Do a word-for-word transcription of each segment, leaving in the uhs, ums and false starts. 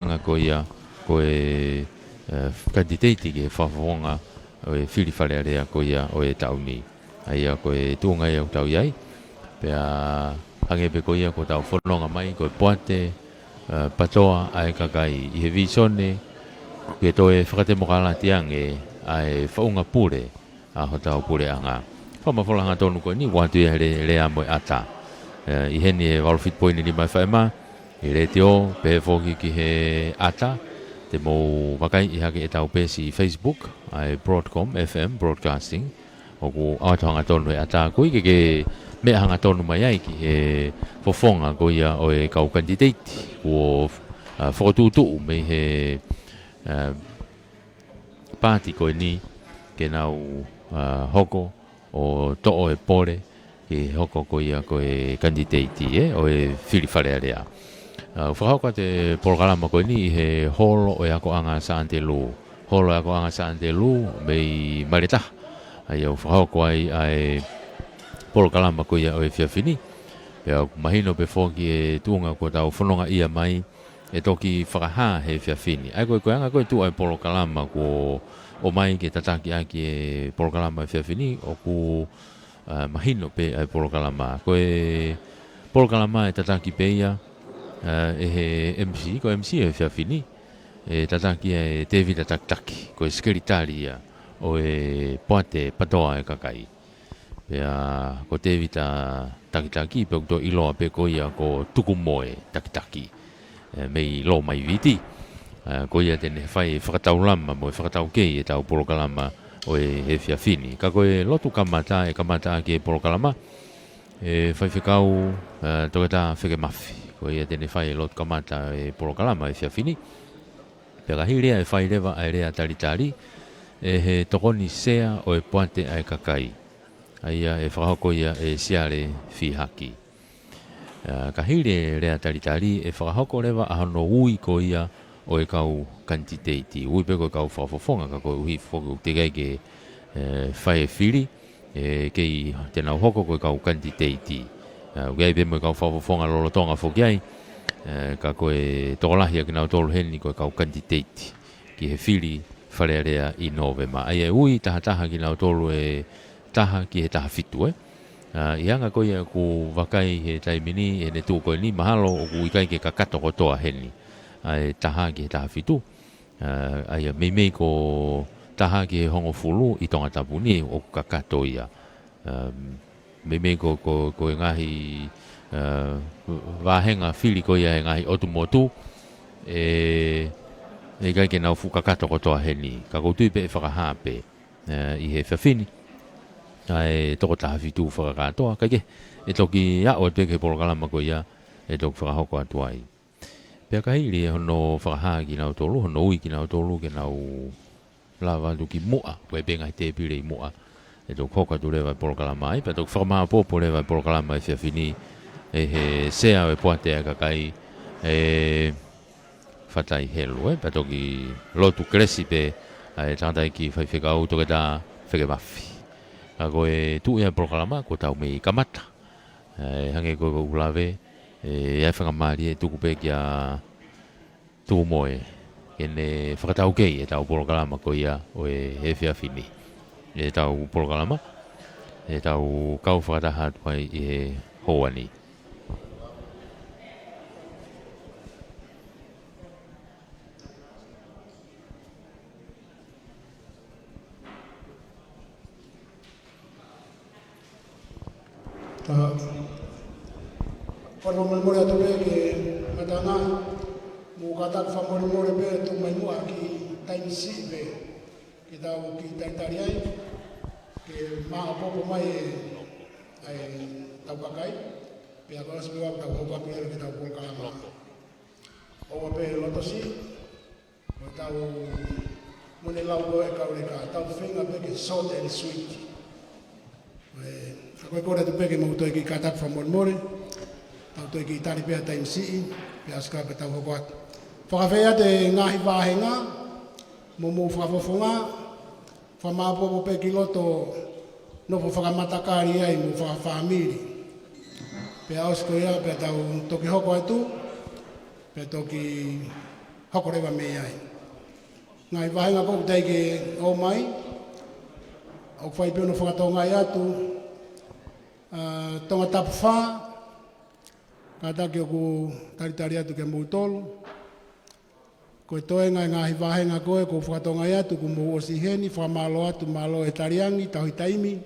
anga ko ia, ko e, e, kanititeiti ki he fakafofonga ʻo e fili Fale Alea ko ia ʻo e taʻu ni. ʻA ia ko e tuʻunga ia ʻoku tau ʻi ai. Pea hangē pē ko ia kuo tau fononga mai ko e Poate, e, Patoa ʻa e Kakai ʻi he vīsone ke toe fakatemokalati ange ʻa e faʻunga pule ʻa hotau puleʻanga. Fakamafola hangatonu ko eni, ʻoatu ia he le-, lea mo e ʻata. E, ʻi heni he valu fitu poini nima F M, ʻi he letiō, pehē foki ki he ʻata, te mou vakaiʻi hake ʻetau peesi ʻi Facebook, ʻa e Broadcom F M Broadcasting, ʻoku ʻoatu hangatonu he ʻata ko ia ke, ke meʻa hangatonu mai ai ki he fofonga ko ia ʻo e kau kanititeiti, kuo, a, fokotuʻutuʻu mei he, a, paati ko eni ke nau, a, hoko ʻo toʻo e pole ke hoko ko ia ko e kanititeiti, e, ʻo e fili Fale Alea. A, fakahoko atu e polokalama ko eni ʻi he holo ʻo e akoʻanga Sāntelū. Holo ʻo e akoʻanga Sāntelū mei Maletaha. ʻA ia ʻoku fakahoko ai ʻa e polokalama ko ia ʻo e efiafi ni. Pea ʻoku mahino pē foki e tuʻunga kuo tau fononga ia mai, ʻe toki fakahā he efiafi ni. ʻA ia ko e, ko e anga ko ē tuʻu ʻa e polokalama kuo ʻomai ke tataki ʻaki e polokalama efiafi ni, ʻoku, a, mahino pē ʻa e polokalama. Ko e polokalama ʻe tataki pē ia, a, ʻe he M C, ko e M C ʻo e efiafi ni, ʻe tataki ia ʻe Tēvita Takitaki, ko e sekelitali ia ʻo e Poate Patoa ʻa e Kakai. Pea ko Tēvita Takitaki, pea ʻoku toe ʻiloa pē ko ia ko Tukumoe Takitaki, e, mei Lomaiviti. E, ko ia te ne fai e fakataulama mo e fakataukei ʻetau polokalama ʻo e efiafi ni. Ka ko e lotu kamata, ʻe kamata ʻaki e polokalama ʻe Faifekau, e, Toketā Fekemafi. Ko ia te ne fai e lotu kamata e polokalama efiafi ni. Pea ka hili ia ʻe fai leva ʻa e lea talitali ʻe he tokoni sea ʻo e Poate ʻa e Kakai. ʻA ia ʻe fakahoko ia ʻe Siale Fihaki. A, ka hili e lea talitali ʻe fakahoko leva ʻa hono ui ko ia ʻo e kau kanititeiti. Ui pē ko e kau fakafofonga ka koeʻuhi foki ʻoku teʻeki ai ke, e, fai e fili, ʻe kei te nau hoko ko e kau kanititeiti. A, ʻoku ʻi ai pē mo e kau fakafofonga lolotonga foki ai, e, ka ko e tokolahi ʻa kinautolu heni ko e kau kanititeiti ki he fili Fale Alea ʻi Nōvema. ʻA ia ʻe ui tahataha kinautolu ʻe taha ki he taha fitu, e. A, ʻi he anga ko ia ʻoku vakai he taimi ni, ʻi heʻene tuʻu ko eni, mahalo ʻoku ʻikai ke kakato kotoa heni ʻa e taha ki he taha fitu. A, ʻa ia meimei ko taha ki he hongofulu ʻi Tongatapu ni ʻoku kakato ia. Um, meimei ko, ko, ko e ngaahi, a, vāhenga fili ko ia he ngaahi ʻotu motu, ʻe, ʻe ʻikai ke nau fuʻu kakato kotoa heni. Ka ʻoku ou tui pē ʻe fakahā pē, e, ʻi he efiafi ni ʻa e toko taha fitu fakakātoa, kae kehe, ʻe toki aʻu atu ki he polokalama ko ia ʻe toki fakahoko atu ai. Pea ka hili hono fakahā kinautolu, hono ui kinautolu ke nau lava atu ki muʻa, ko e pē ngaahi tēpile ʻi muʻa, ʻe toki hoko atu leva e polokalama ai, pea toki fakamāopoopo leva e polokalama efiafi ni ʻe he sea ʻo e Poate ʻa e Kakai, ʻe Fatai Helu, e, pea toki lotu kelesi pē ʻa e tangataʻeiki Faifekau Toketā Fekemafi. Ka ko e tuʻu ia e polokalama, kuo tau mei kamata. E, hangē ko ʻeku lave, ʻe, ʻi ai e faingamālie ʻe tuku pē kia Tukumoe ke ne fakataukei ʻetau polokalama ko ia ʻo e efiafi ni. ʻEtau polokalama, ʻetau kau fakataha atu ai ʻi he houa ni. Ka, fakamolemole atu pē ki he ngataʻanga, mou kātaki fakamolemole pē tuku mai muʻa ki he taimi siʻi pē ke tau kiʻi talitali ai, ke maʻopoʻopo mai e, ʻa e tau kakai, pea kuo ʻosi pē ʻetau hoko atu ki heʻetau polokalama. ʻOua pē loto siʻi, mo tau mo ne lau ko e kau leka, tau feinga pē ke short and sweet. E, fakamolemole atu pē ke mou toe kiʻi kātaki fakamolemole, tau toe kiʻi tali pē ʻa e taimi siʻi, pea ʻosi ko ia pea tau hoko atu. Fakafeʻiloaki atu e ngaahi vāhenga, mo mou fakafofonga, fakamaʻopoʻopo pē ki loto, nofo fakamatakali ai mo fakafāmili. Pea ʻosi ko ia, pea tau toki hoko atu, pea toki hoko leva mei ai. Ngaahi vāhenga ʻoku teʻeki ke ʻomai, ʻoku fai pē hono fakatokangaʻi atu, ʻa, Tongatapu fā, kātaki ʻoku talitali atu kia moutolu. Ko e toenga e ngaahi vāhenga ko ē ʻoku fakatokangaʻi atu, kuo mou ʻosi ʻi heni, fakamālō atu, mālō e taliangi, tauhi taimi,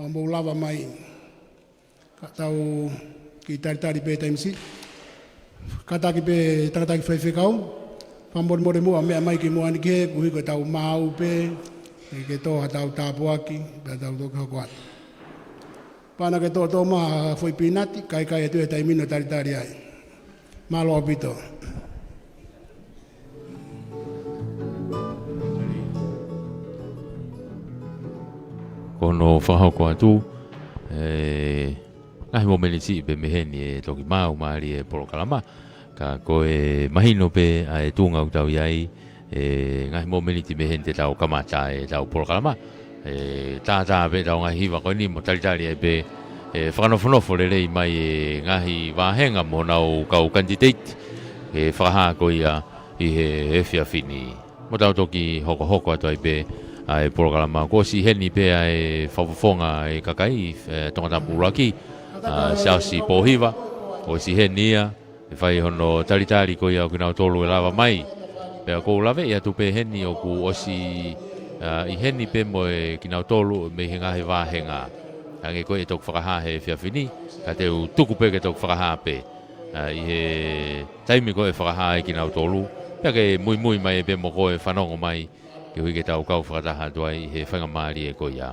ʻo mou lava mai. Ka tau kiʻi talitali pē taimi siʻi. Kātaki pē tangataʻeiki faifekau, fakamolemole muʻa meʻa mai ki muʻa ni ke, koeʻuhi ko ʻetau maau pē, ʻe ke tō haʻatau tāpuaki, pea tau toki hoko atu. Pea naʻa ke tōtō mai ha foʻi pīnati, kae ʻikai atu e taimi ni ʻo talitali ai. Mālō ʻaupito. Ko hono fakahoko atu, ʻe, ngaahi momeniti pē mei heni ʻe toki maau mālie e polokalama. Ka ko e mahino pē ʻa e tuʻunga ʻoku tau ʻi ai, ʻe, ngaahi momeniti mei heni te tau kamata ʻetau polokalama. ʻE, tātā pē ʻetau ngaahi hiva ko eni mo talitali ai pē, ʻe, fakanofonofo lelei mai e ngaahi vāhenga mo honau kau kanititeiti, ʻe, fakahā ko ia ʻi he efiafi ni. Mo tau toki hokohoko atu ai pē ʻa e polokalama. Kuo ʻosi ʻi heni pē ʻa e fakafofonga e kakai, ʻe, Tongatapu ʻUluaki, ʻa, Siaosi Pōhiva, kuo ʻosi ʻi heni ia, ʻe fai hono talitali ko ia ʻo kinautolu ʻe lava mai. Pea ʻoku ou laveʻi atu pē heni ʻoku ʻosi, ʻa, ʻi heni pē mo e kinautolu mei he ngaahi vāhenga. Hangē ko e toki fakahā he efiafi ni, ka te u tuku pē ke toki fakahā pē. ʻA, ʻi he taimi ko ē ʻe fakahā ai kinautolu, pea ke muimui mai pē mo koe fanongo mai, koeʻuhi ke tau kau fakataha atu ai ʻi he faingamālie ko ia.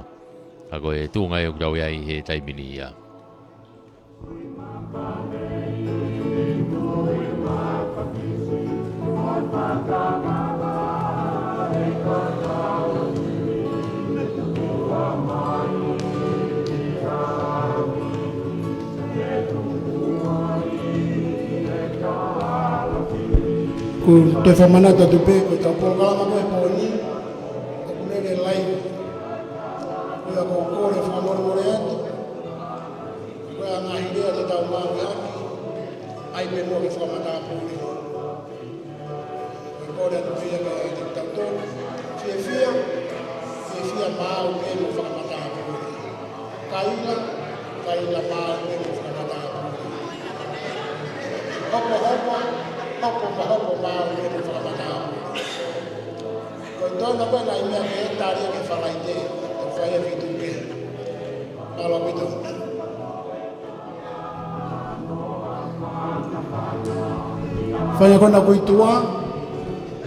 Ka ko e tuʻunga ia ʻoku tau ʻi ai he taimi ni ia. Ko e toe fakamanatu atu pē, ko ʻetau polokalama ko e pō ni, ʻoku lele live. Ko ia ʻoku ou kole fakamolemole atu. Ko e ngaahi lea te tau maʻu ʻaki, ʻai pē muʻa ke fakamatāpule. Ko e kole atu pē ia kiate kitautolu. Fiefia, fiefia maʻu pē mo fakamatāpule. Kaila, kaila maʻu pē mo fakamatāpule. Hopo, hopo, hopo, hopo maʻu pē mo fakamatāpule. Ko e tonu ko e ngaahi meʻa ke tali ke falaite, ʻo fai e fitu pē. Mālō ʻaupito. Fai ko ena ko e tuʻa,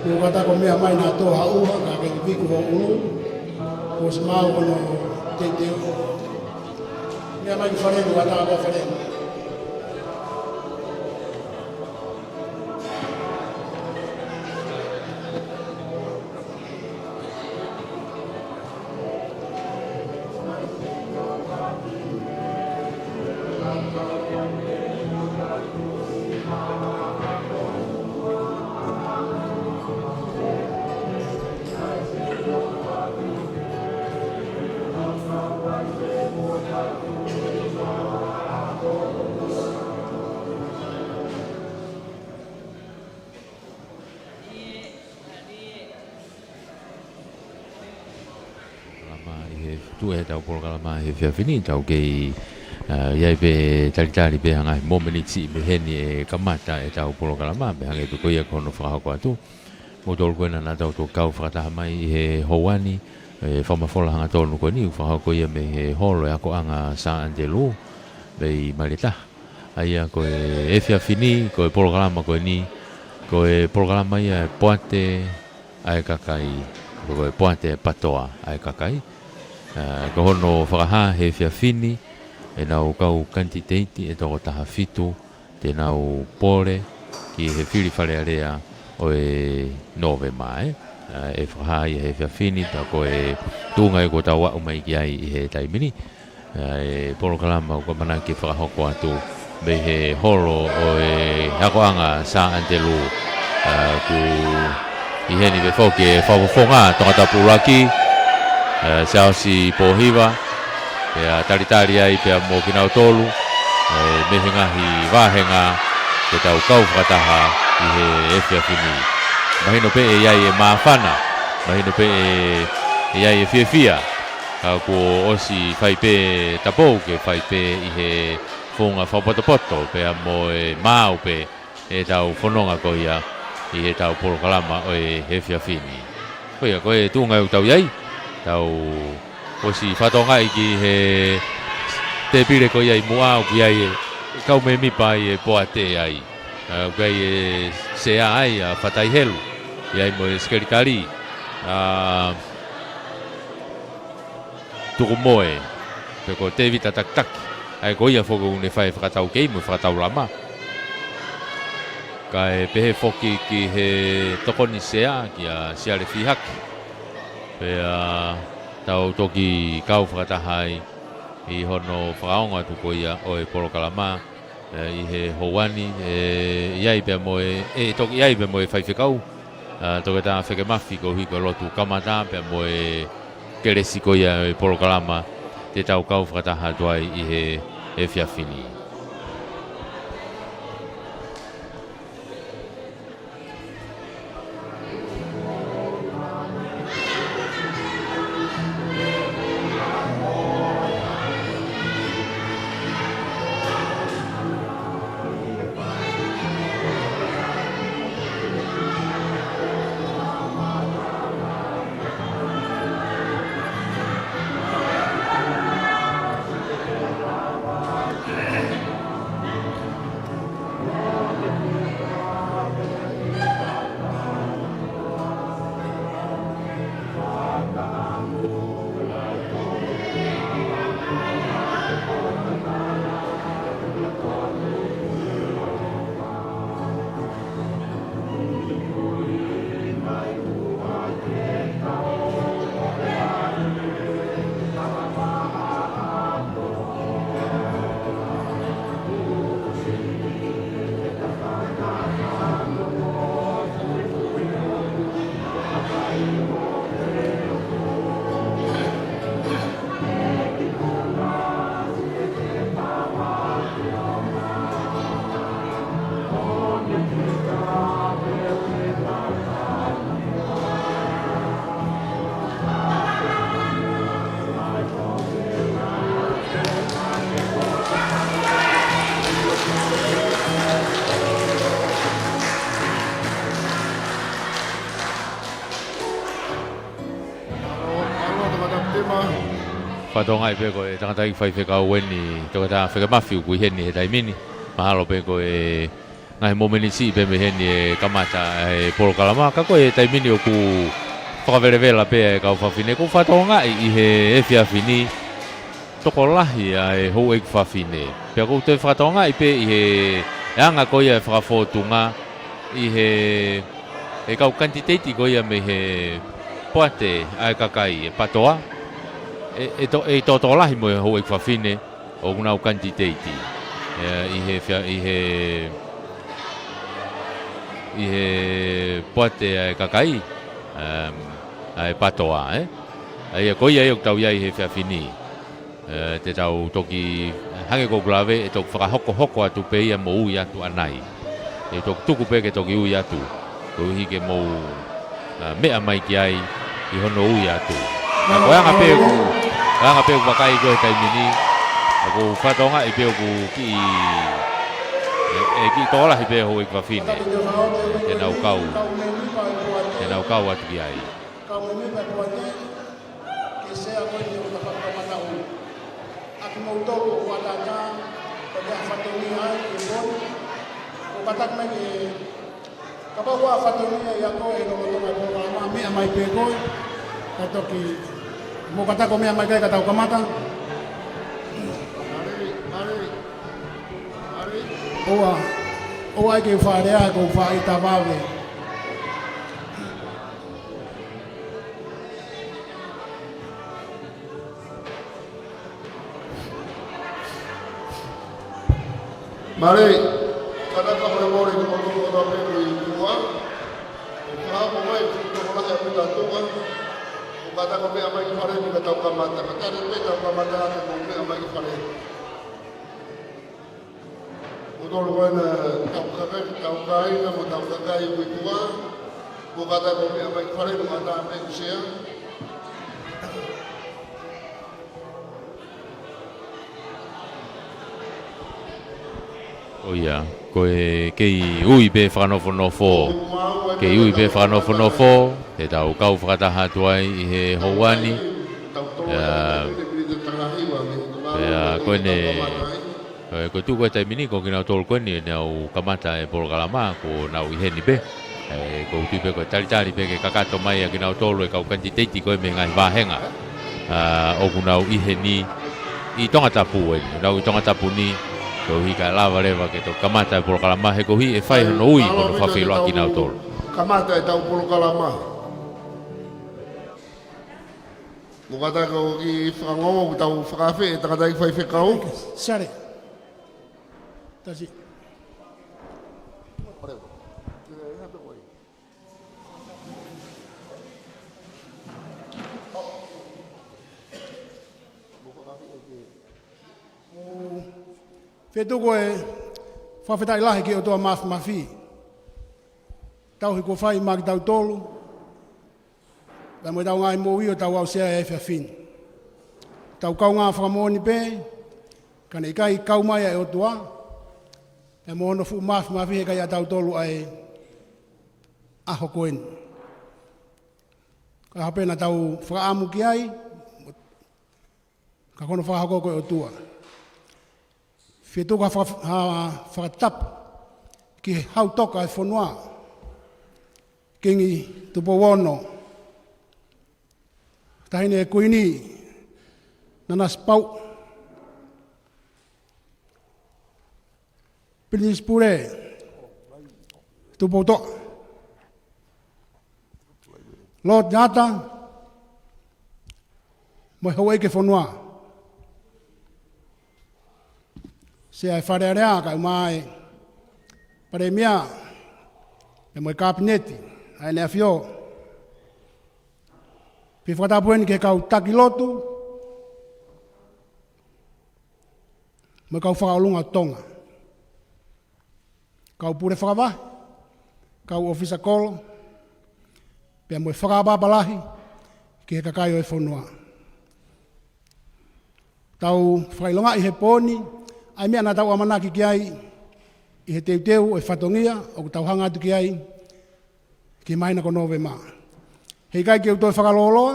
ko e kātaki ʻo meʻa mai naʻa tō ha ʻuha, ka ke viku ho ʻulu, ko e ʻosi maʻu hono teuteu. Meʻa mai ki fale ni, kātaki ʻo fale ni. Polokalama ʻi he, tuʻu ʻetau polokalama he efiafi ni, tau kei, ʻa, ʻi ai pē talitali pē ha ngaahi momeniti mei heni ʻe kamata ʻetau polokalama, pea hangē pē ko ia ko hono fakahoko atu. Moutolu ko ena naʻa tau toki kau fakataha mai ʻi he houa ni, ʻe fakamafola hangatonu ko eni, fakahoko ia mei he holo ʻo e akoʻanga Sā ʻAnitelū, mei Maletaha. ʻA ia ko e efiafi ni, ko e polokalama ko eni, ko e polokalama ia ʻa e Poate ʻa e Kakai, ko e Poate Patoa ʻa e Kakai. ʻA, ko hono fakahā he efiafi ni, ʻenau kau kanititeiti ʻe toko taha fitu, te nau pole ki he fili Fale Alea ʻo e Nōvema, ē. ʻA, ʻe fakahā ia he efiafi ni, pea ko e tuʻunga ia ʻoku tau aʻu mai ki ai ʻi he taimi ni. ʻA, e polokalama ʻoku ʻamanaki ke fakahoko atu mei he holo ʻo e akoʻanga Sā ʻAnitelū. ʻA, ʻoku ʻi heni pē foki e fakafofonga Tongatapu ʻUluaki, ʻa, Siaosi Pōhiva, pea talitali ai pea mo kinautolu, ʻa, mei he ngaahi vāhenga ke tau kau fakataha ʻi he efiafi ni. Mahino pē ʻe ʻi ai e māfana, mahino pē ʻe, ʻe ʻi ai e fiefia. Ka kuo ʻosi fai pē tapou ke fai pē ʻi he founga fakapotopoto pea mo e maau pē ʻetau fononga ko ia ʻi heʻetau polokalama ʻo e efiafi ni. Ko ia, ko e tuʻunga ʻoku tau ʻi ai, tau ʻosi fakatokangaʻi ki he tēpile ko ia ʻi muʻa ʻoku ʻi ai e kau mēmipa ʻi he poate ai. ʻA, ʻoku ʻi ai e sea ai ʻa Fatai Helu, ʻi ai mo e sekelitali, ʻa Tukumoe, pe ko Tēvita Takitaki. ʻA ia ko ia foki ʻoku ne fai fakataukei mo fakataulama. Kae pehē foki ki he tokoni sea kia Siale Fihaki. Pea tau toki kau fakataha ai ʻi hono fakaongo atu ko ia ʻo e polokalama, ʻe, ʻi he houa ni, ʻe, ʻi ai pea mo e, ʻe toki ʻi ai pea mo e faifekau, ʻa, Toketā Feke Mafi koeʻuhi ko e lotu kamata pea mo e kelesi ko ia e polokalama te tau kau fakataha atu ai ʻi he efiafi ni. Fakatokangaʻi pē ko e tangataʻeiki faifekau eni, Toketā Feke Mafi, ʻoku ʻi heni he taimi ni. Mahalo pē ko e ngaahi momeniti pē mei heni e kamata e polokalama, ka ko e taimi ni ʻoku fakavelevela pē e kau fafine. ʻOku fakatokangaʻi ʻi he efiafi ni tokolahi ʻa e houʻeiki fafine. Pea ʻoku toe fakatokangaʻi pē ʻi he anga ko ia e fakafōtunga ʻi he, he kau kanititeiti ko ia mei he poate ʻa e kakai, e PATOA, ʻe, ʻe to-, ʻe tokolahi mo e houʻeiki fafine ʻoku nau kanititeiti. ʻE, ʻi he fia-, ʻi he, ʻi he poate ʻa e kakai, em, ʻa e PATOA, ē? ʻA ia ko ia ia ʻoku tau ʻi ai he efiafi ni. ʻE, te tau toki, hangē ko ʻeku lave, ʻe toki fakahokohoko atu pē ia mo ui atu ʻanai. ʻE toki tuku pē ke toki ui atu. Koeʻuhi ke mou, ʻa, meʻa mai ki ai ʻi hono ui atu. Ka ko e anga pē ʻoku, ko e anga pē ʻoku vakai ko e taimi ni, ʻoku fakatokangaʻi pē ʻoku kiʻi, ʻe, ʻe kiʻi tokolahi pē houʻeiki fafine. Te nau kau, te nau kau atu ki ai. Kau mēmipa e poate, ke sea ko eni ʻo e tafaʻaki kamataʻanga. ʻA kimoutolu ʻoku ʻatā, ko e meʻa fatongia ai, ʻe poni. ʻOku kātaki mai ke, kapau ʻoku ʻi ai ha fatongia ʻi he ako ʻi lolotonga e polokalama, meʻa mai pē koe. Ka toki, mou kātaki ʻo meʻa mai ki ai ka tau kamata. ʻOua, ʻoua ʻai ke u faʻa lea, ko u faʻa ʻita vave. Mālō, kātaki fakamolemole ki he kau tokolahi pē ʻi muʻa. ʻE fakahoko mai, ki he tokolahi ʻoku tau tuʻa. ʻOku kātaki ʻo meʻa mai ki fale ni ka tau kamata. Kātaki pē tau kamata ke mou meʻa mai ki fale. ʻO Kolo ko ena tau kakai, tau kāinga mo tau kakai ʻo e ʻOtua. Mo kātaki ʻo meʻa mai ki fale mo kātaki pē ʻo sea. ʻO ia, ko e kei ui pē fakanofonofo. Kei ui pē fakanofonofo, te tau kau fakataha atu ai ʻi he houa ni. Ia, ia, ko eni, ē, ko e tuʻu ko e taimi ni ko kinautolu ko eni ʻoku nau kamata e polokalama, ʻoku nau ʻi heni pē. ʻE, ʻoku ou tui pē ko e talitali pē ke kakato mai ʻa kinautolu e kau kanititeiti ko ē mei he ngaahi vāhenga, ā, ʻoku nau ʻi heni ʻi Tongatapu eni, nau ʻi Tongatapu ni, koeʻuhi kae lava leva ke toki kamata e polokalama he koeʻuhi ʻe fai hono ui, hono fakafeʻiloaki kinautolu. Kamata ʻetau polokalama. Mo kātaki ʻo kiʻi fakangongo, ʻoku tau fakaafeʻi e tangataʻeiki faifekau. Sare. Tasi. Fetuku e fakafetaʻi lahi ki he ʻOtua Māfimafi. Tauhi kuo fai maʻa kitautolu, pea mo ʻetau ngaahi moʻui ʻo tau aʻusia he efiafi ni. Tau kaungā fakamoʻoni pē, ka ne ʻikai kau mai ʻa e ʻOtua, pea mo hono fuʻu māfimafi he ʻikai ʻatautolu ʻa e ʻaho ko eni. Ka ʻaho pē naʻa tau fakaʻamu ki ai, ka ko hono fakahoko ko e ʻOtua. Fetuku ha faka-, ha fakatapu ki he hau toka e fonua, Kingi Tupou Ono, Taʻahine Kuini Nanasipauʻu, Pilinisi Pule Tupoutoʻa, Lord Ngata, mo e houʻeiki e fonua. Sea e Fale Alea, kae ʻumaʻā e Palēmia, pea mo e Kapineti, ʻa ʻEne ʻAfio. Pea fakatapu eni ki he kau taki lotu, mo e kau fakaʻolunga ʻo Tonga. Kau pule fakavahe, kau ʻōfisa kolo, pea mo e fakaʻapaʻapa lahi ki he kakai ʻo e fonua. Tau fakaʻilongaʻi he pō ni ʻa e meʻa naʻa tau ʻamanaki ki ai ʻi he teuteu ʻo e fatongia ʻoku tau hanga atu ki ai ki he māhina ko Nōvema. He ʻikai ke u toe fakalōloa,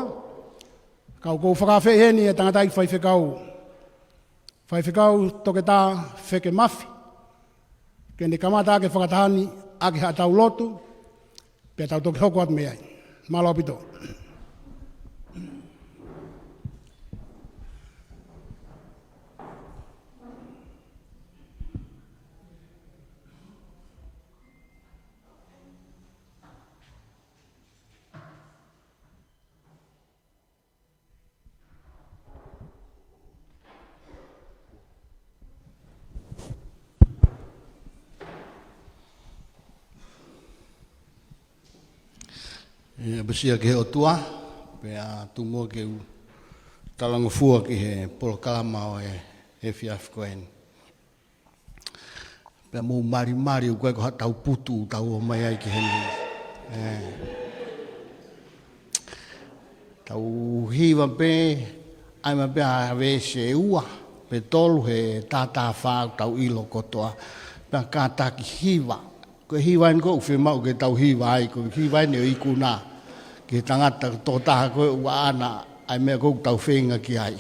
ka ʻoku ou fakaafeʻi heni e tangataʻeiki faifekau, Faifekau Toketā Feke Mafi, ke ne kamata ʻaki e fakataha ni ʻaki haʻatau lotu, pea tau toki hoko atu mei ai. Mālō ʻaupito. ʻE, ʻapasia ki he ʻOtua, pea tuku muʻa ke u talangofua ki he polokalama ʻo e efiafi ko eni. Pea mou malimali, ʻoku ʻikai ko haʻatau putu ʻoku tau ō mai ai ki heni. ʻE. Tau hiva pē, ʻai mai pē ʻa e veesi ʻe ua pe tolu he taha taha fā ʻoku tau ʻilo kotoa. Pea kātaki hiva. Ko e hiva eni ʻoku fiemaʻu ke tau hiva ai, ko e hiva eni ʻo e ikuna ki he tangata tokotaha ko ē ʻoku ʻaʻana ʻa e meʻa ʻoku tau feinga ki ai.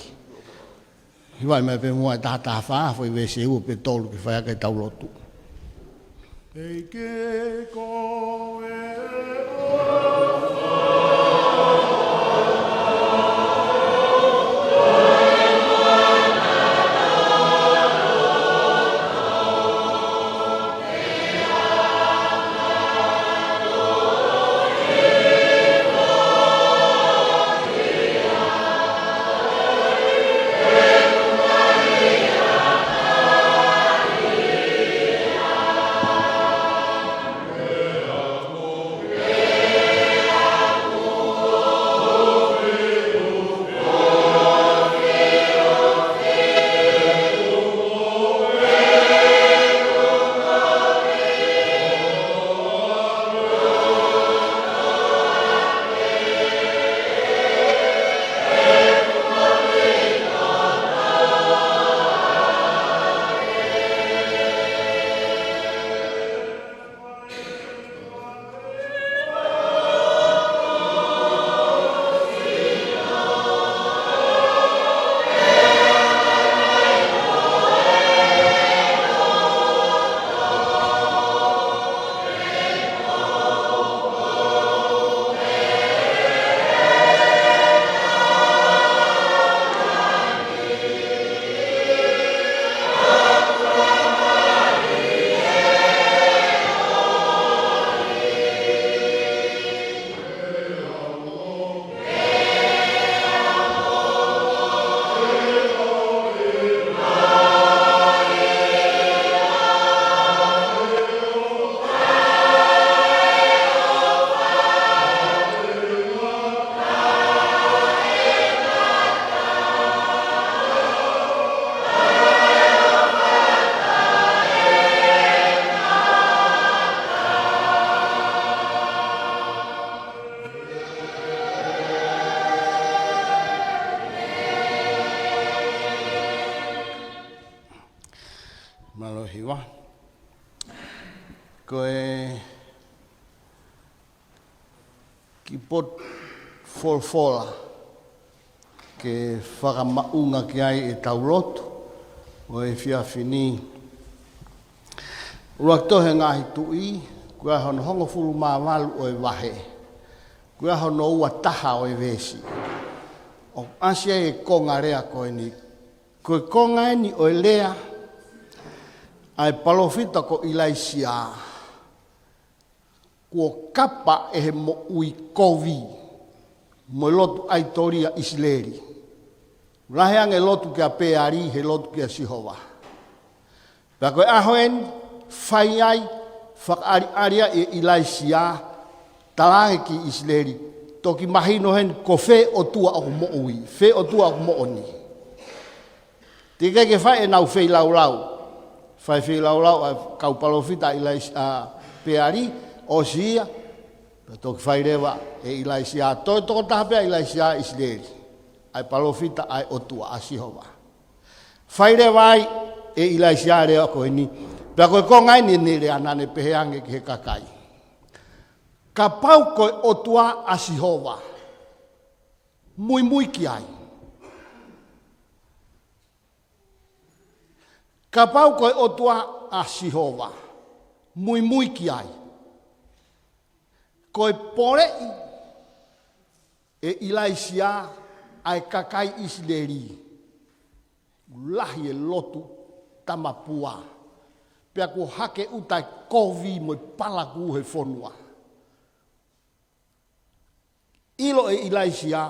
Hivaʻi mai pē muʻa e taha taha fā, foʻi veesi ʻe ua pe tolu ke fai ʻaki ʻetau lotu. ʻEiki ko e Ko e kiʻi potu folofola ke fakamaʻunga ki ai ʻetau lotu ʻo e efiafi ni. ʻUluaki tohi Ngaahi Tuʻi, ko ia hono hongofulu mā valu ʻo e vahe, ko ia hono ua taha ʻo e veesi. ʻOku ʻasi ai e konga lea ko eni. Ko e konga eni ʻo e lea ʻa e palōfita ko ʻIlaisiā. Kuo kapa ʻe he moʻui kovi mo e lotu ʻaitoli ʻa ʻIsileli. Lahi ange lotu kia Peali he lotu kia Sihova. Pea ko e ʻaho eni, fai ai, fakaʻaliʻali ai ʻe ʻIlaisiā, talaange ki ʻIsileli, toki mahino heni ko fē ʻOtua ʻoku moʻui, fē ʻOtua ʻoku moʻoni. Teʻeki ke fai ʻenau feilaulau. Fai feilaulau ʻa e kau palōfita ʻa ʻIlaisi-, ʻa Peali, ʻosi ia, pea toki fai leva ʻe ʻIlaisiā, toe tokotaha pē ʻa ʻIlaisiā ʻIsileli. ʻA e palōfita ʻa e ʻOtua, ʻa Sihova. Fai leva ai ʻe ʻIlaisiā lea ko eni. Pea ko e konga eni ʻene lea naʻa ne pehē ange ki he kakai. Kapau ko e ʻOtua ʻa Sihova, muimui ki ai. Kapau ko e ʻOtua ʻa Sihova, muimui ki ai. Ko e poleʻi ʻe ʻIlaisiā ʻa e kakai ʻIsileli. Lahi e lotu tamapua. Pea kuo hake ʻuta e kovi mo e palakū he fonua. ʻIlo ʻe ʻIlaisiā,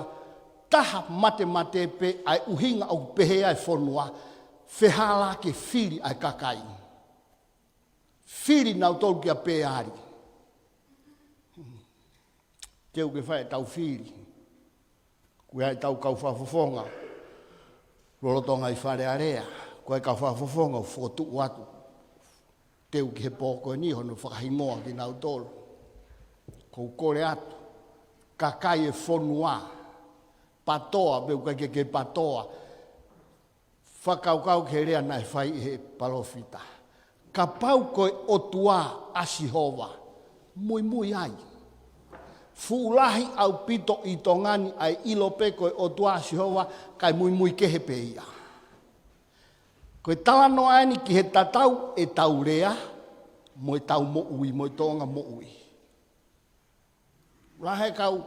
taha matemate pē ʻa e ʻuhinga ʻoku pehē ai e fonua, fehālaaki e fili ʻa e kakai. Fili nautolu kia Peali. Teu ke fai ʻetau fili. Ko ia ʻetau kau fakafofonga lolotonga ʻi Fale Alea. Ko e kau fakafofonga ʻoku fokotuʻu atu. Teu ki he pō ko eni hono fakahingoa kinautolu. ʻOku ou kole atu, kakai e fonua, PATOA, pe ʻoku ʻikai ke kei PATOA, fakakaukau ki he lea naʻe fai ʻe he palōfita. Kapau ko e ʻOtua ʻa Sihova, muimui ai. Fuʻu lahi ʻaupito ʻi Tonga ni ʻa e ʻilo pē ko e ʻOtua ʻa Sihova, kae muimui kehe pē ia. Ko e talanoa eni ki he tatau ʻetau lea mo ʻetau moʻui, mo e tōʻonga moʻui. Lahi e kau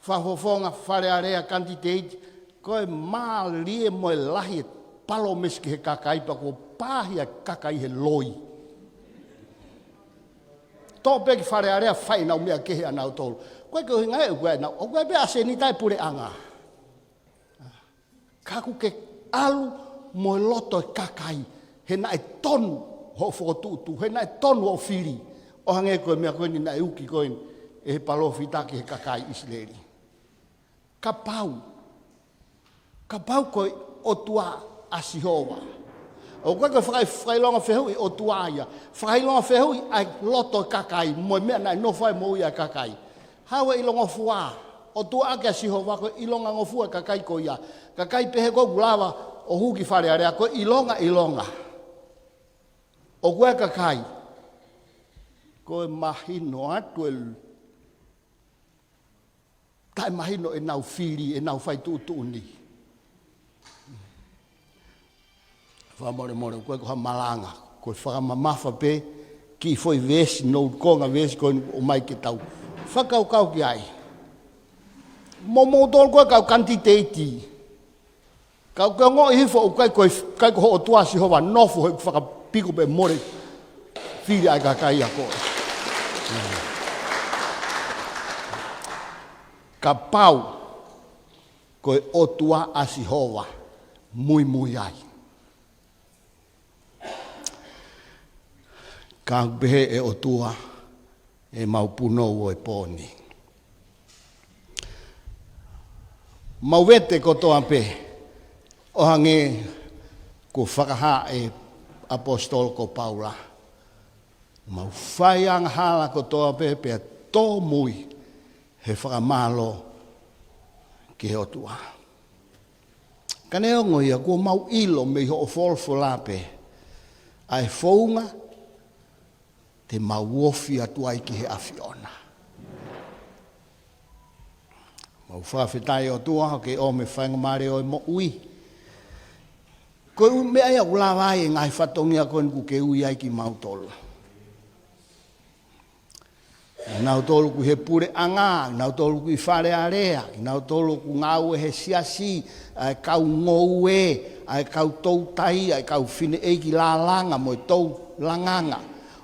fakafofonga Fale Alea, kanititeiti, ko e mālie mo e lahi e palōmesi ki he kakai pea kuo pāhia e kakai he loi. Toʻo pē ki Fale Alea fai ʻenau meʻa kehe ʻanautolu. Ko e ʻuhinga ē, ʻoku ʻi ai ʻenau, ʻoku ʻi ai pē ʻa e senitā ʻi he puleʻanga. Ka ʻoku ke ʻalu mo e loto e kakai, he naʻe tonu hoʻo fokotuʻutuʻu, he naʻe tonu hoʻo fili, ʻo hangē ko e meʻa ko eni naʻe uki ko eni ʻe he palōfita ki he kakai ʻIsileli. Kapau, kapau ko e ʻOtua ʻa Sihova. ʻOku ʻikai ko e faka-, fakaʻilonga fehuʻi ʻOtua ia. Fakaʻilonga fehuʻi ʻa e loto e kakai, mo e meʻa naʻe nofo ai e moʻui ʻa e kakai. Haʻu e ʻilongofua, ʻOtua ʻaki ʻa Sihova ko e ʻilongangofua e kakai ko ia. Kakai pehē ko ʻoku lava ʻo hū ki Fale Alea, ko e ʻilonga, ʻilonga. ʻOku ʻi ai e kakai. Ko e mahino atu e taʻemahino ʻenau fili, ʻenau fai tuʻutuʻuni. Fakamolemole, ʻoku ʻikai ko ha malanga, ko e fakamamafa pē, kiʻi foʻi veesi, nou konga veesi ko eni ʻomai ke tau fakakaukau ki ai. Mo moutolu ko e kau kanititeiti. Ka ʻoku ke ongoʻi hifo ʻoku ʻikai ko e, ʻikai ko hoʻo ʻOtua ʻa Sihova, nofo he fakapiko pē mole fili ʻa e kakai ʻa koe. Kapau ko e ʻOtua ʻa Sihova, muimui ai. Ka ʻoku pehē ʻe ʻOtua, ʻemau punou ʻo e pō ni. Mau vete kotoa pē, ʻo hangē kuo fakahā ʻe he ʻaposetolo ko Paula. Mau fai angahala kotoa pē pea tōmui he fakamālō ki he ʻOtua. Ka neongo ia, kuo mau ʻilo mei hoʻo folofola pē ʻa e founga Te mau ofi atu ai ki he ʻAfiona. Mau fakafetaʻi ʻOtua ʻoku ke ʻomi e faingamālie ʻo e moʻui. Ko e ʻū meʻa ia ʻoku lava ai e ngaahi fatongia ko eni ʻoku ke ui ai kimautolu. Kinautolu ʻoku ʻi he puleʻanga, kinautolu ʻoku ʻi Fale Alea, kinautolu ʻoku ngāue he siasi, ʻa e kau ngoue, ʻa e kau toutai, ʻa e kau fineʻeiki lālanga mo e toulanganga.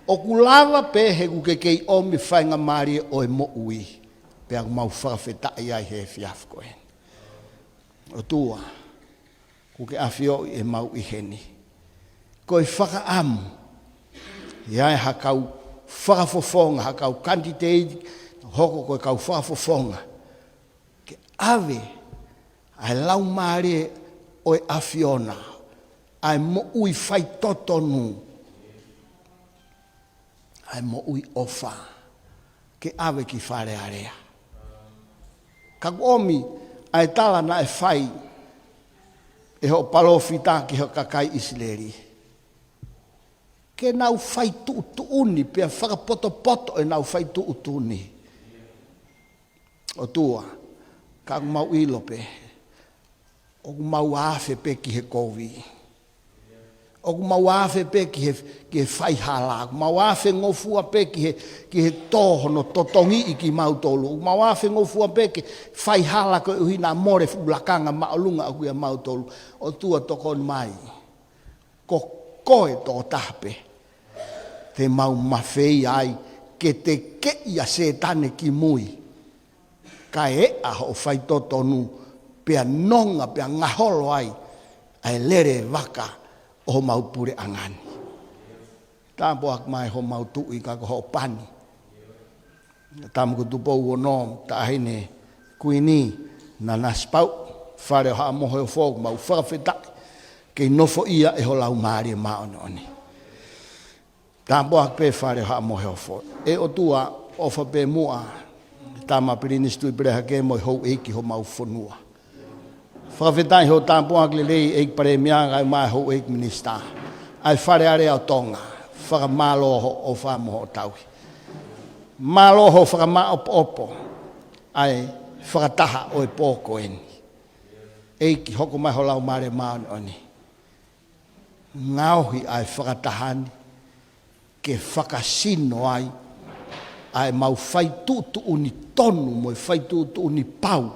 ʻOku lava pē he ʻoku ke kei ʻomi e faingamālie ʻo e moʻui. Pea ʻoku mau fakafetaʻi ai he efiafi ko eni. ʻOtua, ʻoku ke ʻafioʻi ʻemau ʻi heni. Ko e fakaʻamu, ʻe ʻi ai ha kau fakafofonga, ha kau kanititeiti, hoko ko e kau fakafofonga. Ke ʻave ʻa e Laumālie ʻo e ʻAfiona, ʻa e moʻui faitotonu, ʻa e moʻui ʻofa, ke ʻave ki Fale Alea. Ka ʻoku ʻomi ʻa e tala naʻe fai ʻe hoʻo palōfita ki he kakai ʻIsileli, ke nau fai tuʻutuʻuni, pea fakapotopoto ʻenau fai tuʻutuʻuni. ʻOtua, ka ʻoku mau ʻilo pē, ʻoku mau afe pē ki he kovi. ʻOku mau afe pē ki he, ki he faihala. ʻOku mau afe ngofua pē ki he, ki he tō hono totongiʻi kimautolu. ʻOku mau afe ngofua pē ki he faihala koeʻuhi naʻa mole e fuʻu lakanga māʻolunga ʻoku ʻia mautolu. ʻOtua, tokoni mai. Ko koe tokotaha pē te mau mafeia ai ke tekeʻi ʻa Sētane ki mui, kae ʻā hoʻo faitotonu, pea nonga, pea ngaholo ai ʻa e lele vaka ʻo homau puleʻanga ni. Tāpuaki mai homau tuʻi ka ko hoʻo pani. Tama ko Tupou Ono, Taʻahine Kuini Nanasipauʻu, Fale ʻo Haʻa Moheofo, mau fakafetaʻi ke nofoʻia ʻe ho Laumālie Māʻoniʻoni. Tāpuaki pē Fale ʻo Haʻa Moheofo. ʻE ʻOtua, ʻofa pē muʻa Tama Pilinisi Tuʻipuleʻaki mo e houʻeiki homau fonua. Fakafetaʻi hoʻo tāpuaki lelei ʻEiki Palēmia kae ʻumaʻā e houʻeiki minisitā. ʻA e Fale Alea ʻo Tonga, fakamālō hoʻo ʻofa mo hoʻo tauhi. Mālō hoʻo fakamāʻopoʻopo ʻa e fakataha ʻo e pō ko eni. ʻEiki, hoko mai ho Laumālie Māʻoniʻoni. Ngaohi ʻa e fakataha ni ke fakasino ai ʻa ʻemau fai tuʻutuʻuni tonu mo e fai tuʻutuʻuni pau,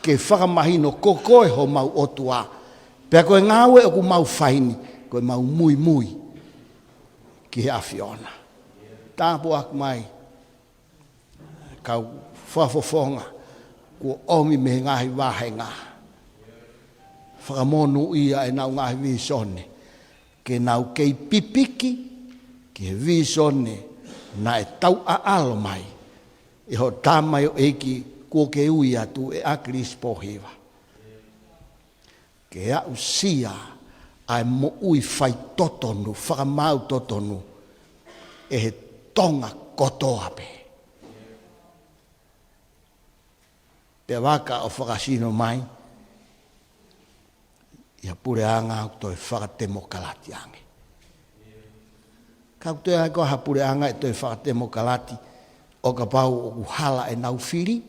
ke fakamahino ko koe homau ʻOtua, pea ko e ngāue ʻoku mau fai ni ko ʻemau muimui ki he ʻAfiona. Tāpuaki mai kau fakafofonga kuo ʻomi mei he ngaahi vāhenga. Fakamonūʻia ʻenau ngaahi vīsone, ke nau kei pipiki ki he vīsone naʻe tauʻaʻalo mai ʻe hoʻo tamaioʻeiki kuo ke ui atu, ʻe ʻAkilisi Pōhiva, ke aʻusia ʻa e moʻui faitotonu, fakamaau totonu ʻe he Tonga kotoa pē. Pea vaka ʻo fakasino mai ʻi ha puleʻanga ʻoku toe fakatemokālati ange. Ka ʻoku toe ʻi ai koā ha puleʻanga ʻe toe fakatemokālati ʻo kapau ʻoku hala ʻenau fili,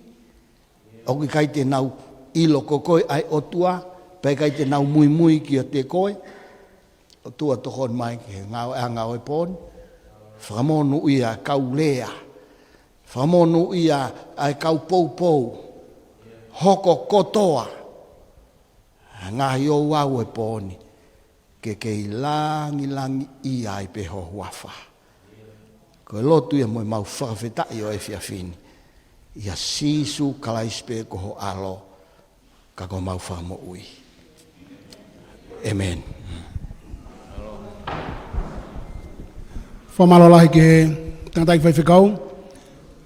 ʻoku ʻikai te nau ʻilo ko koe ʻa e ʻOtua, pea ʻikai te nau muimui kiate koe? ʻOtua, tokoni mai ki he ngāueʻanga ʻo e pō ni. Fakamonūʻia ʻa e kau lea. Fakamonūʻia ʻa e kau poupou. Hoko kotoa ʻa e ngaahi ouau ʻo e pō ni ke kei langilangiʻia ai pē ho huafa. Ko e lotu ia mo ʻemau fakafetaʻi ʻo e efiafi ni, ʻia Sīsū Kalaisi pē ko ho ʻAlo, ka ko homau Fakamoʻui. ʻĒmeni. Fakamālō lahi ki he tangataʻeiki faifekau,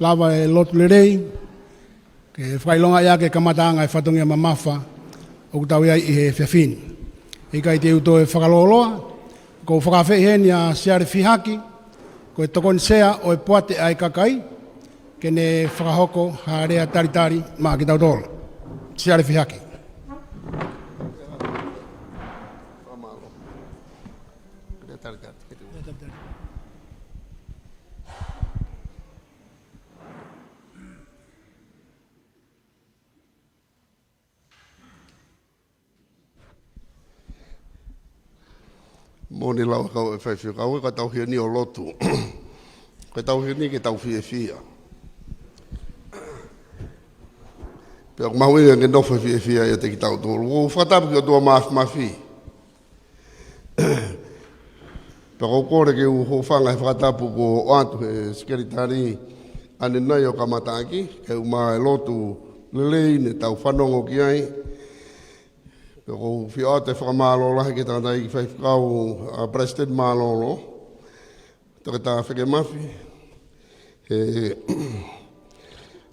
lava e lotu lelei, ke fakaʻilonga ia ki he kamataʻanga e fatongia mamafa ʻoku tau ʻi ai ʻi he efiafi ni. ʻIkai te u toe fakalōloa, ʻoku ou fakaafeʻi heni ʻa Siale Fihaki, ko e tokoni sea ʻo e Poate ʻa e Kakai, ke ne fakahoko ha lea talitali maʻa kitautolu. Siale Fihaki. Moʻoni lau e kau faifekau, ko e tauhi eni ʻo lotu. Ko e tauhi eni ke tau fiefia. Pea ʻoku mahuʻinga ke nofo fiefia ʻiate kitautolu. ʻOku ou fakatapu ki he ʻOtua Māfimafi. Pea ʻoku ou kole ke u hūfanga he fakatapu kuo ʻoatu ʻe he Sekelitali ʻanenai ʻo kamataʻaki, kae ʻumaʻā e lotu lelei ne tau fanongo ki ai. Pea ʻoku ou fie ʻoatu e fakamālō lahi ki he tangataʻeiki faifekau, ʻa Palesiteni Mālōlō, Toketā Feke Mafi, he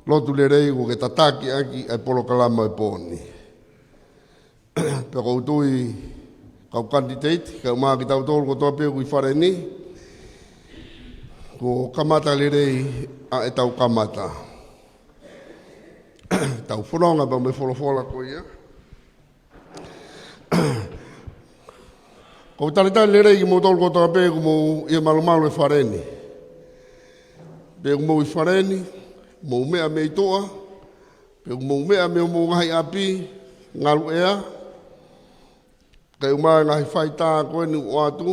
lotu lelei kuo ke tataki ʻaki e polokalama ʻo e pō ni. Pea ʻoku ou tui kau kanititeiti, kae ʻumaʻā kitautolu kotoa pē ʻoku ʻi fale ni, kuo kamata lelei ʻa ʻetau kamata. Tau fononga pea mo e folofola ko ia. ʻOku ou talitali lelei kimoutolu kotoa pē ʻoku mou ʻi he malumalu ʻo e fale ni. Pe ʻoku mou ʻi fale ni, mou meʻa mei tuʻa, pe ʻoku mou meʻa mei homou ngaahi ʻapi, ngaluʻea, kae ʻumaʻā e ngaahi faitā ko eni ʻoku ʻoatu,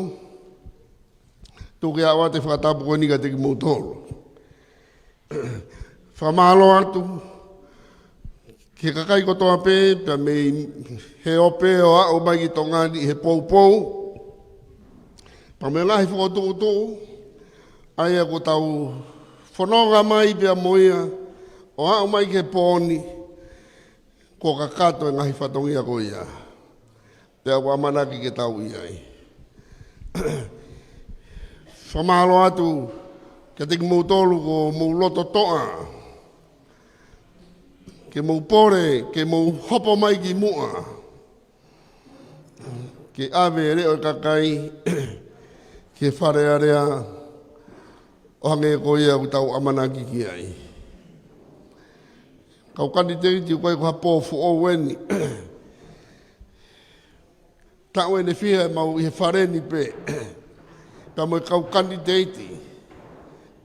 tuku ke u ʻoatu e fakatapu ko eni kiate kimoutolu. Fakamālō atu ki he kakai kotoa pē, pea mei he ope ʻo aʻu mai ki Tonga ni he poupou. Pea mei he ngaahi fokotuʻutuʻu, ʻa ia kuo tau fononga mai pea mo ia, ʻo aʻu mai ki he pō ni, kuo kakato e ngaahi fatongia ko ia. Pea ʻoku ʻamanaki ke tau ʻi ai. Fakamālō atu kiate kimoutolu ʻoku mou loto toʻa. Ke mou pole, ke mou hopo mai ki muʻa. Ke ʻave e leʻo e kakai ki he Fale Alea, ʻo hangē ko ia ʻoku tau ʻamanaki ki ai. Kau kanititeiti, ʻoku ʻikai ko ha pō foʻou eni. Taʻu ʻe fiha ʻemau ʻi he fale ni pē, pea mo e kau kanititeiti.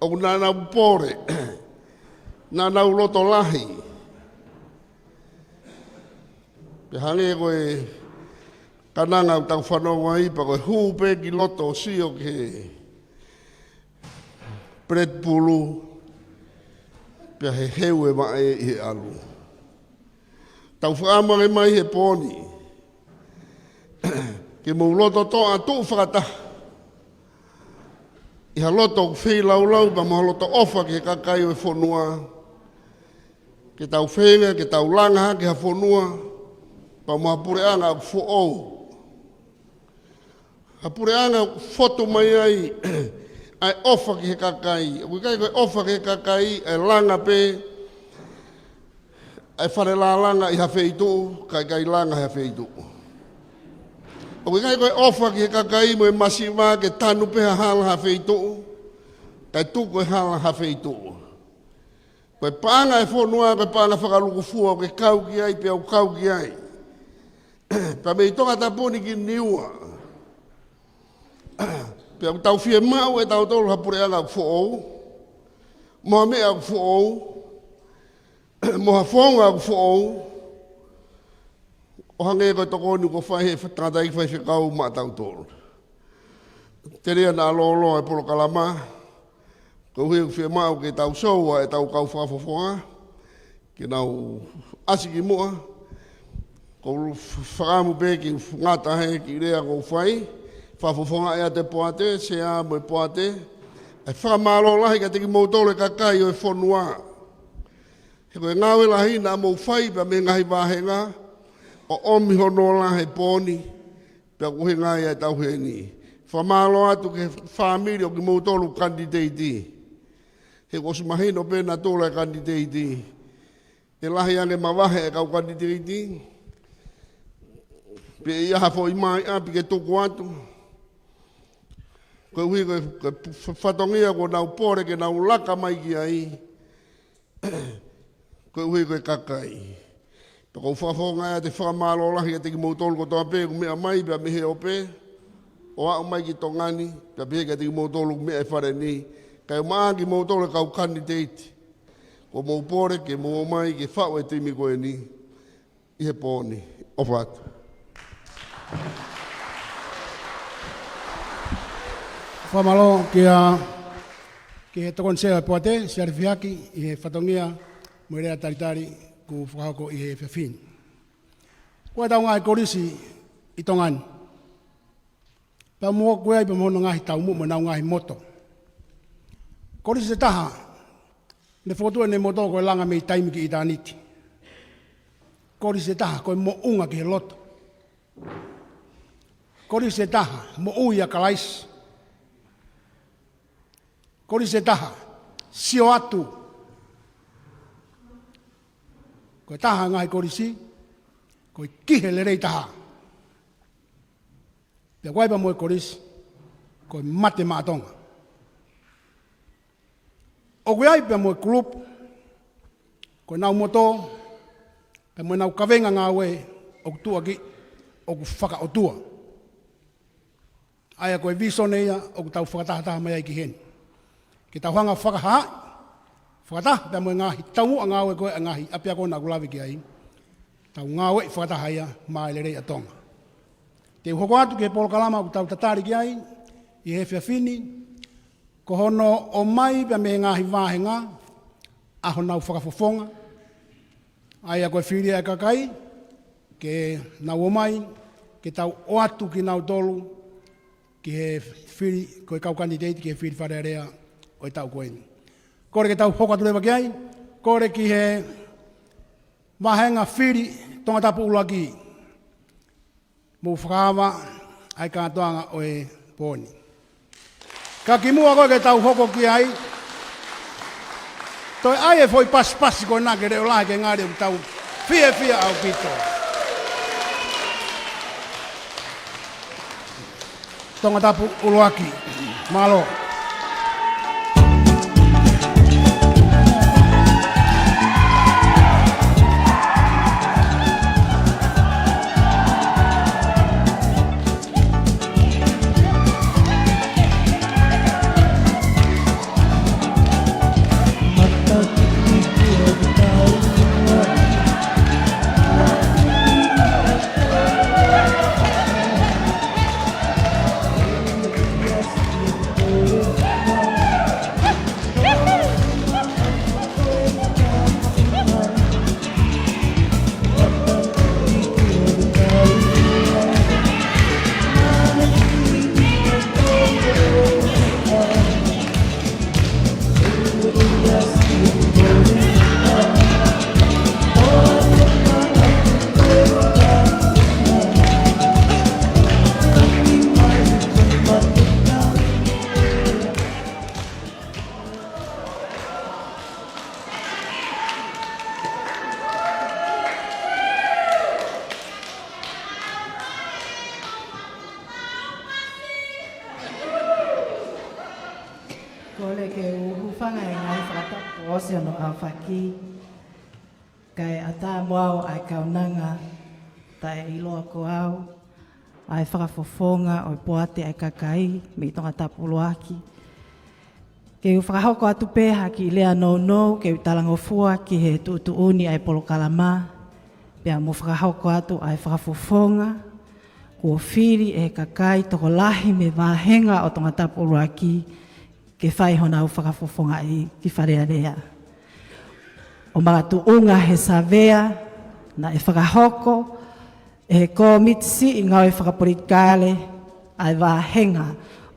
ʻOku naʻa nau pole, naʻa nau loto lahi. Pea hangē ko e kananga ʻoku tau fanongo ai, pea ko e hū pē ki loto ʻo sio ki he peleti pulu, pea he heu e vaʻe ʻi he ʻalu. Tau fakaʻamu ange mai he pō ni, ke mou loto toʻa tuʻu fakataha ʻi ha loto ʻoku feilaulau pea mo ha loto ʻofa ki he kakai ʻo e fonua. Ke tau feinga, ke tau langa hake ha fonua pea mo ha puleʻanga ʻoku foʻou. Ha puleʻanga ʻoku fotu mai ai ʻa e ʻofa ki he kakai. ʻOku ʻikai ko e ʻofa ki he kakai ʻa e langa pē ʻa e fale lālanga ʻi ha feituʻu, kae ʻikai langa ha feituʻu. ʻOku ʻikai ko e ʻofa ki he kakai mo e masiva ke tanu pē ha hala ha feituʻu, kae tuku e hala ha feituʻu. Ko e paʻanga e fonua, ko e paʻanga fakalūkufua ʻoku ke kau ki ai, pea u kau ki ai. Pea mei Tongatapu ni ki Niua. Pea ʻoku tau fiemaʻu ʻe tautolu ha puleʻanga ʻoku foʻou, mo ha meʻa ʻoku foʻou, mo ha founga ʻoku foʻou, ʻo hangē ko e tokoni kuo fai he tangataʻeiki faifekau maʻa tautolu. Telia naʻa lōloa e polokalama, koeʻuhi ʻoku fiemaʻu ke tau show ʻa ʻetau kau fakafofonga, ke nau ʻasi ki muʻa. ʻOku ou fakaʻamu pē ke ngata he kiʻi lea kuo u fai, fakafofonga ʻiate Poate, Sea mo e Poate, ʻa e fakamālō lahi kiate kimoutolu e kakai ʻo e fonua. He ko e ngāue lahi naʻa mou fai pea mei he ngaahi vāhenga, ʻo ʻomi hono ola he pō ni, pea ʻoku ʻuhinga ia ʻetau heni. Fakamālō atu ki he fāmili ʻo kimoutolu kanititeiti. He kuo ʻosi mahino pē natula e kanititeiti. ʻE lahi ange mavahe e kau kanititeiti. Pea ʻi ai ha foʻi mai ʻapi ke tuku atu. Koeʻuhi ko e, ko e f-, fatongia kuo nau pole ke nau laka mai ki ai. Koeʻuhi ko e kakai. Pea ʻoku ou fakafofonga ʻa e fakamālō lahi kiate kimoutolu kotoa pē ʻoku meʻa mai pea mei he ope, ʻo aʻu mai ki Tonga ni, pea pehē kiate kimoutolu ʻoku meʻa ʻi fale ni, kae ʻumaʻā kimoutolu e kau kanititeiti. Kuo mou pole ke mou ō mai ke faʻu e timi ko eni ʻi he pō ni. ʻOfa atu. Fakamālō kia, ki he tokoni sea ʻo e poate, Siale Fiaki, ʻi he fatongia mo e lea talitali kuo fakahoko ʻi he efiafi ni. Ko e ʻetau ngaahi kolisi ʻi Tonga ni, pea mo ʻoku ʻi ai pē mo hono ngaahi taumuʻa mo ʻenau ngaahi moto. Kolisi ʻe taha, ne fokotuʻu ʻene moto ko e langa mei taimi ki ʻitāniti. Kolisi ʻe taha, ko e moʻunga ki he loto. Kolisi ʻe taha, moʻui ʻia Kalaisi. Kolisi ʻe taha, sio atu. Ko e taha e ngaahi kolisi, ko e ki he lelei taha. Pea ko e ʻai pē mo e kolisi, ko e mate maʻa Tonga. ʻOku ʻi ai pē mo e kulupu, ko ʻenau moto, pea mo ʻenau kavenga ngāue, ʻoku tuʻuaki, ʻoku fakaʻotua. ʻA ia ko e visone ia, ʻoku tau fakatahataha mai ai ki heni. Ke tau hanga fakahaaʻi, fakataha pea mo e ngaahi taumuʻa ngāue ko e ngaahi ʻapiako naʻa ku lave ki ai. Tau ngāueʻi fakataha ia, maʻa e lelei ʻa Tonga. Te u hoko atu ki he polokalama ʻoku tau tatali ki ai, ʻi he efiafi ni, ko hono ʻomai pea mei he ngaahi vāhenga, ʻa honau fakafofonga. ʻA ia ko e fili ʻa e kakai, ke nau ō mai, ke tau ʻoatu kinautolu, ki he fili, ko e kau kanititeiti ki he fili Fale Alea ʻo e taʻu ko eni. Kole ke tau hoko atu leva ki ai, kole ki he vāhenga fili Tongatapu ʻUluaki. Mou fakaava ʻa e kātoanga ʻo e pō ni. Ka kimuʻa ko ē ke tau hoko ki ai, toe ʻai e foʻi pasipasi ko ena ke leʻo lahi ke ngali ʻoku tau fiefia ʻaupito. Tongatapu ʻUluaki. Mālō. Kole ke u hūfanga he ngaahi fakatapu ʻosi hono ʻaofaki. Kae ʻatā mo au ʻa e kaunanga taʻeʻiloa ko au, ʻa e fakafofonga ʻo e poate ʻa e kakai mei Tongatapu ʻUluaki. Ke u fakahoko atu pē ha kiʻi lea nounou, ke u talangofua ki he tuʻutuʻuni ʻa e polokalama, pea mo fakahoko atu ʻa e fakafofonga kuo fili ʻe he kakai tokolahi mei he vāhenga ʻo Tongatapu ʻUluaki, ke fai honau fakafofongaʻi ki Fale Alea. ʻO makatuʻunga he savea naʻe fakahoko ʻe he Kōmiti Siʻi Ngāue Fakapolitikale ʻa e vāhenga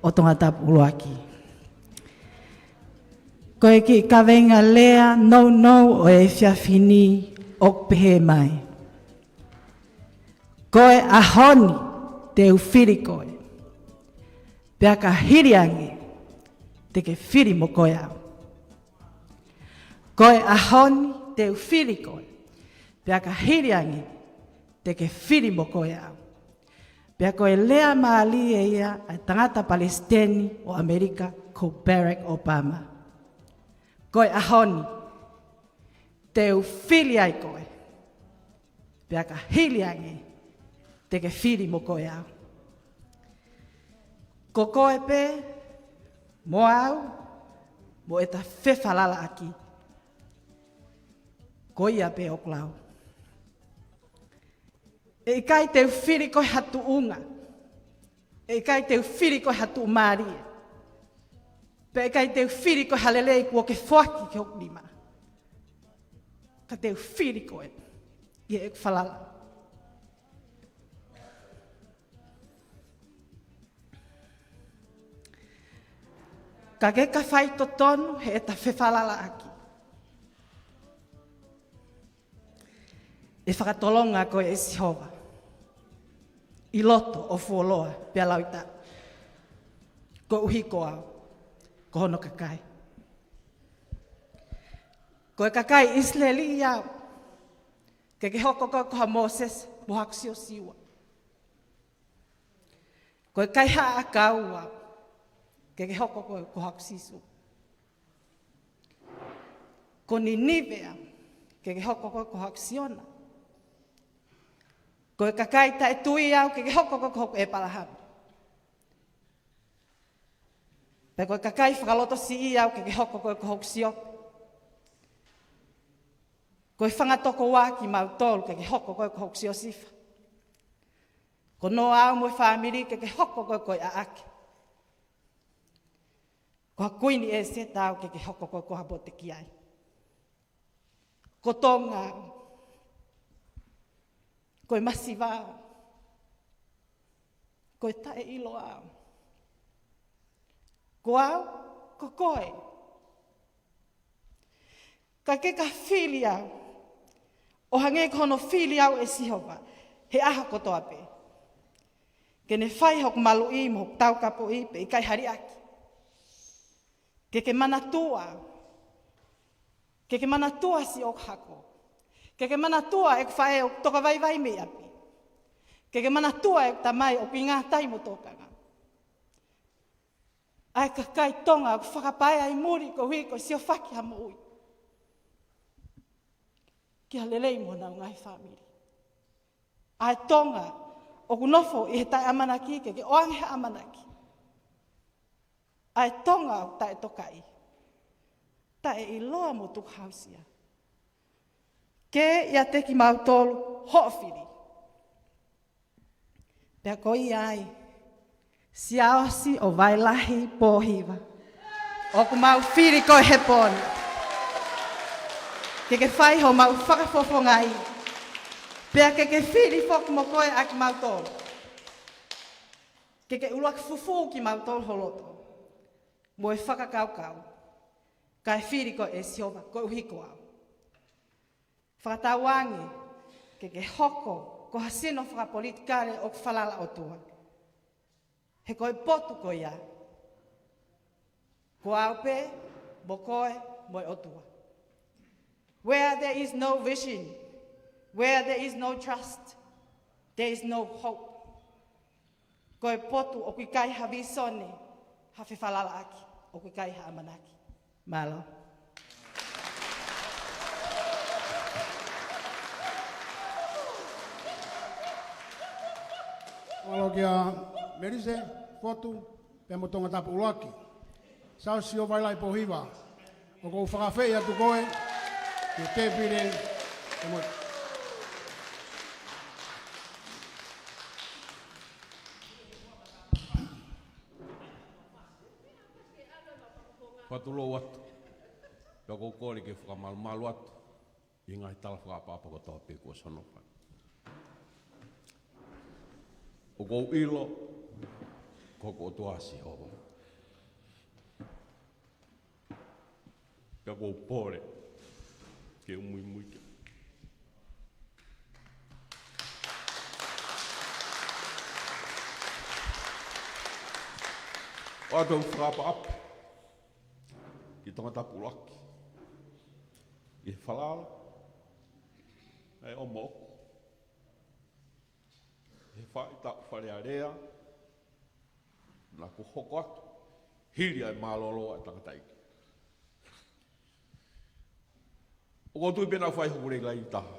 ʻo Tongatapu ʻUluaki. Ko e kiʻi kaveinga lea nounou ʻo e efiafi ni ʻoku pehē mai: Ko e ʻaho ni te u fili koe, pea ka hili ange te ke fili mo koe au. Ko e ʻaho ni te u fili koe, pea ka hili ange te ke fili mo koe au. Pea ko e lea mālie ia ʻa e tangata palesiteni ʻo ʻAmelika ko Barack Obama. Ko e ʻaho ni te u fili ai koe, pea ka hili ange te ke fili mo koe au. Ko koe pē mo au mo ʻeta fefalalaʻaki, ko ia pē ʻoku lau. ʻE ʻikai te u fili koe ha tuʻunga, ʻe ʻikai te u fili koe ha tuʻumālie, Pea ʻikai te u fili koe ha lelei kuo ke foaki ki hoku nima. Ka te u fili koe ʻi heʻeku falala. Ka ke ka faitotonu heʻeta fefalalaʻaki. ʻE fakatolonga koe ʻe Sihova ʻi loto ʻo fuoloa pea lauita, koeʻuhi ko au, ko hono kakai. Ko e kakai ʻIsileli au, ke ke hoko koe ko ha Mōsese mo haku Siosiua. Ko e kaihaʻa ʻakau au, ke ke hoko koe ko haku Sīsū. Ko Ninive au, ke ke hoko koe ko haku Siona. Ko e kakai taʻetui au, ke ke hoko koe ko hoku ʻEpalahame. Pea ko e kakai fakalotosiʻi au, ke ke hoko koe ko hoku Siope. Ko e fanga tokoua kimautolu, ke ke hoko koe ko hoku Siosifa. Ko Noa au mo e fāmili, ke ke hoko koe ko e ʻAʻake. Ko ha Kuini ʻEseta au, ke ke hoko koe ko ha Motekiai. Ko Tonga au, ko e masiva au, ko e taʻeʻiloa au. Ko au, ko koe. Ka ke ka fili au ʻo hangē ko hono fili au ʻe Sihova he ʻaho kotoa pē, ke ne fai hoku maluʻi mo hoku taukapoʻi pea ʻikai ha liʻaki. Ke ke manatua, ke ke manatua siʻoku hako. Ke ke manatua ʻeku faʻē ʻoku toka vaivai mei ʻapi. Ke ke manatua ʻeku tamai ʻoku ʻi ngātai mo tōkanga. ʻA e kakai Tonga ʻoku fakapaea ʻi muli koeʻuhi ko e siofaki ha moʻui ki ha lelei mo honau ngaahi fāmili. ʻA e Tonga ʻoku nofo ʻi he taʻeʻamanaki, ke ke ʻoange ha ʻamanaki. ʻA e Tonga ʻoku taʻetokaʻi, taʻeʻiloa mo tukuhāusia. Ke ʻiate kimautolu hoʻo fili. Pea ko ia ai, Siaosi ʻo Vailahi Pōhiva, ʻoku mau fili koe he pō ni. Ke ke fai homau fakafofongaʻi. Pea ke ke fili foki mo koe ʻa kimautolu. Ke ke ʻuluaki fufū kimautolu ho loto mo e fakakaukau, kae fili koe ʻe Sihova koeʻuhi ko au. Fakatauange ke ke hoko ko ha sino fakapolitikale ʻoku falala ʻOtua. He ko e potu ko ia, ko au pē, mo koe, mo e ʻOtua. Where there is no vision, where there is no trust, there is no hope. Ko e potu ʻoku ʻikai ha vīsone, ha fefalalaʻaki, ʻoku ʻikai ha ʻamanaki. Mālō. Mālō kia Melise, Fotu, pea mo Tongatapu ʻUluaki. Siaosi ʻo Vailahi Pōhiva, ʻoku ou fakaafeʻi atu koe ki he tēpile, pea mo Fatulou atu. Pea ʻoku ou kole ke fakamalumalu atu ʻi he ngaahi tala fakaʻapaʻapa kotoa pē kuo ʻosi hono fai. ʻOku ou ʻilo ko hoku ʻOtua ʻa Sihova. Pea ʻoku ou pole ke u muimui ki ai. ʻOatu ʻeku fakaʻapaʻapa ki Tongatapu ʻUluaki ʻi he falala ʻa e ʻOmoʻoku, ʻi he faʻahitaʻu Fale Alea naʻa ku hoko atu hili ʻa e mālōlō ʻa e tangataʻeiki. ʻOku ou tui pē naʻa ku fai hoku lelei taha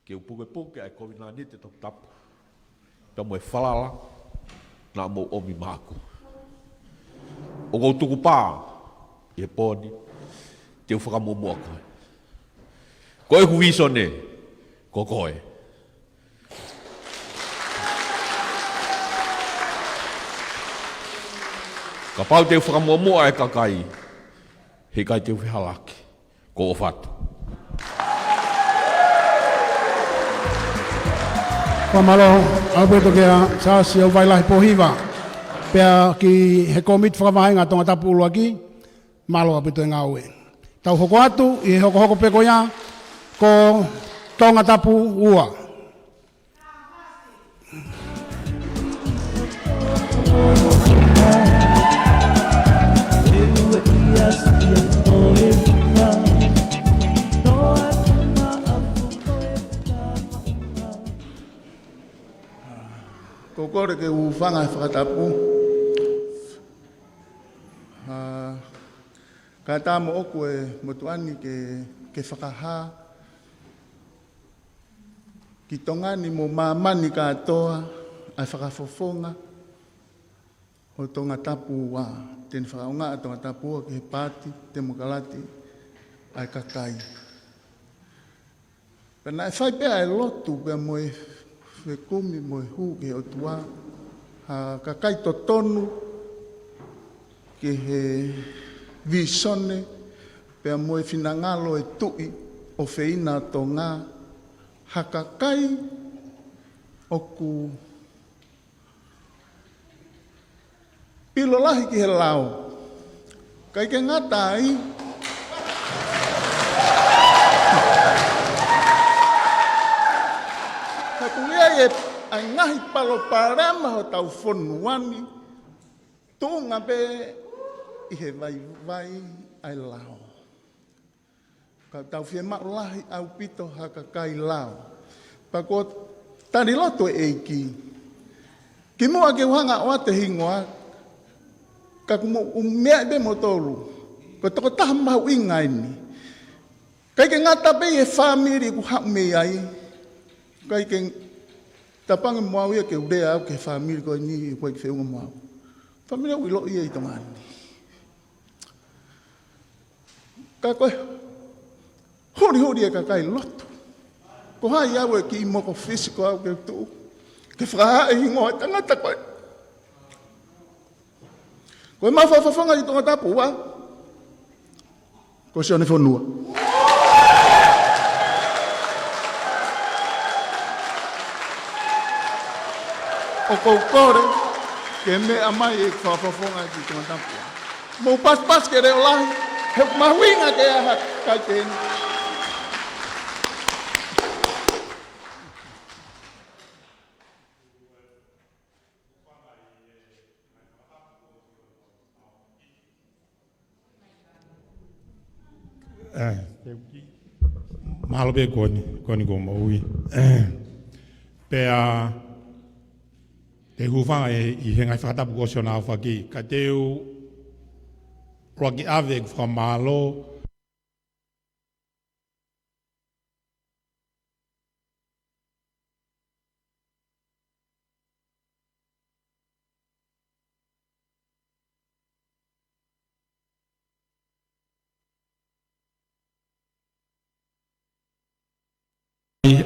ke u pukepuke ʻa e kovinānite toputapu pea mo e falala naʻa mou ʻomi maʻaku. ʻOku ou tukupā ʻi he pō ni te u fakamuʻomuʻa koe. Ko ʻeku vīsone ko koe. Kapau te u fakamuʻomuʻa e kakai, he ʻikai te u fehālaaki. Ko ʻofa atu. Fakamālō ʻaupito kia Siaosi ʻo Vailahi Pōhiva. Pea ki he kōmiti fakavahenga Tongatapu ʻUluaki, mālō ʻaupito e ngāue. Tau hoko atu ʻi he hokohoko pē ko ia, ko Tongatapu ua. Ko e kole ke u hūfanga he fakatapu. ʻA, kae ʻatā moʻoku e motuʻa ni ke, ke fakahā ki Tonga ni mo māmani kātoa ʻa e fakafofonga ʻo Tongatapu ua, te ne fakaʻaongaʻi ʻa Tongatapu ua ki he Paati Temokalati ʻa e Kakai. Pea naʻe fai pē ʻa e lotu pea mo e fekumi mo e hū ki he ʻOtua, ha kakai totonu ki he vīsone pea mo e finangalo e Tuʻi ʻofeina ʻo Tonga, ha kakai ʻoku pilo lahi ki he lao. ʻIkai ke ngata ai, ka ʻoku ʻi ai e, ʻa e ngaahi palopalema hotau fonua ni, tuʻunga pē ʻi he vaivai ʻa e lao. Ka tau fiemaʻu lahi ʻaupito ha kakai lao. Pea ko e tali lotu e ʻEiki. Kimuʻa ke u hanga ʻo ʻoatu e hingoa, ka ʻoku mou meaʻi pē moutolu, ko e tokotaha mahuʻinga eni. ʻIkai ke ngata pē ʻi he fāmili ʻoku haʻu mei ai. ʻIkai ke tapange mo au ia ke u lea au ki he fāmili ko eni, ʻoku ʻikai ke feʻunga mo au. Fāmili ʻoku ʻiloʻi ia ʻi Tonga ni. Ka ko e hulihuli e kakai lotu. Ko hai au e kiʻi moko fisiko au ke tuʻu ke fakahā e hingoa e tangata ko ē. Ko e mau fakafofonga ʻi Tongatapu ua, ko Sione Fonua. ʻOku ou kole ke meʻa mai e fakafofonga ki Tongatapu ua. Mou pasipasi ke leʻo lahi, he ʻoku mahuʻinga ke ʻi ai ha kakai pehē ni. ʻE, mālō pē ko eni, ko eni ko moʻui. ʻE, pea te u hūfanga ʻi he ngaahi fakatapu kuo ʻosi hono aofaki, ka te u ʻuluaki ʻave ʻeku fakamālō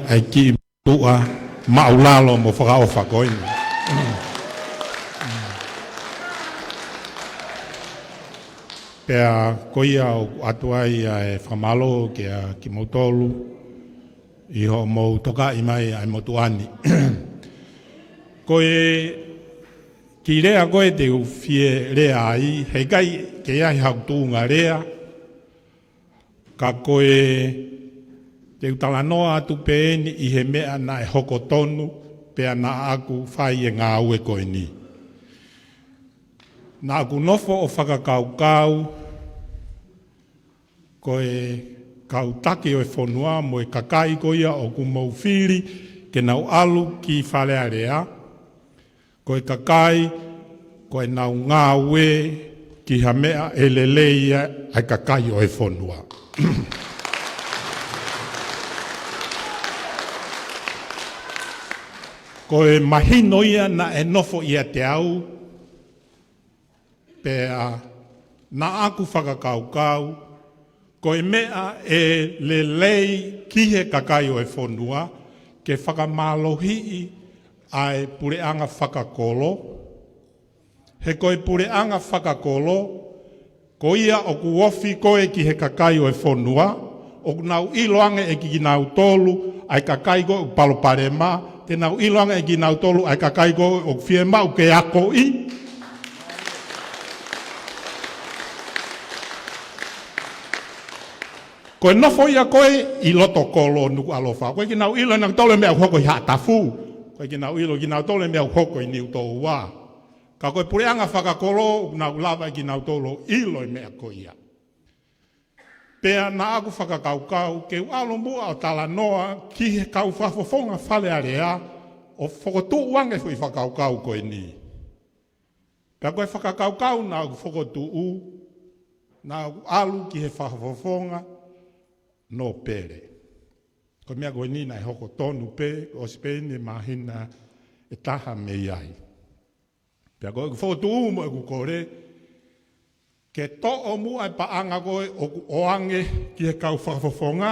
ʻa e kiʻi motuʻa māʻulalo mo fakaʻofa ko eni. Pea ko ia ʻoku ʻoatu ai ʻa e fakamālō kia kimoutolu ʻi hoʻomou tokaʻi mai ʻa e motuʻa ni. Ko e kiʻi lea ko ē te u fie lea ai, heʻikai ke ʻi ai haʻaku tuʻunga lea, ka ko e te u talanoa atu pē eni ʻi he meʻa naʻe hoko tonu, pea naʻa ku fai e ngāue ko eni. Naʻa ku nofo ʻo fakakaukau, ko e kau taki ʻo e fonua mo e kakai ko ia ʻoku mou fili ke nau ʻalu ki Fale Alea, ko e kakai, ko ʻenau ngāue ki ha meʻa ʻe lelei ai ʻa e kakai ʻo e fonua. Ko e mahino ia naʻe nofo ʻiate au, pea naʻa ku fakakaukau, ko e meʻa ʻe lelei ki he kakai ʻo e fonua, ke fakamālohiʻi ʻa e puleʻanga fakakolo, He ko e puleʻanga fakakolo, ko ia ʻoku ofi ko ē ki he kakai ʻo e fonua, ʻoku nau ʻilo ange ʻe kinautolu ʻa e kakai ko ē ʻoku palopalema, te nau ʻilo ange ʻe kinautolu ʻa e kakai ko ē ʻoku fiemaʻu ke akoʻi. Ko e nofo ia ko ē ʻi loto kolo Nukuʻalofa. ʻOku ʻikai ke nau ʻilo ʻe nautolu e meʻa ʻoku hoko ʻi Haʻatafu. ʻOku ʻikai ke nau ʻilo ʻe kinautolu e meʻa ʻoku hoko ʻi Niutōua. Ka ko e puleʻanga fakakolo, ʻoku nau lava ʻe kinautolu ʻo ʻilo e meʻa ko ia. Pea naʻá ku fakakaukau ke u ʻalu muʻa ʻo talanoa ki he kau fakafofonga Fale Alea, ʻo fokotuʻu ange foʻi fakakaukau ko eni. Pea ko e fakakaukau naʻá ku fokotuʻu, naʻá ku ʻalu ki he fakafofonga nōpele. Ko e meʻa ko eni naʻe hoko tonu pē, ʻosi pē eni e māhina ʻe taha mei ai. Pea ko ʻeku fokotuʻu mo ʻeku kole, ke toʻo muʻa e paʻanga ko ē ʻoku ʻoange ki he kau fakafofonga,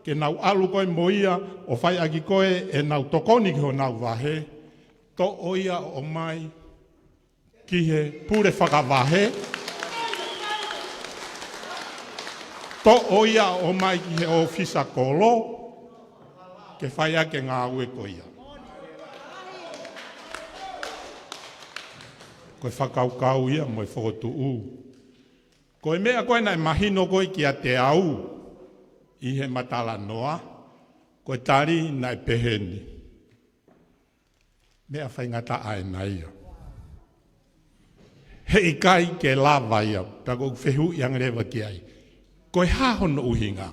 ke nau ʻalu ko ē mo ia ʻo fai ʻaki ko ē ʻenau tokoni ki honau vahe, toʻo ia ʻo ʻomai ki he pule fakavahe, toʻo ia ʻo ʻomai ki he ʻōfisa kolo, ke fai ʻaki e ngāue ko ia. Ko e fakakaukau ia mo e fokotuʻu. Ko e meʻa ko ē naʻe mahino ko ē kiate au ʻi heʻema talanoa, ko e tali naʻe pehē ni. Meʻa faingataʻa ʻena ia. Heʻikai ke lava ia, pea ko ʻeku fehuʻi ange leva ki ai. Ko e hā hono ʻuhinga?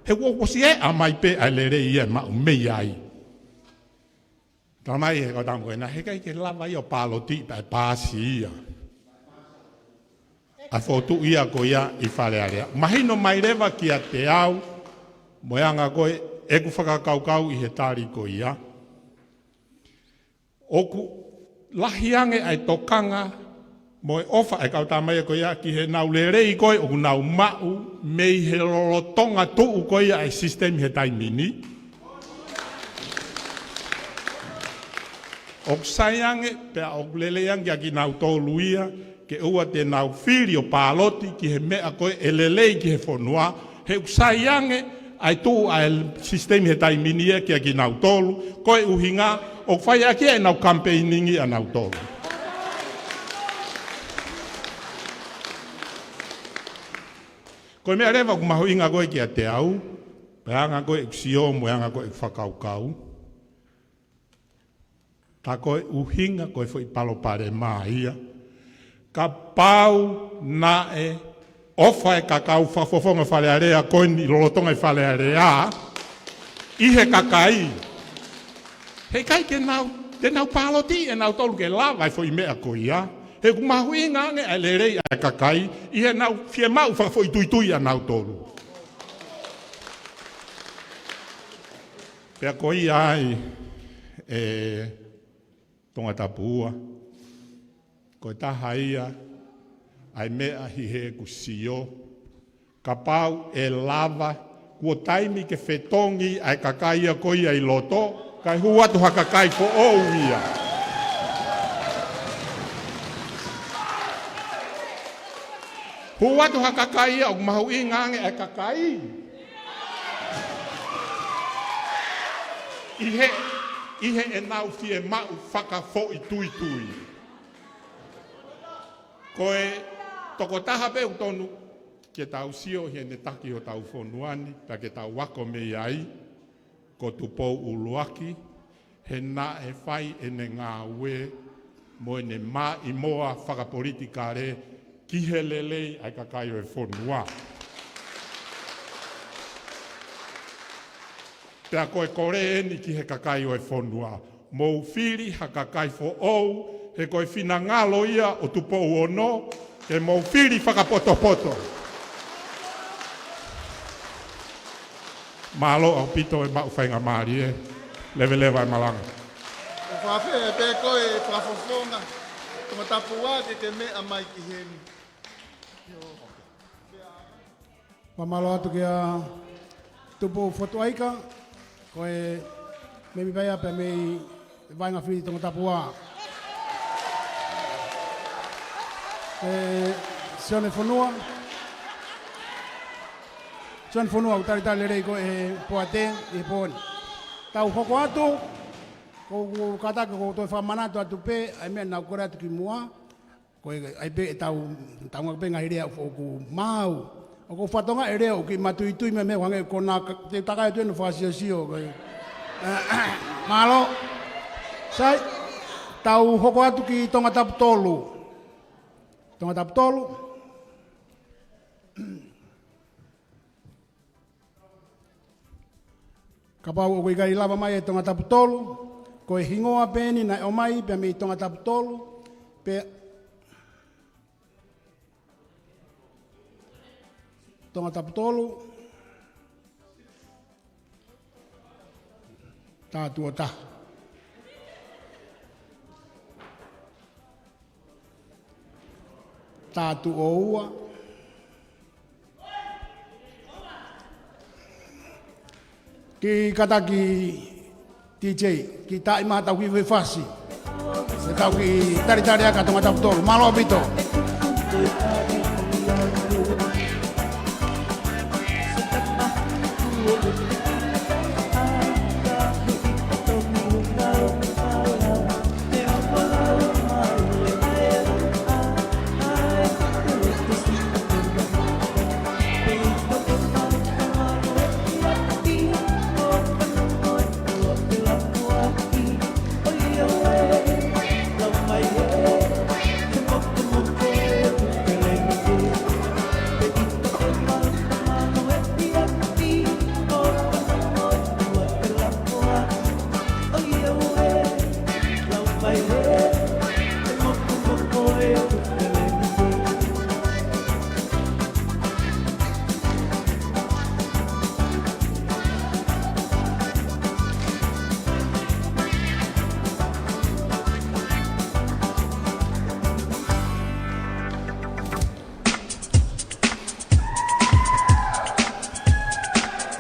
He kuo ʻosi ʻeʻa mai pē ʻa e lelei ia ʻe maʻu mei ai. Talamai ʻe he kau tama ko ena, heʻikai ke lava ia ʻo pāloti pea ʻe paasi ia. ʻA e fokotuʻu ia ko ia ʻi Fale Alea. Mahino mai leva kiate au, mo e anga ko ē ʻeku fakakaukau ʻi he tali ko ia. ʻOku lahi ange ʻa e tokanga mo e ʻofa ʻa e kau tama ia ko ia ki heʻenau lelei ko ē ʻoku nau maʻu mei he lolotonga tuʻu ko ia ʻa e sisitemi he taimi ni. ʻOku sai ange, pea ʻoku lelei ange kia kinautolu ia, ke ʻoua te nau fili ʻo pāloti ki he meʻa ko ē ʻe lelei ki he fonua, he ʻoku sai ange ʻa e tuʻu ʻa e sisitemi he taimi ni ia kia kinautolu, ko e ʻuhinga ʻoku fai ʻaki ia ʻenau kamipeiningi ʻanautolu. Ko e meʻa leva ʻoku mahuʻinga ko ē kiate au, pea anga ko ē ʻeku sio, mo e anga ko ē ʻeku fakakaukau. Tā ko e ʻuhinga ko e foʻi palopalema ia. Kapau naʻe ʻofa e kau fakafofonga Fale Alea ko eni lolotonga ʻi Fale Alea ʻi he kakai, heʻikai ke nau, te nau pāloti ʻe nautolu ke lava e foʻi meʻa ko ia. He ʻoku mahuʻinga ange ʻa e lelei ʻa e kakai ʻi heʻenau fiemaʻu fakafoʻituitui ʻanautolu. Pea ko ia ai ʻe Tongatapu ua. Ko e taha ia ʻa e meʻa ʻi heʻeku sio. Kapau ʻe lava, kuo taimi ke fetongi ʻa e kakai ia ko ia ʻi loto, kae hū atu ha kakai foʻou ia. Hū atu ha kakai ia ʻoku mahuʻinga ange ʻa e kakai. ʻI he, ʻi heʻenau fiemaʻu fakafoʻituitui. Ko e tokotaha pē ʻoku tonu ke tau sio ʻi heʻene taki hotau fonua ni, pea ke tau ako mei ai, ko Tupou ʻUluaki, he naʻe fai ʻene ngāue mo ʻene maʻimoa fakapolitikale ki he lelei ʻa e kakai ʻo e fonua. Pea ko e kole eni ki he kakai ʻo e fonua, mou fili ha kakai foʻou, he ko e finangalo ia ʻo Tupou Ono, ke mou fili fakapotopoto. Mālō ʻaupito e maʻu faingamālie, leveleva e malanga. ʻOku ou fakaafeʻi pē koe fakafofonga Tongatapu ua ke ke meʻa mai ki heni. Fakamālō atu kia Tupou Fotu ʻAika, ko e mēmipa ia pē mei he vaʻinga fili Tongatapu ua. ʻE Sione Fonua. Sione Fonua, ʻoku talitali lelei koe ʻe he poate ʻi he pō ni. Tau hoko atu, ko u kātaki ʻoku ou toe fakamanatu atu pē ʻa e meʻa naʻa ku kole atu kimuʻa. Ko e ʻai pē ʻetau, tau ngāueʻaki pē ngaahi lea ʻoku maau. ʻOku ou fakatokangaʻi e lea ʻoku kiʻi matuitui mai mei he hangē ko ena ka, te u takai atu ʻeni ʻo fakasiosio. Ko e, mālō. Sai, tau hoko atu ki Tongatapu tolu. Tongatapu tolu. Kapau ʻoku ʻikai lava mai e Tongatapu tolu, ko e hingoa pē ʻeni naʻe ʻomai pē mei Tongatapu tolu, pea Tongatapu tolu, tā tuʻo taha. Tā tuʻo ua. Kiʻi kātaki D J, kiʻi tāʻima tau kiʻi fefasi. Te tau kiʻi talitali ʻaki ʻa Tongatapu tolu. Mālō ʻaupito.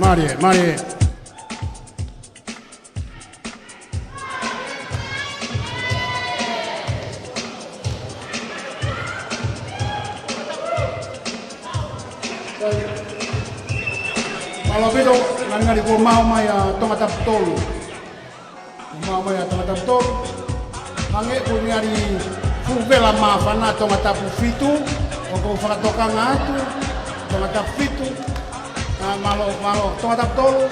Mālie, mālie. Mālō ʻaupito, ngalingali kuo maʻu mai ʻa Tongatapu tolu. Kuo maʻu mai ʻa Tongatapu tolu. Hangē ko e ngali fuʻu vela māfana Tongatapu fitu, ʻoku ou fakatokanga atu, Tongatapu fitu. Ā, mālō, mālō, Tongatapu tolu.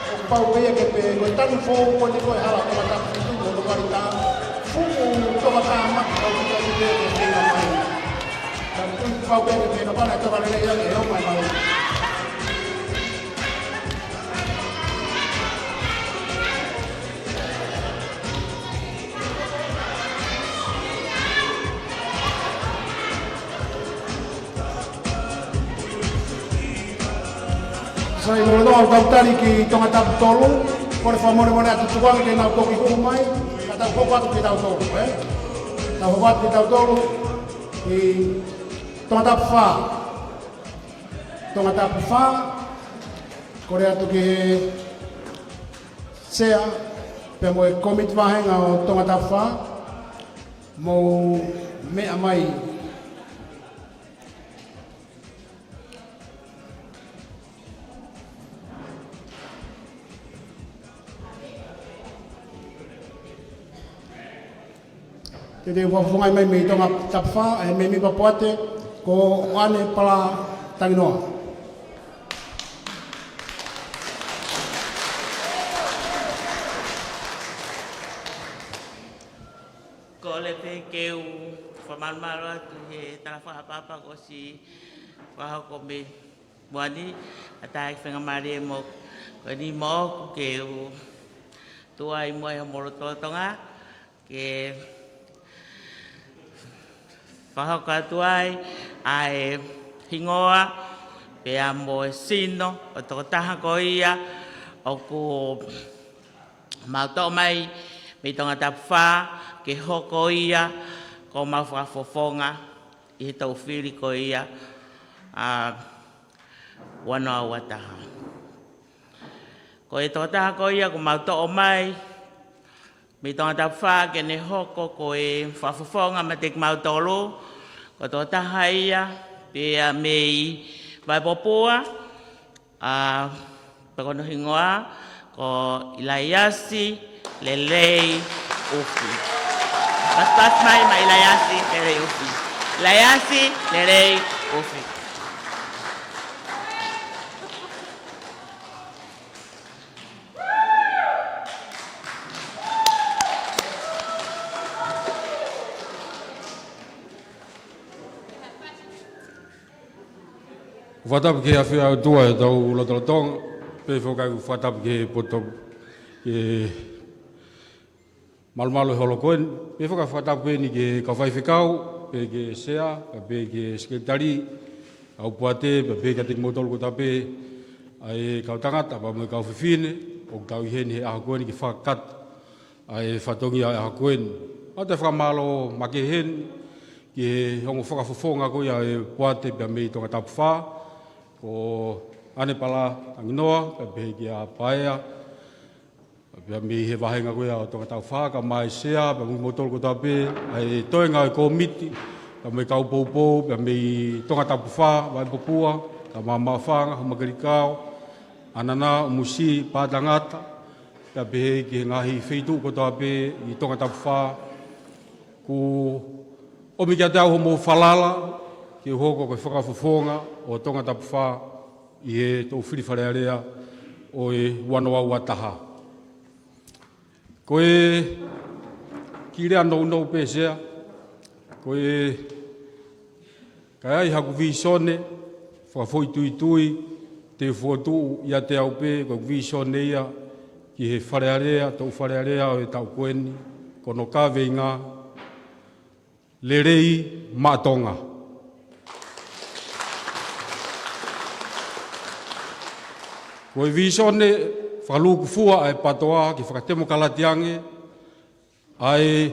ʻOku pau pē ia ke pehē, ko e tanu foʻou ko eni ko e hala Tongatapu fitu mo Nukuʻalofa. Fuʻu tokāteline ʻoku tau pehē ke feinga mai. Tanu foʻou pau pē ia ke pehē, kapau naʻe toka lelei ange ʻe ʻomai mai. Sai, lolotonga ʻetau tali ki Tongatapu tolu, kole fakamolemole atu tukuange ke nau toki hū mai, ka tau hoko atu kitautolu, ē? Tau hoko atu kitautolu ki Tongatapu fā. Tongatapu fā, kole atu ki he sea, pea mo e kōmiti vāhenga ʻo Tongatapu fā, mou meʻa mai. Te u fakafofongaʻi mai mei Tongatapu fā, ʻe he mēmipa poate, ko ʻAne Pala Tanginoa. Kole pē ke u fakamalumalu atu he talafakatapu kuo ʻosi fakahoko mei muʻa ni, ʻa e faingamālie mo eni moʻoku ke u tuʻu ai muʻa ʻi homou lotolotonga, ke fakahoko atu ai ʻa e hingoa, pea mo e sino ʻo e tokotaha ko ia ʻoku mau toʻo mai mei Tongatapu fā, ke hoko ia ko homau fakafofonga ʻi he toʻu fili ko ia ʻa ua noa ua taha. Ko Ko e tokotaha ko ia kuo mau toʻo mai mei Tongatapu Fā ke ne hoko ko e fakafofonga meiate kimautolu, ko e tokotaha ia pea mei Vaipopua, ʻa, pea ko hono hingoa ko ʻIlaiasi Lelei ʻUfi. Pasipasi mai maʻa ʻIlaiasi Lelei ʻUfi. ʻIlaiasi Lelei ʻUfi. Fakatapu ki he ʻafio ʻa e ʻOtua ʻi hotau lotolotonga, pea foki ʻoku fakatapu ki he poto, ki he malumalu ʻo e holo ko eni, pea foki ʻa e fakatapu ko eni ki he kau faifekau, pea ki he sea, pea ki he sekelitali, ʻa Upuate, pea kiate kimoutolu kotoa pē, ʻa e kau tangata, pea mo e kau fefine, ʻoku tau ʻi heni he ʻaho ko eni ke fakakakato ʻa e fatongia ʻo e ʻaho ko eni. ʻOatu e fakamālō makehe heni ki he ongo fakafofonga ko ia ʻo e Upuate pea mei Tongatapu Fā, ko ʻAnepala Tanginoa, pea pehē kia Paea, pea mei he vāhenga ko ia ʻo Tongatapu Fā, kae ʻumaʻā e sea, pea mo kimoutolu kotoa pē, ʻa e toenga ʻo e kōmiti, pea mo e kau poupou, pea mei Tongatapu Fā, Vaipopua, Taumamaʻofanga, Houmakelikao, ʻAnana, ʻUmusi, Pātangata, pea pehē ki he ngaahi feituʻu kotoa pē ʻi Tongatapu Fā, kuo ʻomi kiate au hoʻomou falala ke u hoko ko e fakafofonga ʻo Tongatapu Fā ʻi he toʻu fili Fale Alea ʻo e ua noa ua taha. Ko e kiʻi lea nounou pē, Sea, ko e ka ʻi ai haku vīsone fakafoʻituitui te u fokotuʻu ʻiate au pē, ko e vīsone ia ki he Fale Alea, toʻu Fale Alea ʻo e taʻu ko eni, ko hono kaveinga, Lelei maʻa Tonga. Ko e vīsone fakalūkufua ʻa e PATOA ke fakatemokalati ange ʻa e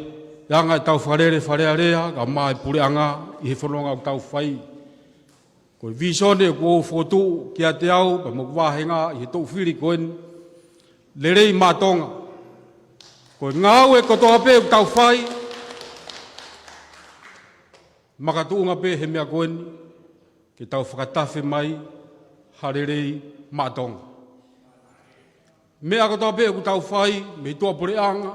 anga ʻetau fakalele Fale Alea, kae ʻumaʻā e puleʻanga ʻi he fononga ʻoku tau fai. Ko e vīsone ʻoku ou fokotuʻu kiate au, pea mo hoku vāhenga ʻi he toʻu fili ko eni, Lelei maʻa Tonga. Ko e ngāue kotoa pē ʻoku tau fai, makatuʻunga pē he meʻa ko eni, ke tau fakatafe mai ha lelei maʻa Tonga. Meʻa kotoa pē ʻoku tau fai, mei tuʻapuleʻanga,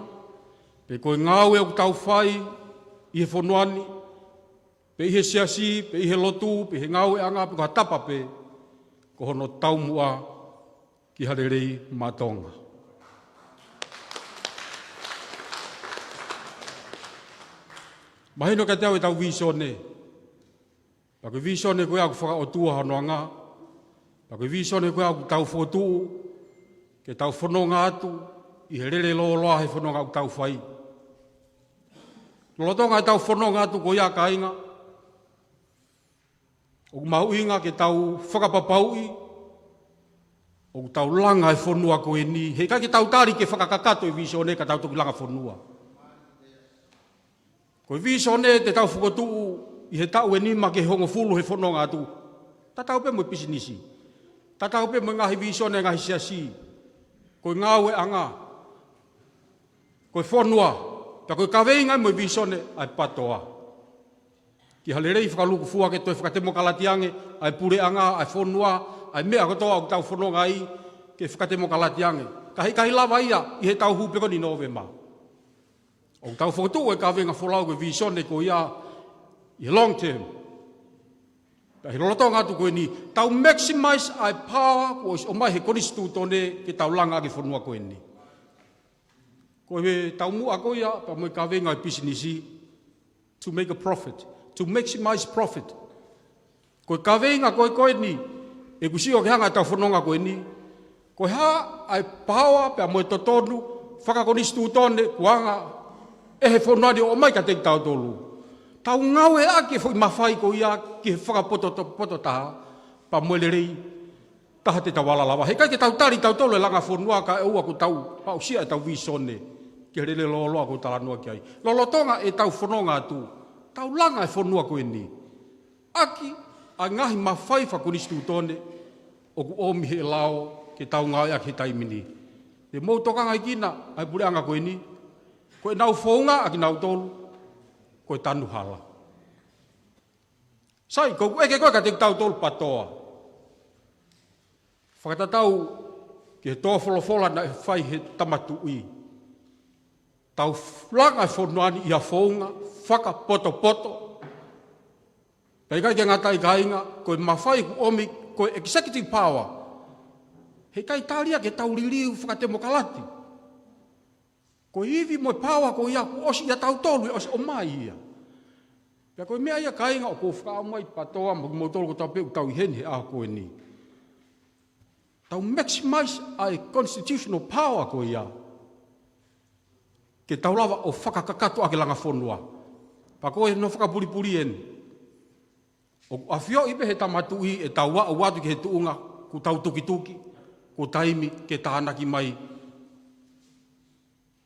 pe ko e ngāue ʻoku tau fai ʻi he fonua ni, pe ʻi he siasi, pe ʻi he lotu, pe ʻi he ngāueʻanga, pe ko ha tapa pē, ko hono taumuʻa ki ha lelei maʻa Tonga. Mahino kiate au ʻetau vīsone. Pea ko e vīsone ko ia ʻoku fakaʻotua hono anga. Pea ko e vīsone ko ia ʻoku tau fokotuʻu ke tau fononga atu ʻi he lele lōloa he fononga ʻoku tau fai. Lolotonga ʻetau fononga atu ko ia, kāinga, ʻoku mahuʻinga ke tau fakapapauʻi ʻoku tau langa e fonua ko eni. Heʻikai ke tau tali ke fakakakato e vīsone ka tau toki langa fonua. Ko e vīsone te tau fokotuʻu ʻi he taʻu ʻe nima ki he hongofulu he fononga atu, tatau pē mo e pisinisi, tatau pē mo e ngaahi vīsone e ngaahi siasi, ko e ngāueʻanga, ko e fonua, pea ko e kaveinga mo e vīsone ʻa e PATOA, ki ha lelei fakalūkufua ke toe fakatemokalati ange ʻa e puleʻanga, ʻa e fonua, ʻa e meʻa kotoa ʻoku tau fononga ai, ke fakatemokalati ange. Ka heʻikai lava ia ʻi heʻetau hū pē ko eni ʻi Nōvema. ʻOku tau fokotuʻu e kaveinga folau, ko e vīsone ko ia ʻi he long term. Pea ʻi he lolotonga atu ko eni, tau maximize ʻa e power kuo ʻosi ʻomai he konisitūtone ke tau langa ʻaki e fonua ko eni. Ko e taumuʻa ko ia, pea mo e kaveinga e pisinisi, to make a profit, to maximize profit. Ko e kaveinga ko ē ko eni, ʻeku sio ki he anga ʻetau fononga ko eni, ko e hā ʻa e power pea mo e totonu fakakonisitūtone kuo anga ʻe he fonua ni ʻo ʻomai kiate kitautolu. Tau ngāueʻaki e foʻi mafai ko ia ki he fakapotopoto taha, pea mo e lelei taha te tau ala lava. Heʻikai ke tau tali tautolu e langa fonua kae ʻoua kuo tau aʻusia ʻetau vīsone ki he lele lōloa ʻoku ou talanoa ki ai. Lolotonga ʻetau fononga atu, tau langa e fonua ko eni ʻaki ʻa e ngaahi mafai fakakonisitūtone ʻoku ʻomi ʻe he lao ke tau ngāueʻaki he taimi ni. Te mou tokangaʻi kinaua ʻa e puleʻanga ko eni, ko ʻenau founga ʻa kinautolu ko e tanu hala. Sai, ko ʻeku ʻeke ko ē kiate kitautolu PATOA. Fakatatau ki he tō folofola naʻe fai he Tama Tuʻi. Tau langa e fonua ni ʻi ha founga fakapotopoto. Pea ʻikai ke ngata ai kāinga, ko e mafai ʻoku ʻomi, ko e executive power. Heʻikai tali ia ke tau liliu fakatemokalati. Ko e ivi mo e paoa ko ia kuo ʻosi ʻia tautolu, ʻosi ʻomai ia. Pea ko e meʻa ia kāinga ʻoku ou fakaʻamu ai PATOA mo kimoutolu kotoa pē ʻoku tau ʻi heni he ʻaho ko eni. Tau maximize ʻa e constitutional power ko ia. Ke tau lava ʻo fakakakato ʻaki e langa fonua. Pea ko e no fakapulipuli eni. ʻOku ʻafioʻi pē he Tama Tuʻi ʻetau aʻu atu ki he tuʻunga kuo tau tukituki, kuo taimi ke tānaki mai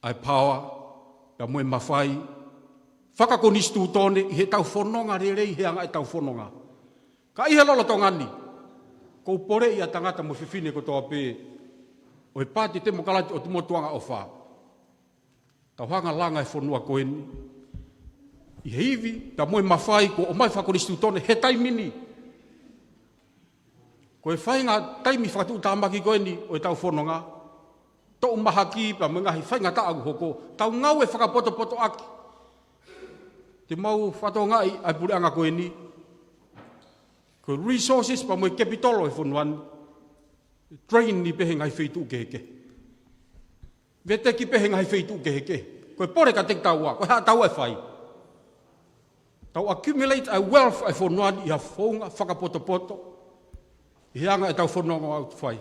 ʻa e paoa, pea mo e mafai fakakonisitūtone ʻi heʻetau fononga lelei he anga ʻetau fononga. Ka ʻi he lolotonga ni, ʻoku ou poleʻi ʻa e tangata mo e fefine kotoa pē ʻo e Paati Temokalati ʻo Timotu Angaʻofa. Tau hanga ʻo langa e fonua ko eni ʻi he ivi, pea mo e mafai kuo ʻomai fakakonisitūtone he taimi ni. Ko e faʻahinga taimi fakatuʻutāmaki ko eni ʻo ʻetau fononga, toʻu mahaki pea mo e ngaahi faingataʻa ʻoku hoko, tau ngāue fakapotopoto ʻaki. Te mau fakatokangaʻi ʻa e puleʻanga ko eni, ko e resources pea mo e capital ʻo e fonua ni, drain ni pē he ngaahi feituʻu kehekehe. Veteki pē he ngaahi feituʻu kehekehe. Ko e pole kiate kitaua, ko e hā ʻetau ʻe fai. Tau accumulate ʻa e wealth ʻa e fonua ni ʻi ha founga fakapotopoto. ʻI he anga ʻetau fononga ʻoku fai.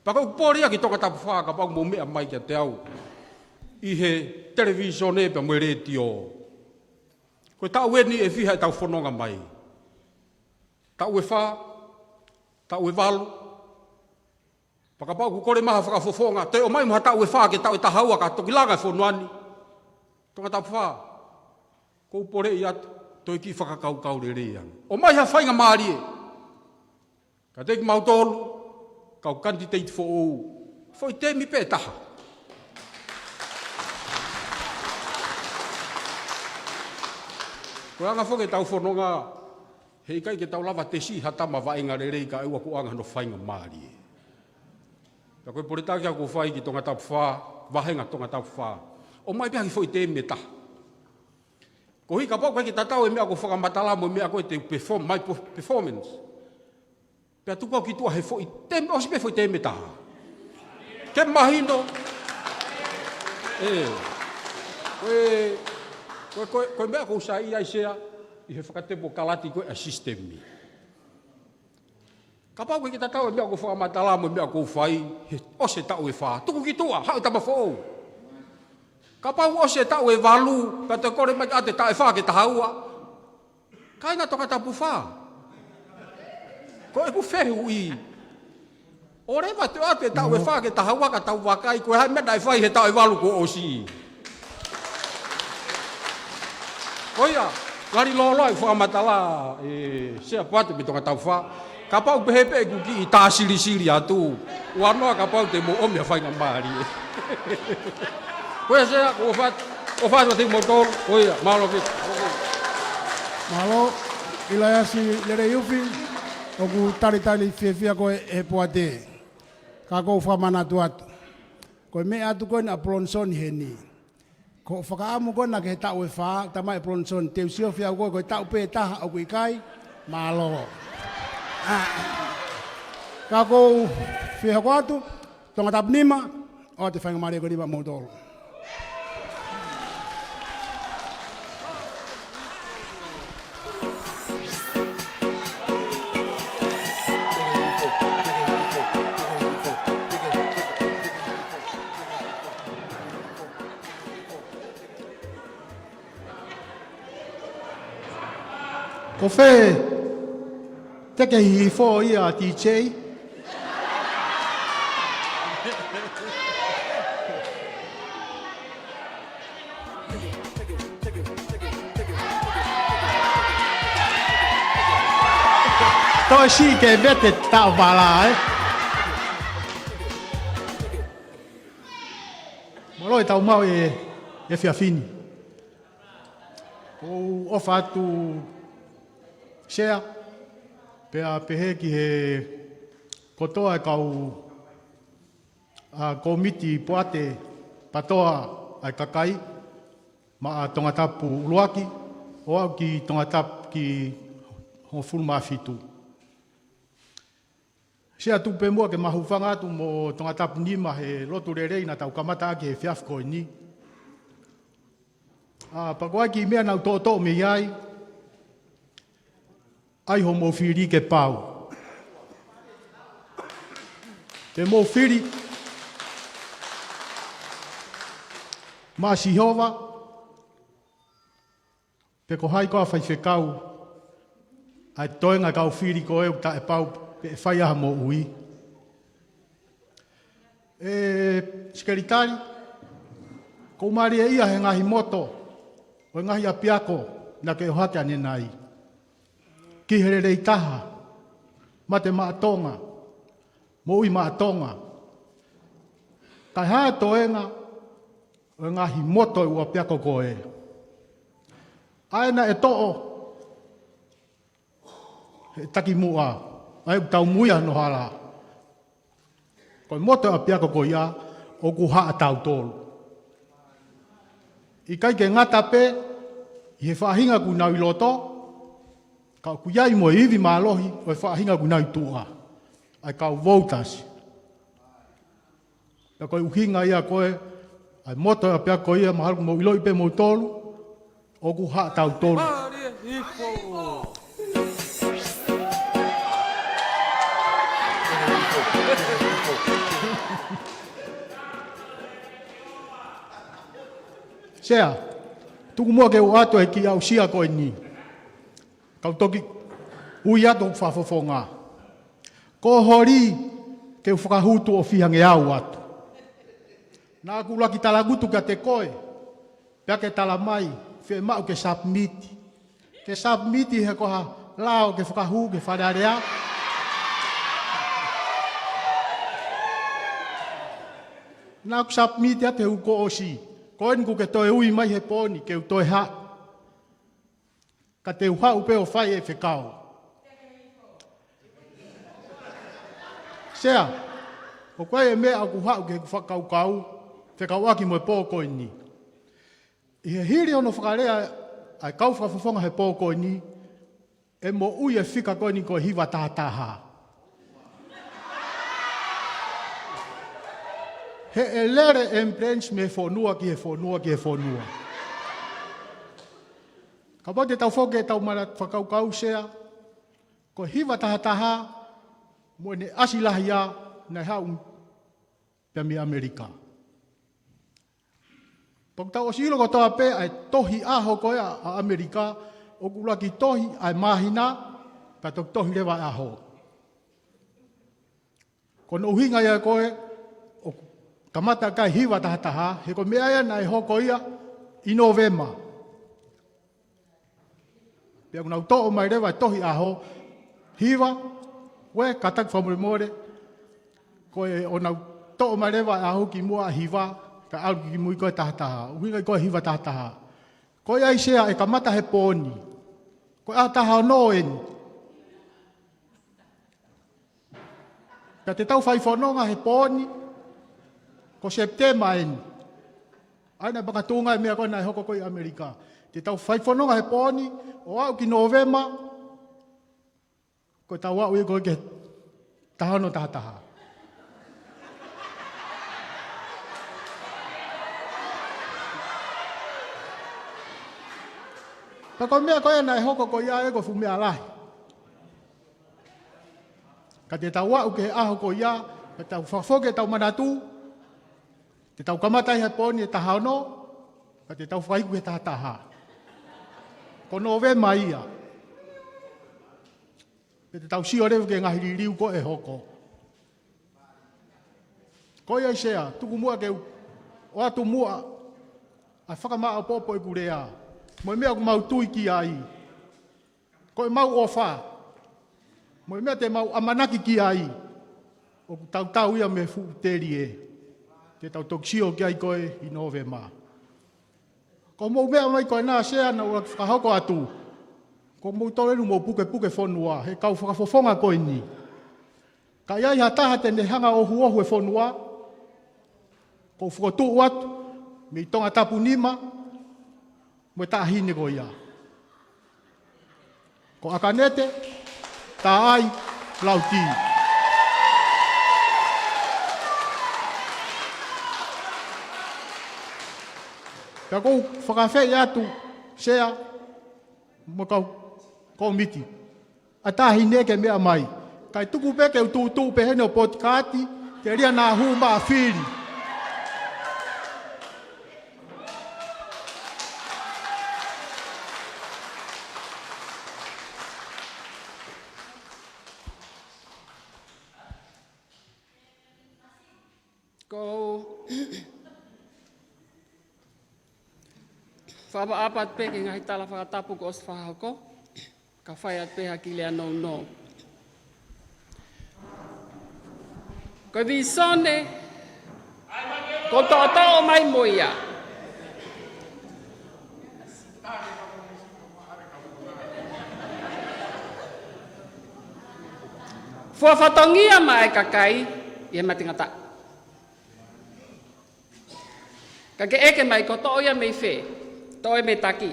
Pea ʻoku ou pole ia ki Tongatapu fā, kapau ʻoku mou meʻa mai kiate au ʻi he televīsone pea mo e letiō. Ko e taʻu eni ʻe fiha ʻetau fononga mai. Taʻu ʻe fā, taʻu ʻe valu. Pea kapau ʻoku kole mai ha fakafofonga, toe ʻomai mo ha taʻu ʻe fā ki he taʻu ʻe taha ua ka toki langa e fonua ni. Tongatapu fā. ʻOku ou poleʻi atu, toe kiʻi fakakaukau lelei ange. ʻOmai ha faingamālie kiate kimautolu kau kanititeiti foʻou. Foʻi temi pē ʻe taha. Ko e anga foki ʻetau fononga, heʻikai ke tau lava tesi ha tama vaʻinga lelei kae ʻoua kuo ʻoange hono faingamālie. Pea ko e pole taki ʻoku ou fai ki Tongatapu fā, vahenga Tongatapu fā. ʻOmai pē ha kiʻi foʻi temi ʻe taha. Koeʻuhi kapau ʻoku ʻikai ke tatau e meʻa ʻoku ou fakamatala mo e meʻa ko ē te u perform, my perf-, performance. Pea tuku au ki tuʻa he foʻi temi, ʻosi pē foʻi temi ʻe taha. Ke mahino. ʻE. Ko e, ko e, ko e, ko e meʻa ʻoku ou saiʻia ai Sea, ʻi he fakatemokalati ko ē ʻa e system ni. Kapau ʻoku ʻikai ke tatau e meʻa ʻoku ou fakamatala mo e meʻa ʻoku ou fai, he ʻosi e taʻu ʻe fā. Tuku ki tuʻa, haʻu e tama foʻou. Kapau ʻosi e taʻu ʻe valu, pea toe kole mai ʻa e taʻu ʻe fā ki he taha ua. Kāinga Tongatapu fā. Ko ʻeku fehuʻi. ʻOleva toe ʻoatu e taʻu ʻe fā ki he taha ua ka tau vakai, ko e hā e meʻa naʻe fai he taʻu ʻe valu kuo ʻosi. Ko ia, ngali lōloa e fakamatala, ʻe Sea Poate mei Tongatapu fā. Kapau pehē pē ʻeku kiʻi tā silisili atu. ʻUanoa kapau te mou ʻomi ha faingamālie. Ko ia Sea, ʻofa atu, ʻofa atu kiate kimoutolu, ko ia, mālō Pita. Mālō, ʻIlaiasi Leleiufi, ʻoku talitali fiefia koe ʻe Poate. Ka ʻoku ou fakamanatu atu. Ko e meʻa atu ko ena ʻa Bronson heni. Ko e fakaʻamu ko ena ki he taʻu ʻe fā, talamai ʻe Bronson, te u siofi au koe, ko e taʻu pē ʻe taha ʻoku ʻikai, mālō. ʻA. Ka ʻoku ou fie hoko atu, Tongatapu nima, ʻoatu e faingamālie ko eni maʻamoutolu. Ko fē, te ke hihifo ia, D J? Toe siʻi ke vete taʻovala, ē? ʻetau maʻu e, e efiafi ni. ʻOku ou ʻofa atu Sea, pea pehē ki he kotoa e kau ʻa e kōmiti poate PATOA ʻa e kakai, maʻa Tongatapu ʻUluaki, ʻo aʻu ki Tongatapu ki hongofulu mā fitu. Sea, tuku pē muʻa ke ma hūfanga atu mo Tongatapu Nima he lotu lelei naʻa tau kamata ʻaki he efiafi ko eni. ʻA, pea ko e kiʻi meʻa naʻa ku toʻotoʻo mei ai, ʻai hoʻomou fili ke pau. Te mou fili maʻa Sihova, pe ko hai koā faifekau, ʻa e toenga kau fili ko ē ʻoku taʻepau pe ʻe fai ha moʻui. ʻE Sekelitali, ʻoku ou mālieʻia he ngaahi moto ʻo e ngaahi ʻapiako naʻa ke ʻohake ʻanenai. Ki he lelei taha, mate maʻa Tonga, moʻui maʻa Tonga. Ka ʻi he toenga ʻo e ngaahi moto ʻo e ʻapiako ko ē, ʻa ē naʻe toʻo he takimuʻa, ʻa ē ʻoku taumuʻa hono hala. Ko e moto ʻo e ʻapiako ko ia, ʻoku haʻa tautolu. ʻIkai ke ngata pē ʻi he faʻahinga ʻoku nau ʻi loto, ka ʻoku ʻi ai mo e ivi mālohi ʻo e faʻahinga ʻoku nau ʻi tuʻa, ʻa e kau voters. Pea ko e ʻuhinga ia ko ē ʻa e moto ʻo e ʻapiako ia, mahalo ʻoku mou ʻiloʻi pē moutolu, ʻoku haʻa tautolu. Sea, tuku muʻa ke u ʻoatu e kiʻi aʻusia ko eni, kau toki ui atu hoku fakafofonga. Ko e holi ke u fakahū tuʻo fiha ngeau atu. Naʻa ku ʻuluaki talakutu kiate koe, pea ke tala mai, fiemaʻu ke submit. Ke submit he ko ha lao ke fakahū ki he Fale Alea. Naʻa ku submit atu he uike kuo ʻosi. Ko eni kuo ke toe ui mai he pō ni ke u toe haʻu. Ka te u haʻu pē ʻo fai e fekau. Sea, ʻoku ʻi ai e meʻa ʻoku haʻu ki heʻeku fakakaukau, fekauʻaki mo e pō ko eni. ʻI he hili hono fakalea ʻa e kau fakafofonga he pō ko eni, ʻe moʻui e fika ko eni ko e hiva taha taha. He ʻe lele e ambulance mei he fonua ki he fonua ki he fonua. Kapau te tau foki ʻetau mana fakakaukau, Sea, ko e hiva taha taha, mo ʻene ʻasi lahi ia, naʻe haʻu pea mei ʻAmelika. Pea ʻoku tau ʻosi ʻilo kotoa pē ʻa e tohi ʻaho ko ia ʻa ʻAmelika, ʻoku ʻuluaki tohi ʻa e māhina, pea toki tohi leva ʻa e ʻaho. Ko hono ʻuhinga ia ko ē ʻoku kamata ʻaki e hiva taha taha, he ko e meʻa ia naʻe hoko ia ʻi Nōvema. Pea ʻoku nau toʻo mai leva e tohi ʻaho, hiva, ue, kātaki fakamolemole, ko e ʻo nau toʻo mai leva e ʻaho kimuʻa ʻa e hiva, kae ʻalu ki mui ko e taha taha, ʻuhinga ia ko e hiva taha taha. Ko ia ai, Sea, ʻe kamata he pō ni. Ko e ʻaho taha ono eni. Pea te tau fai fononga he pō ni, ko Sepitema eni. ʻA ia naʻe makatuʻunga e meʻa ko ē naʻe hoko ko ē ʻi ʻAmelika. Te tau fai fononga he pō ni, ʻo aʻu ki Nōvema, ko ʻetau aʻu ia ko ē ki he taha ono taha taha. Pea ko e meʻa ko ē naʻe hoko ko ia ē ko e fuʻu meʻa lahi. Ka te tau aʻu ki he ʻaho ko ia, ka tau fakafoki ʻetau manatu, te tau kamata ʻi he pō ni ʻe taha ono, ka te tau fakaiku he taha taha. Ko Nōvema ia. Pea te tau sio leva ki he ngaahi liliu ko ē ʻe hoko. Ko ia ai, Sea, tuku muʻa ke u ʻoatu muʻa ʻa e fakamaʻopoʻopo ʻeku lea, mo e meʻa ʻoku mau tui ki ai. Ko ʻemau ʻofa, mo e meʻa te mau ʻamanaki ki ai, ʻoku tautau ia mei he fuʻu telie. Ke tau toki sio ki ai ko ē ʻi Nōvema. Ko hoʻomou meʻa mai ko ena Sea naʻá ku fakahoko atu. Ko moutolu ʻoku mou pukepuke fonua, he kau fakafofonga ko eni. Ka ʻi ai ha taha te ne hanga ʻo ohuohu e fonua, ʻoku ou fokotuʻu atu, mei Tongatapu nima, mo e taʻahine ko ia. Ko ʻAkanete Taai Lauti. Pea ʻoku ou fakaafeʻi atu, Sea, mo e kau kōmiti. ʻA e taʻahine ke meʻa mai. Kae tuku pē ke u tuʻutuʻu pē heni ʻo potikaati, telia naʻa hū maʻa fili. Ko u fakaʻapaʻapa atu pē ki he ngaahi tala fakatapu kuo ʻosi fakahoko, ka fai atu pē ha kiʻi lea nounou. Ko e visone, ʻoku ou toʻotoʻo mai mo ia. Fua fatongia maʻa e kakai ʻi he matengataʻa. Ka ke ʻeke mai ko e toʻo ia mei fē, toʻo ia mei taki.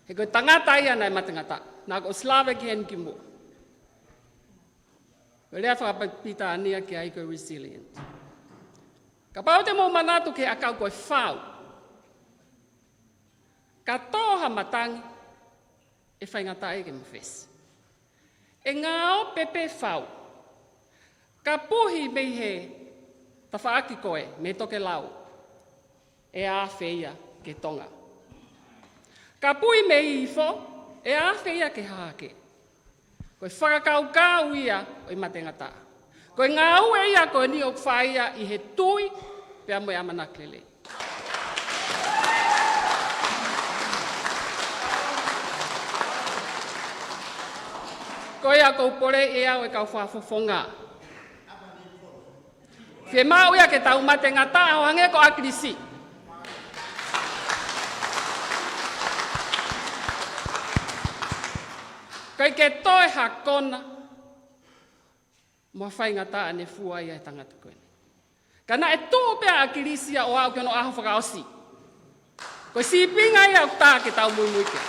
He ko e tangata ia naʻe matengataʻa, naʻá ku ʻosi lave ki heni kimuʻa. Ko e lea fakapilitānia ki ai ko e resilient. Kapau te mou manatu ki he ʻakau ko e fau. Ka tō ha matangi, ʻe faingataʻa ia ke mafesi. ʻE ngāue pē fau. Ka puhi mei he tafaʻaki ko ē, mei tokelau, ʻe afe ia ki Tonga. Ka puhi mei ifo, ʻe afe ia ki Hahake. Ko e fakakaukau ia ʻo e matengataʻa. Ko e ngāue ia ko eni ʻoku fai ia ʻi he tui pea mo e ʻamanaki lelei. Ko ia ʻoku ou poleʻi ʻe au e kau fakafofonga. Fiemaʻu ia ke tau matengataʻa ʻo hangē ko ʻAkilisi. ʻIkai ke toe ha kona mo ha faingataʻa ne fua ia ʻe he tangata ko eni. Ka naʻe tuʻu pē ʻa ʻAkilisi ia ʻo aʻu ki hono ʻaho fakaʻosi. Ko e sīpinga ia ʻoku tā ke tau muimui ki ai.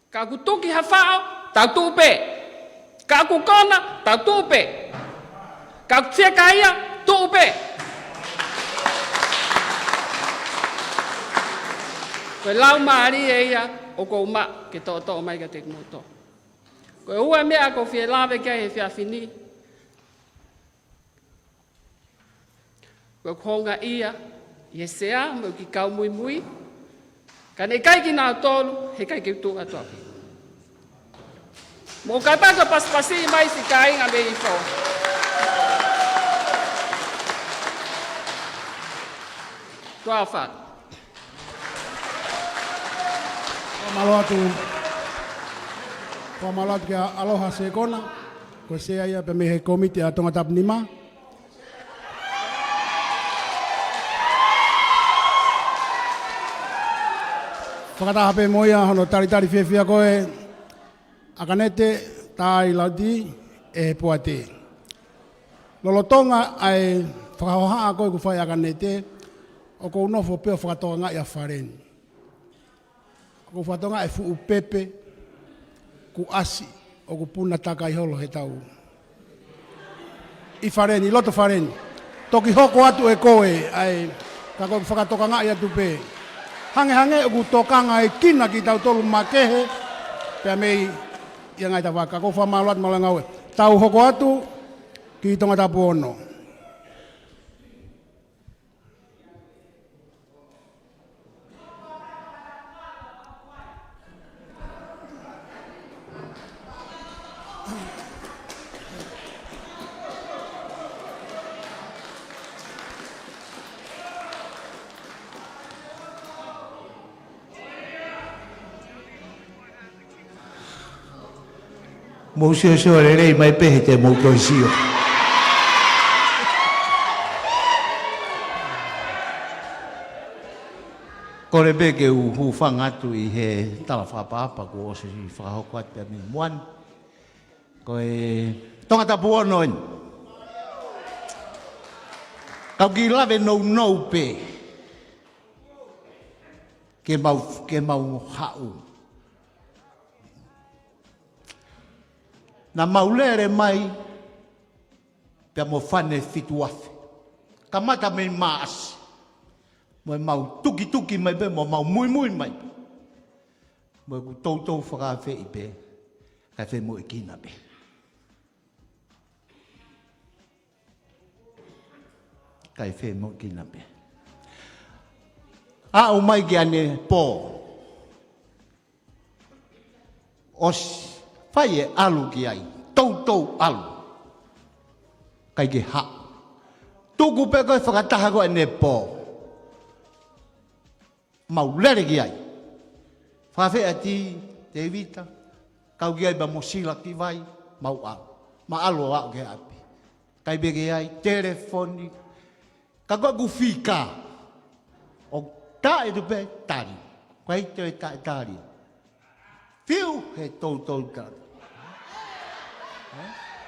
Ka ʻoku tuki ha faʻo, tau tuʻu pē. Ka ʻoku kona, tau tuʻu pē. Ka ʻoku fiekaia, tuʻu pē. Ko e laumālie ia ʻoku ou maʻu ke toʻotoʻo mai kiate kimoutolu. Ko e ua meʻa ʻoku ou fie lave ki ai he efiafi ni. Ko e konga ia ʻi he Sea mo e kiʻi kau muimui. Ka ne ʻikai kinautolu, heʻikai ke u tuʻu atu au. Mou kātaki ʻo pasipasi mai siʻi kāinga mei ifo. Tuʻa ʻofa. Fakamālō atu. Fakamālō atu kia Aloha Sekona. Ko e Sea ia pē mei he kōmiti ʻa Tongatapu nima. Fakataha pē mo ia hono talitali fiefia ko ē ʻAkanete Taai Lauti ʻe he poate. Lolotonga ʻa e fakahohaʻa ko ē kuo fai ʻe ʻAkanete, ʻoku ou nofo pē ʻo fakatokangaʻi ʻa fale ni. ʻOku ou fakatokangaʻi e fuʻu pepe kuo ʻasi, ʻoku puna takai holo he tau ʻi fale ni, loto fale ni. Toki hoko atu ʻe koe, ʻa e, ka ko e fakatokangaʻi atu pē. Hangehangē ʻoku tokangaekina kitautolu makehe, pea mei ʻi he ngaahi tafaʻaki. Ka ʻoku ou fakamālō atu mālō e ngāue. Tau hoko atu ki Tongatapu ono. Mou siosio lelei mai pē he te mou toe sio. Kole pē ke u hūfanga atu ʻi he tala fakaʻapaʻapa kuo ʻosi fakahoko atu pē mei muʻa ni. Ko e Tongatapu ono eni. Kau kiʻi lave nounou pē. Ke mau, ke mau haʻu. Naʻa mau lele mai, pea mo e fane fitu afe. Kamata mei Maʻasi. Mo ʻemau tukituki mai pē, mo ʻemau muimui mai pē. Mo ʻeku toutou fakaafeʻi pē, kae femoʻuekina pē. Kae femoʻuekina pē. Aʻu mai ki ʻanepō. ʻOsi fai e ʻalu ki ai. Toutou ʻalu. ʻIkai ke haʻu. Tuku pē ko e fakataha ko ʻanepō. Mau lele ki ai. Fakaafeʻi ʻa Tēvita, kau ki ai pea mo Sila ki vai, mau ʻalu. Mau ʻalu ʻo aʻu ki ʻapi. ʻIkai pē ke ʻi ai, telefoni. Ka ko ʻeku fika. ʻO taʻe tu pē tali. ʻIkai toe taʻe tali. Fiu he toutou tali.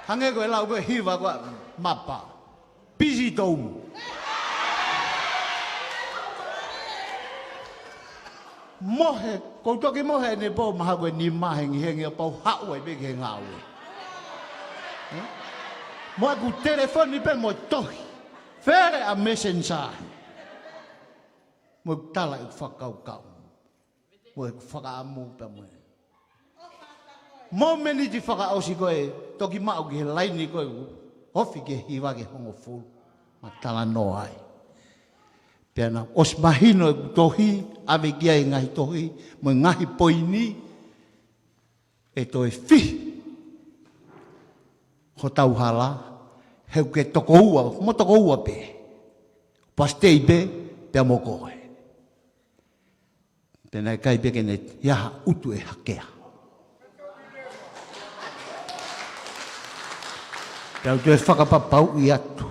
Hangē ko e lau ko e hiva ko ē mapa. Pisi tou. Mohe, kou toki mohe ʻanepō mahalo ko e nima hengihengi ʻo pau haʻu ai pē ki he ngāue. Mo ʻeku telefoni pē mo e tohi. Fele ʻa Messenger. Mo e tala ʻeku fakakaukau. Mo ʻeku fakaʻamu pea mo e momeniti fakaʻosi ko ē, toki maʻu ki he laini ko ē, ofi ki he hiva ki he hongofulu. Ma talanoa ai. Pea naʻe ʻosi mahino ʻeku tohi, ʻave ki ai e ngaahi tohi, mo e ngaahi poini, ʻe toe fihi. Hotau hala, he ʻoku ke toko ua, mo toko ua pē. Pasitei pē, pea mo koe. Pea naʻe ʻikai pē ke ne ʻi ai ha ʻutu ʻe hakea. Pea u toe fakapapauʻi atu.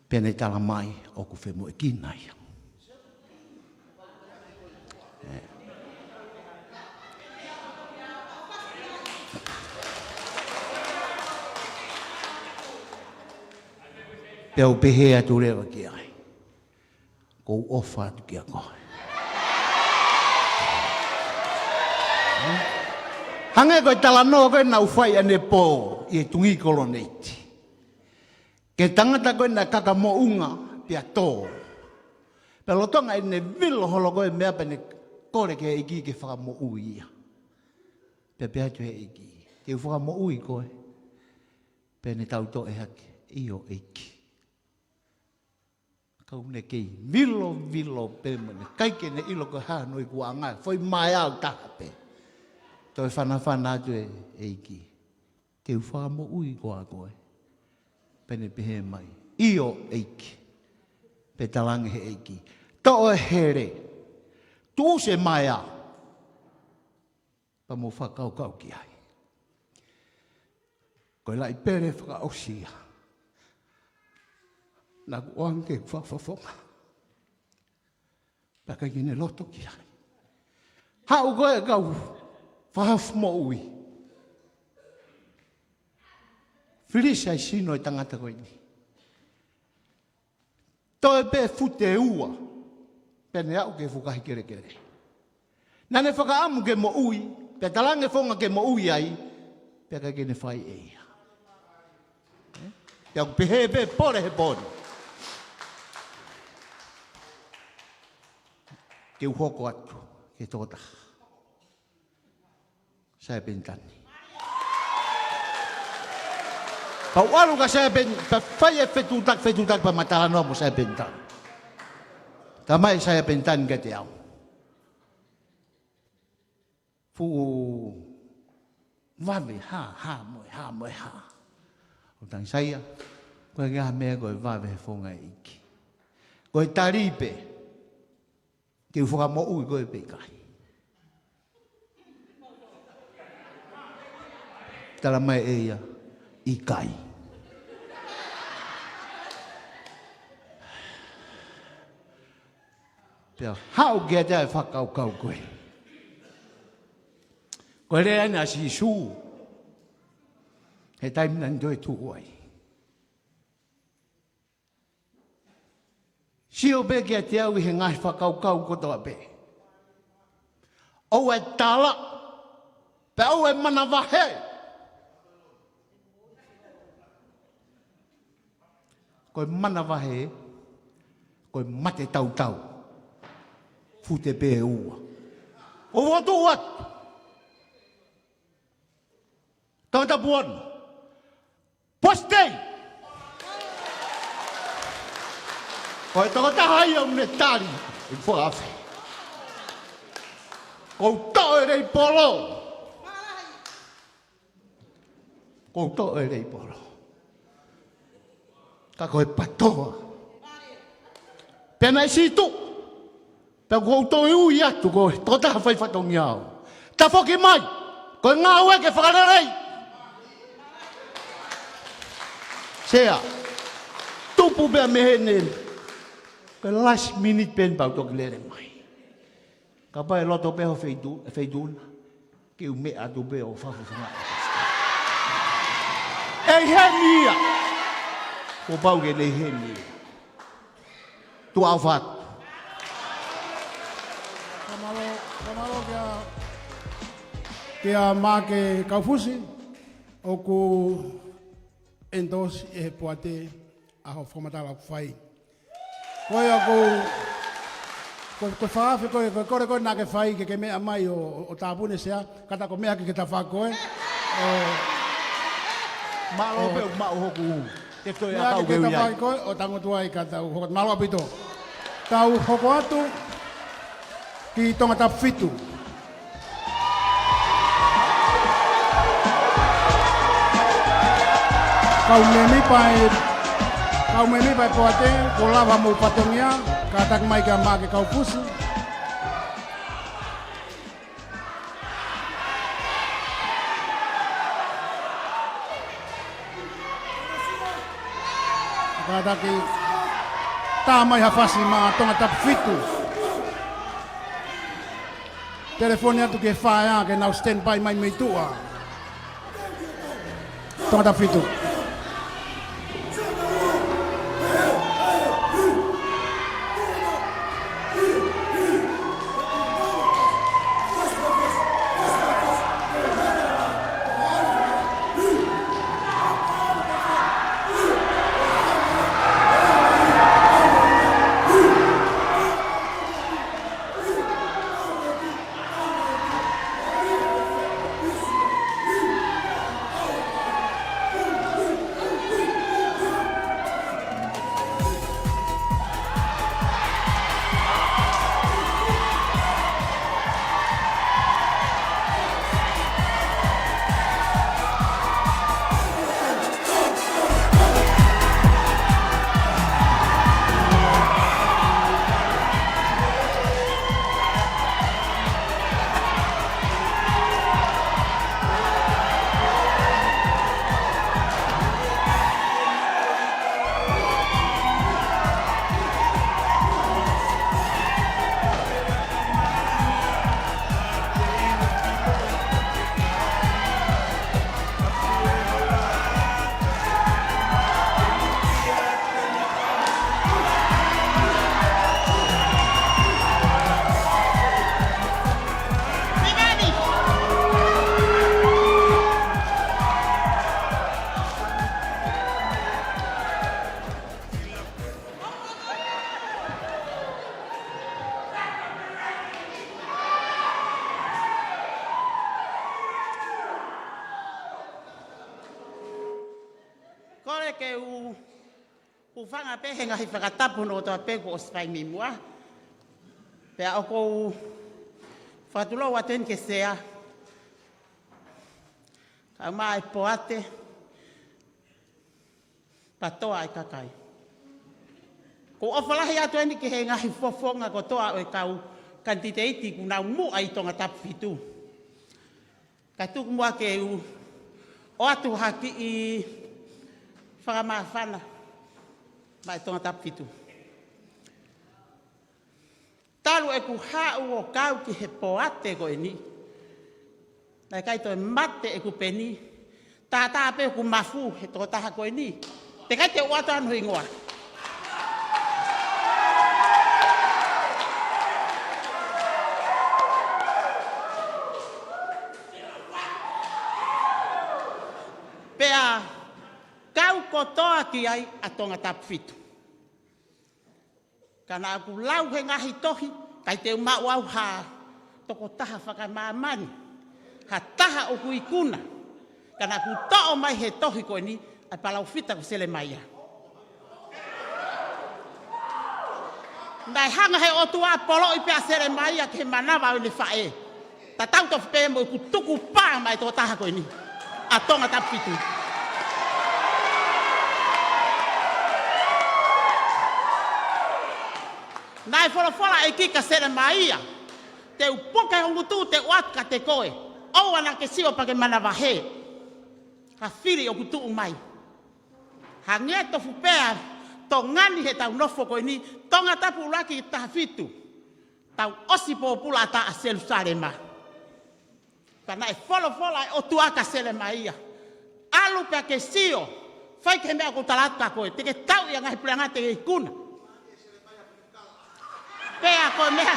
Pea ne tala mai ʻoku femoʻuekina ia. Pea u pehē atu leva ki ai. Kou ʻofa atu kia koe. Hangē ko e talanoa ko ē naʻa ku fai ʻanepō ʻi he Tungi Koloneiti. Ki he tangata ko ē naʻe kaka moʻunga pea tō. Pea lolotonga ʻene vilo holo ko ē meʻa pea ne kole ki he ʻEiki ke fakamoʻui ia. Pea pehē atu he ʻEiki, te u fakamoʻui koe. Pea ne tau toʻe hake, ʻio ʻEiki. Ka ʻoku ne kei vilo, vilo pē mo ne ʻikai ke ne ʻilo ko e hā hono ikuʻanga, foʻi maea ʻo taha pē. Toe fanafana atu e ʻEiki, te u fakamoʻui koā koe? Pea ne pehē mai, ʻio ʻEiki. Pea talaange he ʻEiki, toʻo e hele, tuʻusi e maea. Pea mou fakakaukau ki ai. Ko e laʻi pele fakaʻosi ia naʻa ku ʻoange ke fakafofonga. Pea ʻikai ke ne loto ki ai. Haʻu ko ē kau fakahaofi moʻui. Filisi ai sino e tangata ko eni. Toe pē fute ua, pea ne aʻu ki he fukahi kelekele. Naʻa ne fakaʻamu ke moʻui, pea talaange founga ke moʻui ai, pea ʻikai ke ne fai ʻe ia. Pea ʻoku pehē pē pole he pō ni. Te u hoko atu ki he tokotaha. Saiapentani. Pea u ʻalu kia Saiapentani, pea fai e fetuʻutaki, fetuʻutaki pea ma talanoa mo Saiapentani. Talamai ʻe Saiapentani kiate au, fuʻu vave, hā, hā, mo e hā, mo e hā. ʻO tangi Saia, ko e ngaahi meʻa ko e vave he founga ʻEiki. Ko e tali pē, te u fakamoʻui koe pe ʻikai. Tala mai ʻe ia, ʻikai. Pea haʻu kiate au e fakakaukau ko ē. Ko e lea ʻeni ʻa Sīsū he taimi naʻa ne toe tuʻu ai. Sio pē kiate au ʻi he ngaahi fakakaukau kotoa pē. ʻOua ʻe tala, pea ʻoua ʻe manavahē. Ko e manavahē, ko e mate tautau. Fute pē ʻe ua. ʻOua ʻe tuʻu atu. Tangata puana. Posi tei. Ko e tokotaha ia ʻoku ne tali ʻi he fakaafe. Ko u toʻo e leipolo. Ko u toʻo e leipolo. Ka ko e patoa. Pea naʻe sītuʻa. Pea ʻoku ou toe ui atu ko e tokotaha fai fatongia au. Tafoki mai, ko e ngāue ke fakalelei. Sea, tupu pea mei heni. Ko e last minute pē ʻeni pea u toki lele mai. Kapau ʻe loto pē ho feitu-, feituʻu na. Ke u meʻa atu pē ʻo fakafofonga. ʻEi heni ia. Kuo pau ke ne heni ia. Tuʻa ʻofa atu. Fakamālō, fakamālō kia, kia Maake Kaufusi, ʻoku endorse ʻe he poate ʻa hoʻo fakamatala ʻoku fai. Ko ia ʻoku, ko, ko e fakaafe ko ē, ko e kole ko ē naʻa ke fai ke ke meʻa mai ʻo, ʻo, ʻo tāpuni e sea, ka ta ko e meʻa ke ke tafa ko ē. ʻO, Mālō ʻo, pē ʻoku maʻu hoku. Te toe meʻa ʻatau ke ke ui ai. Tafa ko ē, ʻo tangutu ai ka tau hoko, mālō ʻaupito. Tau hoko atu ki Tongatapu fitu. Kau mēmipa ʻi, kau mēmipa ʻi he poate, kuo lava mo fatongia, kātaki mai kia Maake Kaufusi. Kātaki, tā mai ha fasi maʻa Tongatapu fitu. Telefoni atu ki he fire ke nau stand by mai mei tuʻa. Tongatapu fitu. Kole ke u, u hūfanga pē he ngaahi fakatapu hono kotoa pē kuo ʻosi fai mei muʻa. Pea ʻoku ou fakatulou atu eni ki he sea. Kae ʻumaʻā e poate. Patoa e kakai. ʻOku ou ʻofa lahi atu eni ki he ngaahi fofonga kotoa ʻo e kau kanititeiti kuo nau muʻa ʻi Tongatapu fitu. Kae tuku muʻa ke u ʻOatu ha kiʻi fakamāfana maʻa e Tongatapu fitu. Talu ʻeku haʻu ʻo kau ki he poate ko eni, naʻe ʻikai toe mate ʻeku peni. Tātā pē ʻeku mafu he tokotaha ko eni, teʻeki ai te u ʻoatu hono hingoa. Pea kau kotoa ki ai ʻa Tongatapu fitu. Ka naʻa ku lau he ngaahi tohi, ʻikai te u maʻu au ha tokotaha fakamāmani, ha taha ʻoku ikuna. Ka naʻa ku toʻo mai he tohi ko eni ʻa e palōfita ko Selemaia. Naʻe hanga he ʻOtua ʻo poloʻi pē ʻa Selemaia ki he manava ʻo ʻene faʻē. Tatau tofu pē mo ʻeku tukupā maʻa e tokotaha ko eni, ʻa Tongatapu fitu. Naʻe folofola ʻa e ʻEiki kia Selemaia, te u puke ho ngutu, te u ʻoatu kiate koe, ʻoua naʻa ke sio pea ke manavahē ha fili ʻoku tuʻu mai. Hangē tofu pē ʻa Tonga ni heʻetau nofo ko eni, Tongatapu ʻuluaki ki he taha fitu, tau ʻosi pōpula ʻatā ʻa Selusalema. Pea naʻe folofola ʻa e ʻOtua kia Selemaia, ʻalu pea ke sio, fai ki he meʻa ʻoku ou tala atu kia koe, te ke tauʻi ʻa e ngaahi puleʻanga te ke ikuna. Pea ko e meʻa,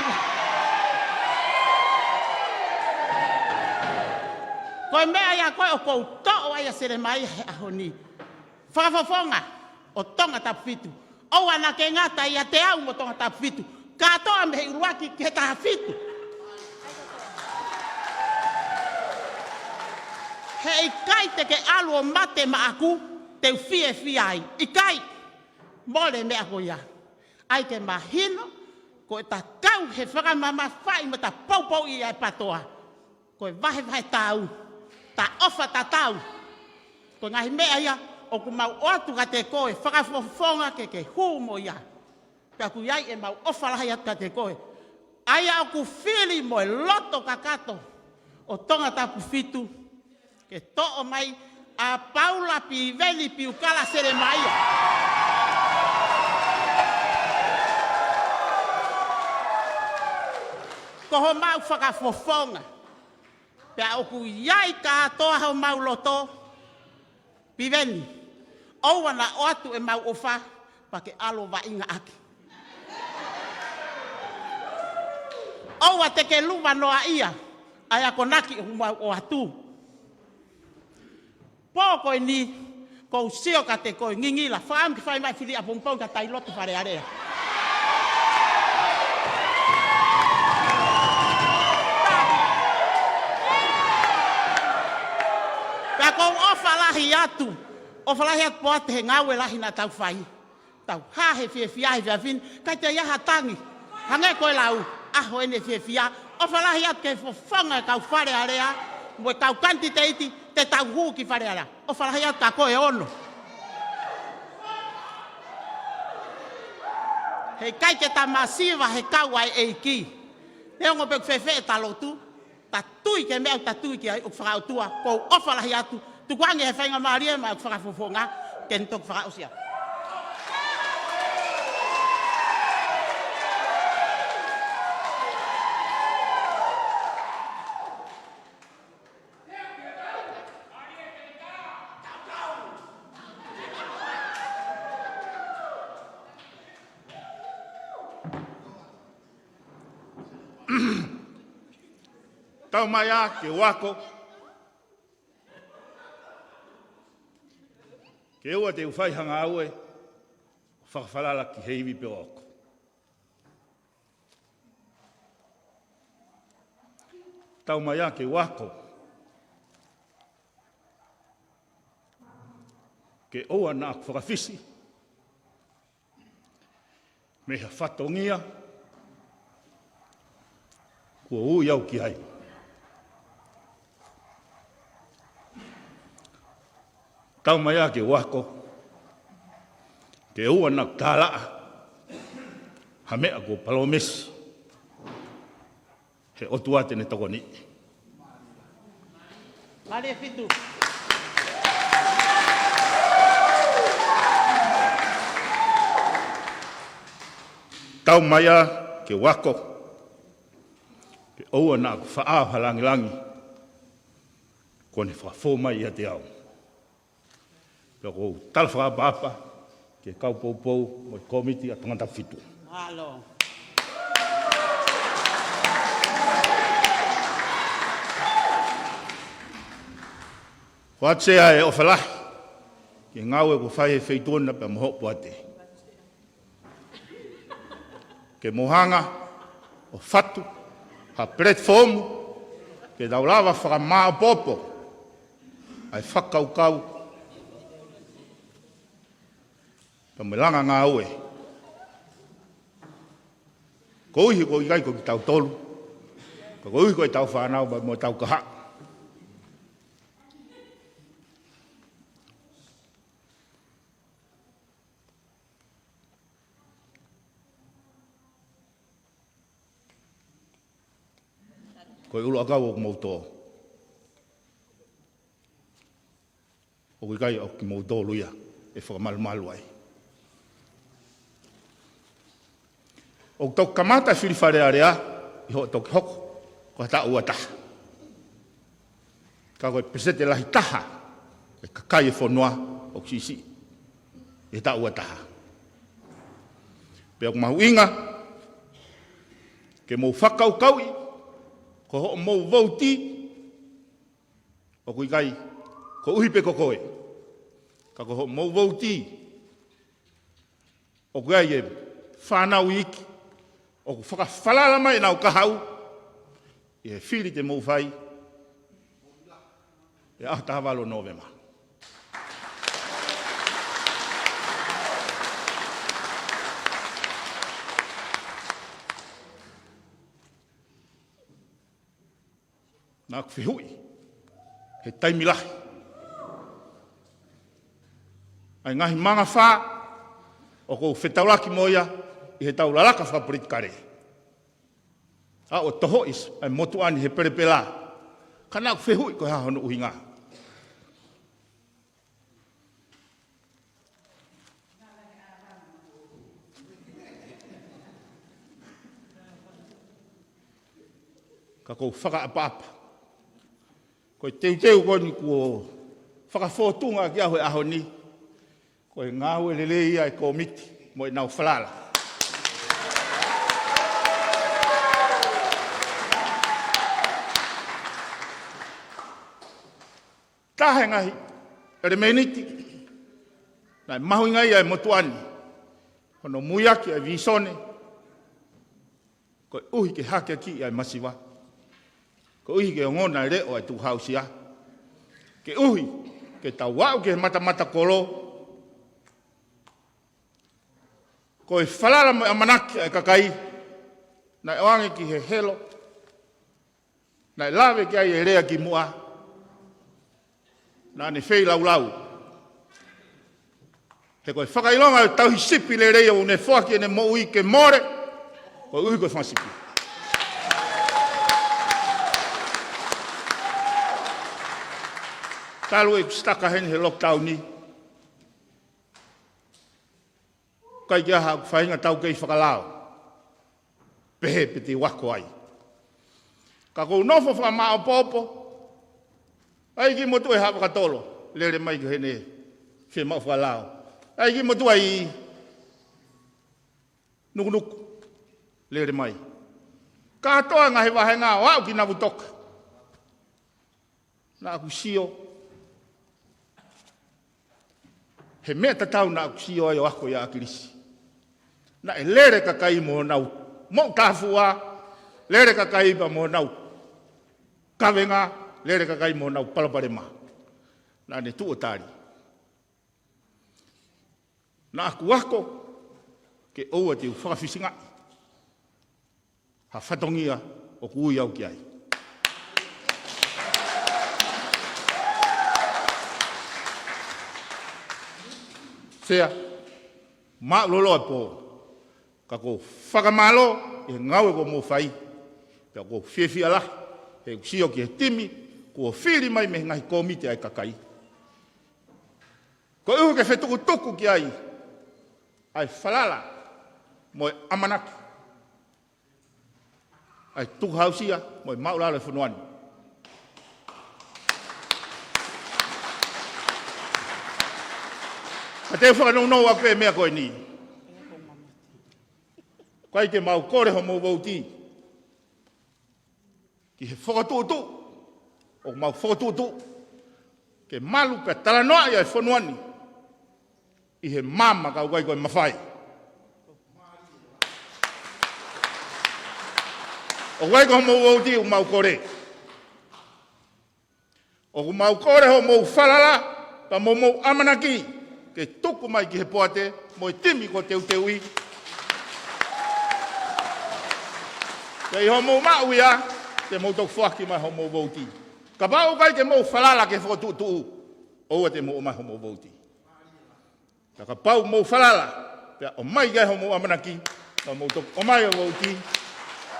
ko e meʻa ia ko ē ʻoku ou toʻo ai ʻa Selemaia he ʻaho ni. Fakafofonga ʻo Tongatapu fitu, ʻoua naʻa ke ngata ʻiate au mo Tongatapu fitu, kātoa mei he ʻuluaki ki he taha fitu. He ʻikai te ke ʻalu ʻo mate maʻaku te u fiefia ai. ʻIkai, mole e meʻa ko ia. ʻAi ke mahino, ko ʻeta kau he fakamamafaʻi mo ʻeta poupouʻi ʻa e PATOA, ko e vahevahe tau, ta ʻofa tatau. Ko e ngaahi meʻa ia ʻoku mau ʻoatu kiate koe, fakafofonga ke ke hū mo ia. Pea ʻoku ʻi ai ʻemau ʻofa lahi atu kiate koe. ʻA ia ʻoku fili mo e loto kakato ʻo Tongatapu fitu, ke toʻo mai ʻa Paula Piveni Piukala Selemaia ko homau fakafofonga. Pea ʻoku ʻi ai kātoa homau loto, Piveni, ʻoua naʻa ʻoatu ʻemau ʻofa pea ke ʻalu ʻo vaʻinga ʻaki. ʻOua te ke luva noaʻia ʻa e akonaki ʻoku mau ʻoatu. Pō ko eni, ʻoku ou sio kiate koe, ngingila, fakaʻamu ke fai mai fili ʻapongipongi ka tai lotu Fale Alea. Pea ʻoku ou ʻofa lahi atu, ʻofa lahi atu poate he ngāue lahi naʻa tau fai. Tau hā he fiefia he efiafi ni, ʻikai te ʻi ai ha tangi. Hangē ko e lau, ʻaho eni e fiefia, ʻofa lahi atu ki he fofonga e kau Fale Alea, mo e kau kanititeiti, te tau hū ki Fale Alea. ʻOfa lahi atu kia koe Ono. He ʻikai ke ta masiva he kau ʻa e ʻEiki. Neongo pe ʻoku fēfē ʻeta lotu, ta tui ki he meʻa ʻoku ta tui ki ai ʻoku fakaʻotua, ʻoku ou ʻofa lahi atu, tukuange he faingamālie maʻa e fakafofonga, ke ne toki fakaʻosi atu. Tau mai ā ke u ako, ke ʻoua te u fai ha ngāue fakafalala ki he ivi pe ʻoku ou ako. Tau mai ā ke u ako, ke ʻoua naʻa ku fakafisi mei ha fatongia kuo ui au ki ai. Tau mai ā ke u ako, ke ʻoua naʻa ku tālaʻa ha meʻa kuo palōmesi he ʻOtua te ne tokoniʻi. Mālie Fitu. Au mai ia ke u ako, ke ʻoua naʻa ku faʻao ha langilangi, kuo ne fakafou mai ʻiate au. Pea ʻoku ou tala fakaʻapaʻapa ki he kau poupou mo e kōmiti ʻa Tongatapu fitu. Mālō. Ko atu Sea e ʻofa lahi ki he ngāue kuo fai he feituʻu na pea mo hoʻo poate. Ke mou hanga ʻo fatu ha platform ke tau lava fakamāʻopoʻopo ʻa e fakakaukau pea mo e langa ngāue. Koeʻuhi ko e ʻikai ko kitautolu, ka koeʻuhi ko ʻetau fānau pea mo ʻetau kahaʻu. Ko e ʻuluʻakau ʻoku mou tō, ʻoku ʻikai ʻo kimoutolu ia ʻe fakamalumalu ai. ʻOku toki kamata e fili Fale Alea ʻi hoʻo toki hoko ko ha taʻu ua taha. Ka ko e peseti lahi taha e kakai e fonua ʻoku siʻisiʻi ʻi he taʻu ua taha. Pea ʻoku mahuʻinga ke mou fakakaukauʻi ko hoʻomou vouti ʻoku ʻikai koeʻuhi pē ko koe, ka ko hoʻomou vouti ʻoku ʻi ai e fānau iiki ʻoku fakafalala mai ʻenau kahaʻu ʻi he fili te mou fai he ʻaho taha valu ʻo Nōvema. Naʻa ku fehuʻi he taimi lahi ʻa e ngaahi mangafā ʻoku ou fetaulaki mo ia ʻi heʻetau lalaka fakapolitikale, ʻa ʻo tohoʻi ʻa e motuʻa ni he pelepela. Ka naʻa ku fehuʻi ko e hā hono ʻuhinga. Ka ʻoku ou fakaʻapaʻapa ko e teuteu ko eni kuo fakafōtunga ki ai he ʻaho ni, ko e ngāue lelei ia e kōmiti mo ʻenau falala. Taha e ngaahi ʻelemēniti naʻe mahuʻinga ai ʻa e motuʻa ni, hono muiaki ʻa e vīsone koeʻuhi ke hakeakiʻi ʻa e masiva, koeʻuhi ke ongona e leʻo ʻa e tukuhāusia, koeʻuhi ke tau aʻu ki he matamatakolo. Ko e falala mo e ʻamanaki ʻa e kakai naʻe ʻoange ki he helo naʻe lave ki ai e lea kimuʻa, naʻa ne feilaulau. He ko e fakaʻilonga ʻo e tauhi sipi lelei ʻoku ne foaki ʻene moʻui ke mole, koeʻuhi ko e fanga sipi. Talu ʻeku sitaka heni he lockdown ni, ʻikai ke ʻi ai haʻaku faʻahinga taukei fakalao pehē pe te u ako ai. Ka ʻoku ou nofo fakamāʻopoʻopo. ʻAi ki motuʻa ʻi Haʻavakatolo, lele mai ki heni, fiemaʻu fakalao. ʻAi ki motuʻa ʻi Nukunuku, lele mai. Kātoa ngaahi vāhenga ʻo aʻu ki Navutoka. Naʻa ku sio, he meʻa tatau naʻa ku sio ai ʻo ako ʻia ʻAkilisi. Naʻe lele kakai mo honau moʻutāfuʻa, lele kakai pea mo honau kavenga, lele kakai mo honau palopalema. Naʻa ne tuʻu ʻo tali. Naʻa ku ako ke ʻoua te u fakafisingaʻi ha fatongia ʻoku ui au ki ai. Sea, māʻulolo e pō, ka ʻoku ou fakamālō ʻi he ngāue kuo mou fai, pea ʻoku ou fiefia lahi he ʻoku sio ki he timi kuo fili mai mei he ngaahi kōmiti ʻa e kakai. Koeʻuhi ke fetukutuku ki ai ʻa e falala mo e ʻamanaki ʻa e tukuhausia mo e maʻulalo e fonua ni. Ka te u fakanounou ʻaki pē meʻa ko eni. ʻOku ʻikai te mau kole homou vouti ki he fokotuʻutuʻu ʻoku mau fokotuʻutuʻu ke malu pea talanoaʻi ʻa e fonua ni ʻi he maama ka ʻoku ʻikai ko e mafai. ʻOku ʻikai ko homou vouti ʻoku mau kole. ʻOku mau kole homou falala, pea mo hoʻomou ʻamanaki ke tuku mai ki he poate mo e timi kuo teuteuʻi. Pea ʻi hoʻomou maʻu ia, te mou toki foaki mai homou vouti. Kapau ʻoku ʻikai ke mou falala ki he fokotuʻutuʻu, ʻoua te mou ʻomai homou vouti. Ka kapau mou falala, pea ʻomai ki ai homou ʻamanaki, ka mou toki ʻomai ʻa e vouti.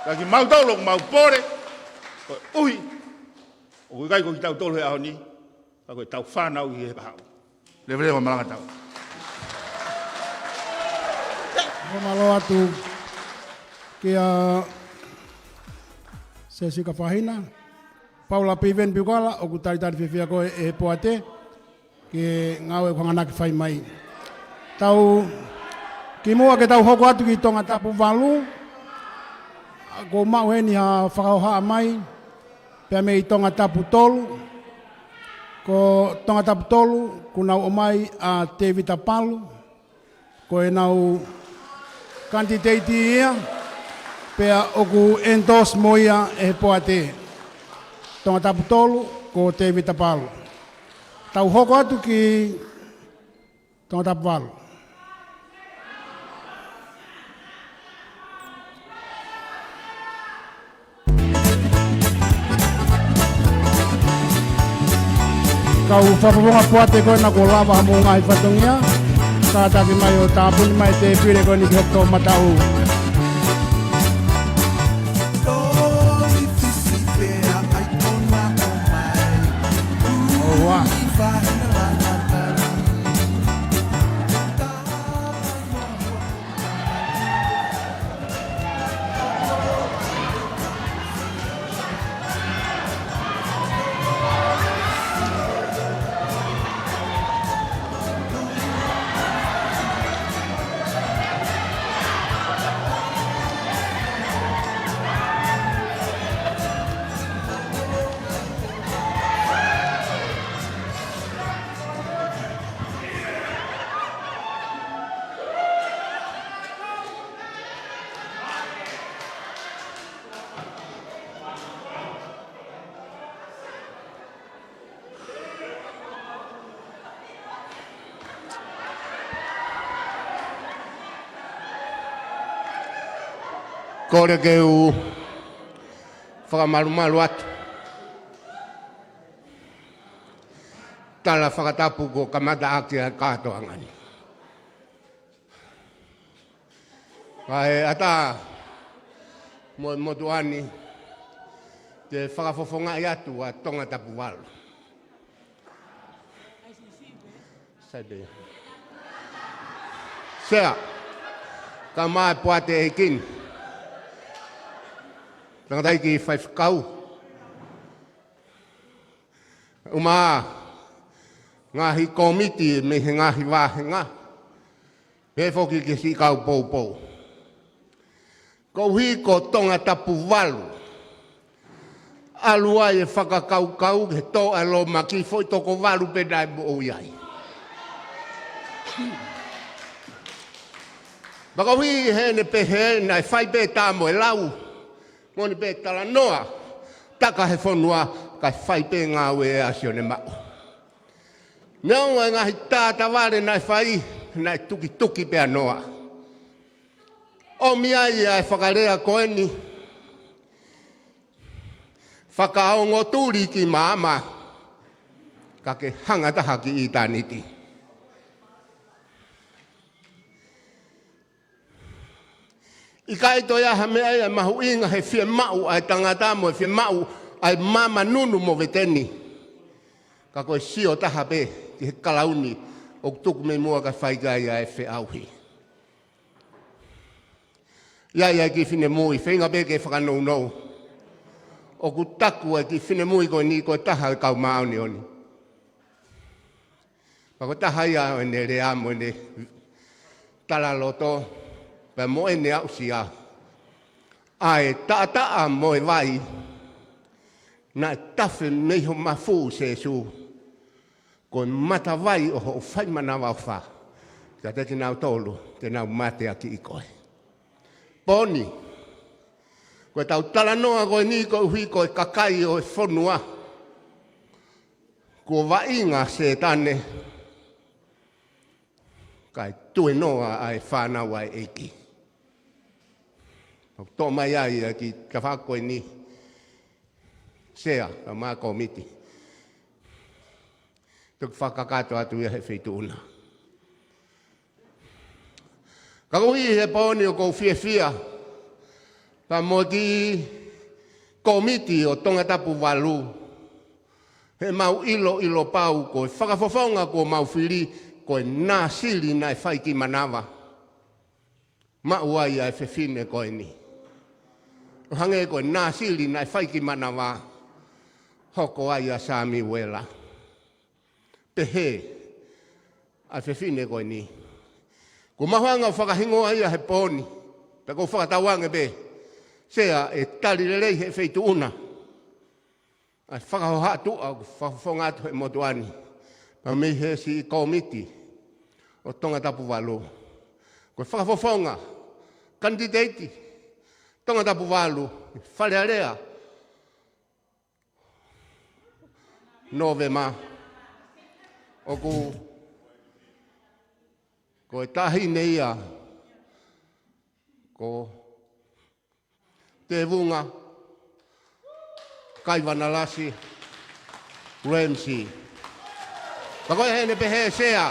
Ka kimautolu ʻoku mau pole, koeʻuhi ʻoku ʻikai ko kitautolu he ʻaho ni, ka ko ʻetau fānau ʻi he kahaʻu. Leveleva malanga tau. Fakamālō atu kia Sesika Fahina, Paula Piveni Piukala, ʻoku talitali fiefia koe ʻe he poate ki he ngāue ʻoku hanganaki fai mai. Tau kimuʻa ke tau hoko atu ki Tongatapu valu. ʻOku ou maʻu heni ha fakahohaʻa mai pea mei Tongatapu tolu. Ko Tongatapu tolu, kuo nau ʻomai ʻa Tēvita Palu, ko ʻenau kanititeiti ia, pea ʻoku endorse mo ia ʻe he poate. Tongatapu tolu, ko Tēvita Palu. Tau hoko atu ki Tongatapu valu. Kau fakafofonga poate ko ena kuo lava homou ngaahi fatongia. Kātaki mai ʻo tāpuni mai e tēpile ko eni ki hoku toʻomataʻu. ʻOua. Kole ke u fakamalumalu atu. Tala fakatapu kuo kamata ʻaki ʻa e kātoanga ni. Kae ʻatā mo e motuʻa ni, te u fakafofongaʻi atu ʻa Tongatapu valu. Sai pē. Sea, kae ʻumaʻā e poate ʻeiki ni. Tangataʻeiki faifekau. ʻUmā, ngaahi kōmiti mei he ngaahi vāhenga. Pehē foki ki he siʻi kau poupou. Koeʻuhi ko Tongatapu valu. ʻAlu ai e fakakaukau ke tō ʻa e lōmaki, foʻi toko valu pē naʻe moʻui ai. Pea koeʻuhi heʻene pehē naʻe fai pē tā mo e lau. Moʻoni pē talanoa, taka he fonua, kae fai pē ngāue ʻa Sione Maʻu. Neongo e ngaahi tātavale naʻe fai, naʻe tukituki pē ʻa Noa. ʻOmi ai ʻa e fakalea ko eni, fakaongo tuli ki māmani, ka ke hanga taha ki ʻitāniti. ʻIkai toe ʻi ai ha meʻa ia ʻe mahuʻinga he fiemaʻu ʻa e tangata mo e fiemaʻu ʻa e māmani, nunu mo veteni. Ka ko e sio taha pē ki he kalauni ʻoku tuku mei muʻa kae fai ki ai ʻa e feʻauhi. ʻI ai ʻa e kiʻi finemui, feinga pē ke fakanounou. ʻOku taku e kiʻi finemui ko eni ko e taha e kau māʻoniʻoni. Pea ko e taha ia ʻene lea mo ʻene talaloto, pea mo ʻene aʻusia. ʻA e taʻataʻa mo e vai, naʻe tafe mei ho mafu Sēsū. Ko e matavai ʻo hoʻo fai manavaʻofa kiate kinautolu te nau mateakiʻi koe. Pōni, ko e tau talanoa ko eni koeʻuhi ko e kakai ʻo e fonua. Kuo vaʻinga Sētane, kae tuenoa ʻa e fānau ʻa e ʻEiki. ʻOku toʻo mai ai ʻa e kiʻi tafaʻaki ko eni, Sea, kae ʻumaʻā kōmiti. Toki fakakakato atu ia he feituʻu na. Ka ko e ʻuhi he pōni ʻoku ou fiefia, pea mo e kiʻi kōmiti ʻo Tongatapu valu, he mau ʻiloʻilo pau ko e fakafofonga kuo mau fili, ko e nāsili naʻe fai ki manava. Maʻu ai ʻa e fefine ko eni. ʻO hangē ko e nāsili naʻe fai ki manava, hoko ai ʻa Samiuela. Pehē ʻa e fefine ko eni. Kuo mau hanga ʻo fakahingoa ia he pōni, pea ʻoku ou fakatauange pē, Sea, ʻe tali lelei he feituʻu na ʻa e fakahohaʻa tuʻa ʻoku fakafofonga atu he motuʻa ni, pea mei he siʻi kōmiti ʻo Tongatapu valu. Ko e fakafofonga, kanititeiti, Tongatapu valu, Fale Alea, Nōvema. ʻOku, ko e taʻahine ia ko Tevunga Kaivanalasi Ramsey. Pea ko e heni pē he Sea.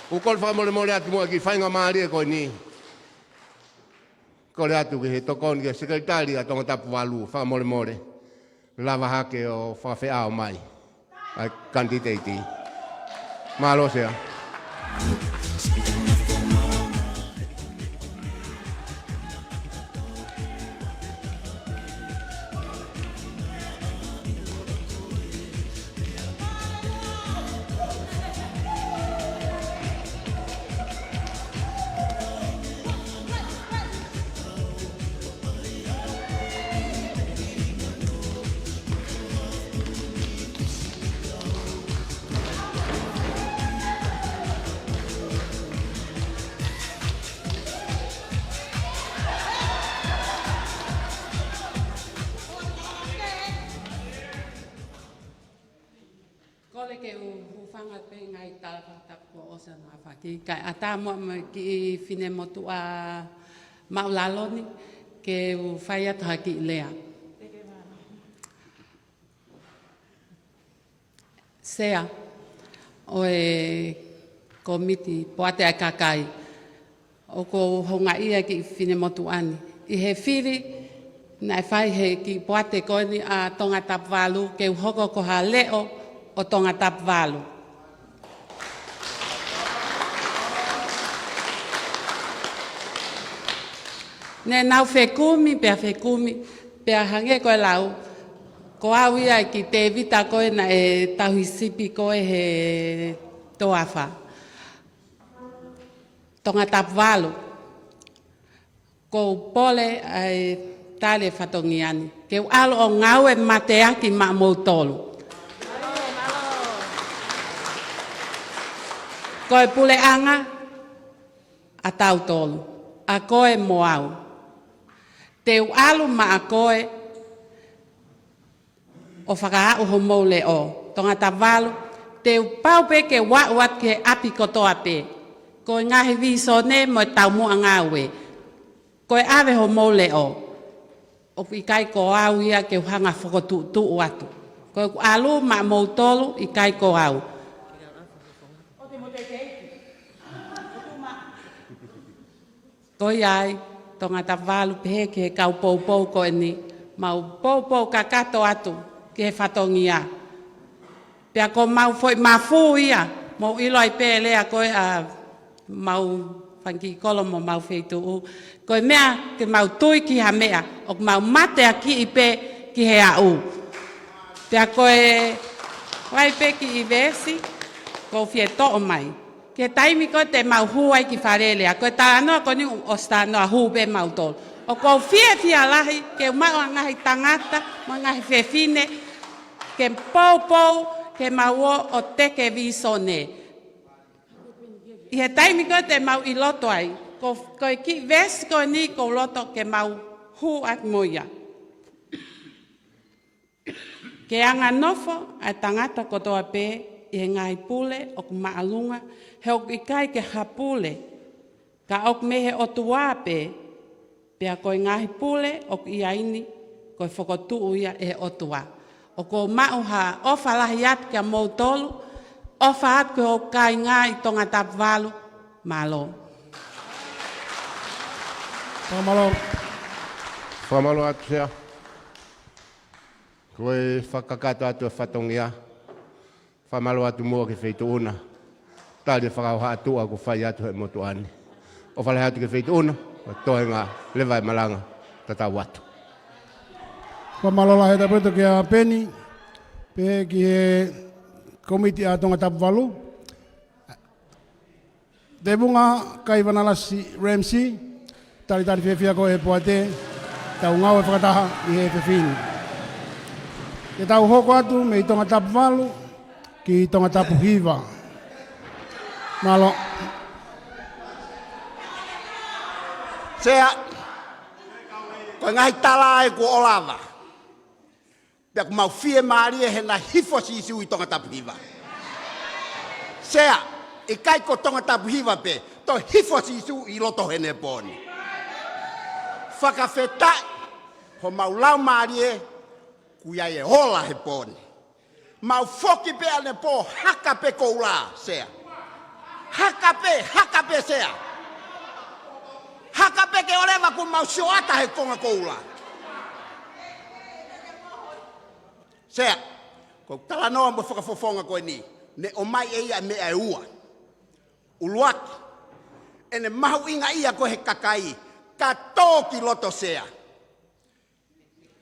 ʻOku ou kole fakamolemole atu muʻa ki he faingamālie ko eni. Kole atu ki he tokoni ki he sekelitali ʻa Tongatapu valu, fakamolemole. Lava hake ʻo fakafeʻao mai ʻa e kanititeiti. Mālō Sea. Kole ke u hūfanga pē he ngaahi tala fakatapu kuo ʻosi ʻa e fakahā. Kae ʻatā muʻa mo e kiʻi finemotuʻa māʻulalo ni, ke u fai atu ha kiʻi lea. Sea ʻo e kōmiti poate ʻa e kakai. ʻOku ou houngaʻia ki he finemotuʻa ni ʻi he fili naʻe fai he kiʻi poate ko eni ʻa Tongatapu valu ke u hoko ko ha leʻo ʻo Tongatapu valu. Ne nau fekumi, pea fekumi, pea hangē ko e lau, ko au ia ʻa e kiʻi Tēvita ko ē naʻe tauhi sipi ko ē he toafa. Tongatapu valu. ʻOku ou pole ʻa e tali e fatongia ni. Ke u ʻalu ʻo ngāue mateaki maʻamoutolu. Ko e puleʻanga ʻa tautolu, ʻa koe mo au. Te u ʻalu maʻa koe ʻo fakaaʻu homou leʻo. Tongatapu valu, te u pau pē ke u aʻu atu ki he ʻapi kotoa pē. Ko e ngaahi vīsone mo e taumuʻa ngāue. Ko e ʻave homou leʻo. ʻOku ʻikai ko au ia ke u hanga fokotuʻutuʻu atu. Ko ʻeku ʻalu maʻamoutolu ʻikai ko au. Ko ia ai, Tongatapu valu pehē ki he kau poupou ko eni, mau poupou kakato atu ki he fatongia. Pea ko mau foʻi mafu ia, mou ʻilo ai pē lea ko ē ʻa mau fanga kiʻi kolo mo mau feituʻu. Ko e meʻa ke mau tui ki ha meʻa, ʻoku mau mateakiʻi pē ki he aʻu. Pea ko e, ʻoku ʻi ai pē kiʻi veesi ʻoku ou fie toʻo mai. Ki he taimi ko ē te mau hū ai ki Fale Alea, ko e talanoa ko eni ʻoku ʻosi talanoa hū pē mautolu. ʻOku ou fiefia lahi ke u maʻu ʻa e ngaahi tangata mo e ngaahi fefine ke poupou ke mau ō ʻo teke vīsone. ʻI he taimi ko ē te mau ʻi loto ai, ko, ko e kiʻi veesi ko eni ʻoku ou loto ke mau hū atu mo ia. Ke anganofo ʻa e tangata kotoa pē ʻi he ngaahi pule ʻoku māʻolunga, he ʻoku ʻikai ke ha pule, ka ʻoku mei he ʻOtua pē, pea ko e ngaahi pule ʻoku ʻi ai ni ko e fokotuʻu ia ʻe he ʻOtua. ʻOku ou maʻu ha ʻofa lahi atu kia moutolu, ʻofa atu ki hoku kāinga ʻi Tongatapu valu, mālō. Fakamālō. Fakamālō atu Sea. Ko e fakakakato atu e fatongia. Fakamālō atu muʻa ki he Feituʻu na. Tali e fakahohaʻa tuʻa kuo fai atu he motuʻa ni. ʻOfa lahi atu ki he Feituʻu na, ʻo toenga leva e malanga, tatau atu. Fakamālō lahi ʻaupito kia Peni, pehē ki he kōmiti ʻa Tongatapu valu. Tēvunga Kaivanalasi Ramsey, talitali fiefia koe ʻe he poate, tau ngāue fakataha ʻi he fefine. Te tau hoko atu mei Tongatapu valu ki Tongatapu hiva. Mālō. Sea, ko e ngaahi tala ē kuo ʻolava. Pea ʻoku mau fiemālie he naʻe hifo ʻa Sīsū ʻi Tongatapu hiva. Sea, ʻikai ko Tongatapu hiva pē, toe hifo ʻa Sīsū ʻi loto heni he pō ni. Fakafetaʻi, homau laumālie, ʻoku ʻi ai e ola he pō ni. Mau foki pē ʻanepō, haka pē koula, Sea. Haka pē, haka pē Sea. Haka pē ke ʻoleva kuo mau sioʻata he konga koula. Sea, ko e talanoa mo e fakafofonga ko eni, ne ʻomai ʻe ia e meʻa ʻe ua. ʻUluaki, ʻene mahuʻingaʻia ko ē he kakai, ka tō ki loto Sea.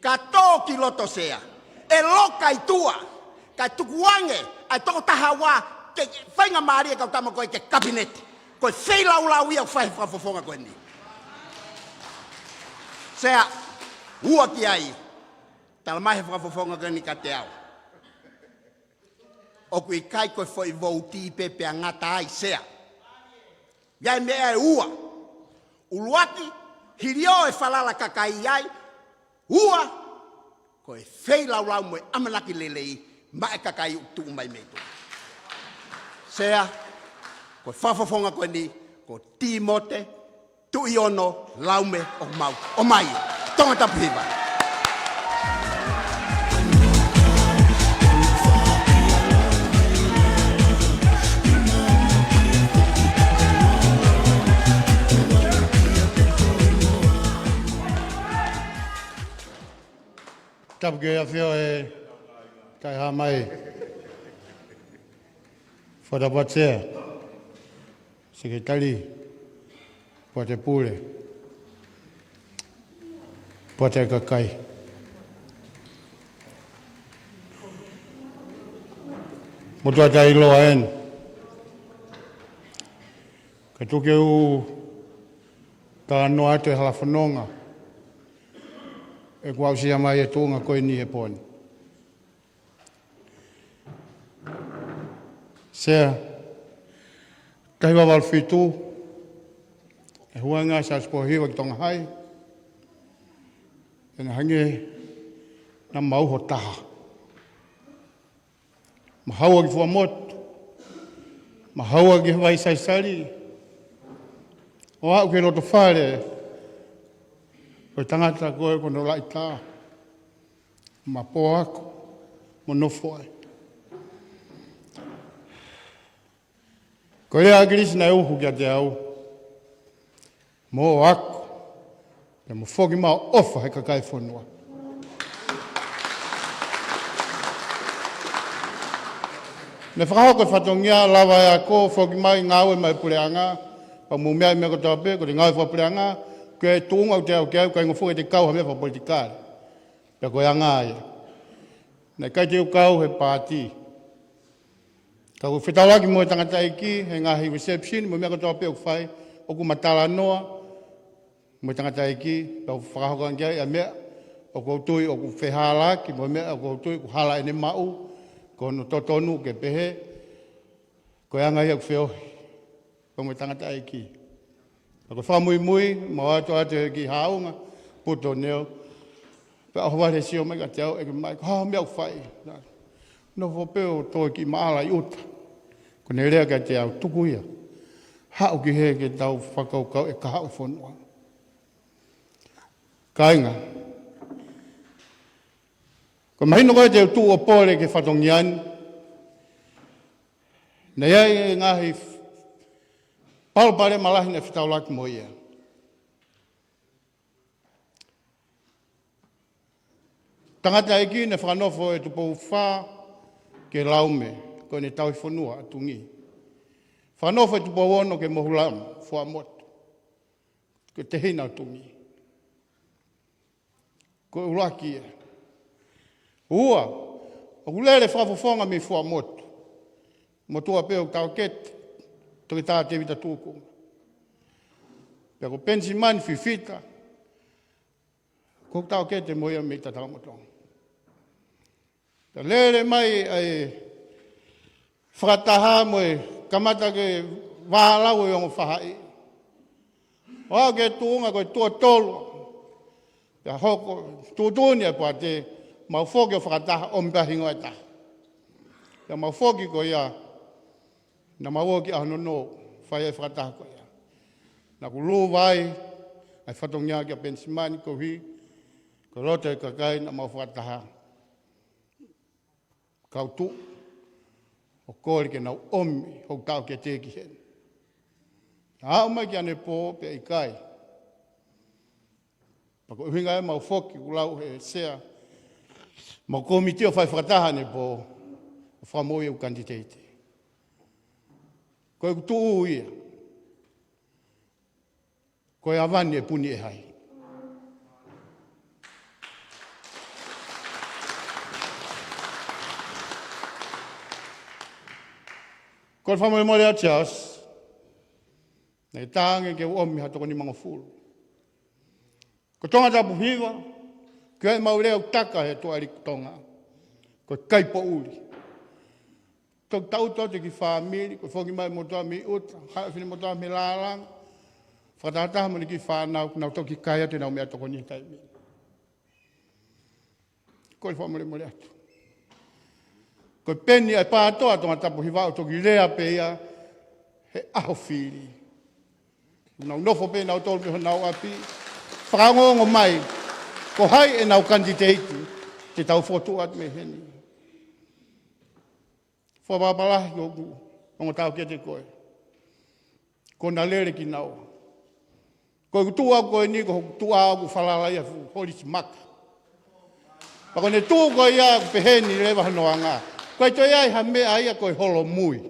Ka tō ki loto Sea. ʻE loka ʻi tuʻa, kae tukuange ʻa e toko taha ua ke faingamālie kau tama ko ē ke kapineti. Ko e feilaulau ia ʻoku fai he fakafofonga ko eni. Sea, ua ki ai, tala mai he fakafofonga ko eni kiate au. ʻOku ʻikai ko e foʻi vouti pē pea ngata ai Sea. ʻI ai e meʻa ʻe ua. ʻUluaki, hili ʻo e falala kakai ai. Ua, ko e feilaulau mo e ʻamanaki lelei maʻa e kakai ʻoku tuʻu mai mei tuʻa. Sea, ko e fakafofonga ko eni, ko Tīmote Tuʻiono Laume ʻoku mau ʻomai. Tongatapu hiva. Tapu ki he ʻAfio ʻe Kaihaʻamai. Fakatapu atu Sea. Sekelitali, poate pule, poate kakai. Motuʻa taʻeʻiloa eni. Ka tuku ke u talanoa atu e hala fononga ʻoku aʻusia mai e tuʻunga ko eni he pō ni. Sea, taha hiva valu fitu, ʻe huanga Siaosi Pōhiva ki Tonga Hai, ʻene hangē naʻa mau ō taha. Mau haʻu ki Fuaʻamotu, mau haʻu ki Vai Saisali, ʻo aʻu ki he loto fale ʻo e tangata ko ē ko hono laʻitā. Mau pō ako, mo nofo ai. Ko e lea ʻa ʻAkilisi naʻe uhu kiate au. Mo ako, pea mo foki mai ʻo ʻofa he kakai e fonua. Naʻe fakahoko e fatongia, lava e ako, foki mai ngāue mai puleʻanga, pea mo e meʻa, meʻa kotoa pē, ko e ngāue fakapuleʻanga, ko e tuʻunga ʻoku te aʻu ki ai, ʻikai ngofua ke te kau ha meʻa fakapolitikale. Pea ko e anga ia. Naʻe ʻikai te u kau he paati. Ka ʻoku ou fetaulaki mo e tangataʻeiki, he ngaahi reception, mo e meʻa kotoa pē ʻoku fai, ʻoku ma talanoa mo e tangataʻeiki, pea u fakahoko ange ki ai ʻa e meʻa ʻoku ou tui ʻoku fehālaaki, mo e meʻa ʻoku ou tui ʻoku hala ʻene maʻu, ko hono totonu ke pehē, ko e anga ia ʻoku feohi, pea mo e tangataʻeiki. Pea ko e fakamuimui, ma ō atu ʻa e kiʻi haʻunga, puto neo, pea ʻohovale he sio mai kiate au, ʻeke mai, ko e hā e meʻa ʻoku fai. Nofo pē ʻo toe kiʻi maʻala ʻi ʻuta. Ko ʻene lea kiate au, tuku ia. Haʻu ki hē ke tau fakakaukauʻi e kahaʻu e fonua. Kāinga. Ko e mahino ko ē te u tuʻu ʻo pole ki he fatongia ni. Naʻe ʻi ai e ngaahi palopalema lahi naʻe fetaulaki mo ia. Tangataʻeiki naʻe fakanofo ʻe Tupou Fā ki he Laume, ko ʻene tauhi fonua ʻa Tungī. Fakanofo ʻe Tupou Ono ki he Mohulamu, Fuaʻamotu. Ko e tehina ʻo Tungī. Ko e ʻuluaki ia. Ua, ʻoku lele fakafofonga mei Fuaʻamotu. Motuʻa pē ʻoku taʻokete, Toketā Tēvita Tūkunga. Pea ko Penisimani Fifita, ko e taʻokete mo ia mei Tatakamotonga. Pea lele mai ʻa e fakataha mo e kamata ke vālau e ongo fahaʻi. ʻO aʻu ki he tuʻunga ko e tuʻo tolu. Pea hoko, tuʻutuʻuni ʻa e poate, mau foki ʻo fakataha ʻo mei he hingoa ʻe taha. Pea mau foki ko ia, naʻa mau ō ki ʻAhononou, fai ai e fakataha ko ia. Naʻa ku lū vai, ʻa e fatongia kia Penisimani koeʻuhi, ko e loto e kakai, naʻa mau fakataha. Kau tuʻu, ʻo kole ke nau ʻomi, hoku taʻokete ki heni. Aʻu mai ki ʻanepō pea ʻikai. Pea ko e ʻuhinga ia mau foki, kuo lau he sea. Mau kōmiti ʻo fai fakataha ʻanepō, ʻo fakamoʻui ʻeku kanititeiti. Ko ʻeku tuʻu ia. Ko e ʻavani ʻe puni ʻe hai. Ko e fakamolemole atu Siaosi. Naʻe tā ange ke u ʻomi ha toko nimangofulu. Ko Tongatapu Hiva, ko e mau lea ʻoku taka he tuʻa ʻi Tonga. Ko e kai poʻuli. Toki tau tau te ki fāmili, ko e foki mai motuʻa mei ʻuta, haʻu e finemotuʻa mei Lālanga, fakatahataha mo ʻene kiʻi fānau, nau toki kai atu ʻenau meʻatokoni he taimi. Ko e fakamolemole atu. Ko e peni ʻa e pātoa Tongatapu Hiva ʻoku toki lea pē ia he ʻaho fili. Nau nofo pē nautolu mei honau ʻapi. Fakaongoongo mai, ko hai ʻenau kanititeiti, te tau fokotuʻu atu mei heni. Fakapapalahi ko ʻeku ongo taʻokete ko ē. Ko ʻena lele kinaua. Ko ʻeku tuʻu au ko eni ko hoku tuʻa au ʻoku falala ia fu holisi maka. Pea ko ʻene tuʻu ko ia ʻoku pehē ni leva hono anga. Ko e toe ai ha meʻa ia ko e holomui.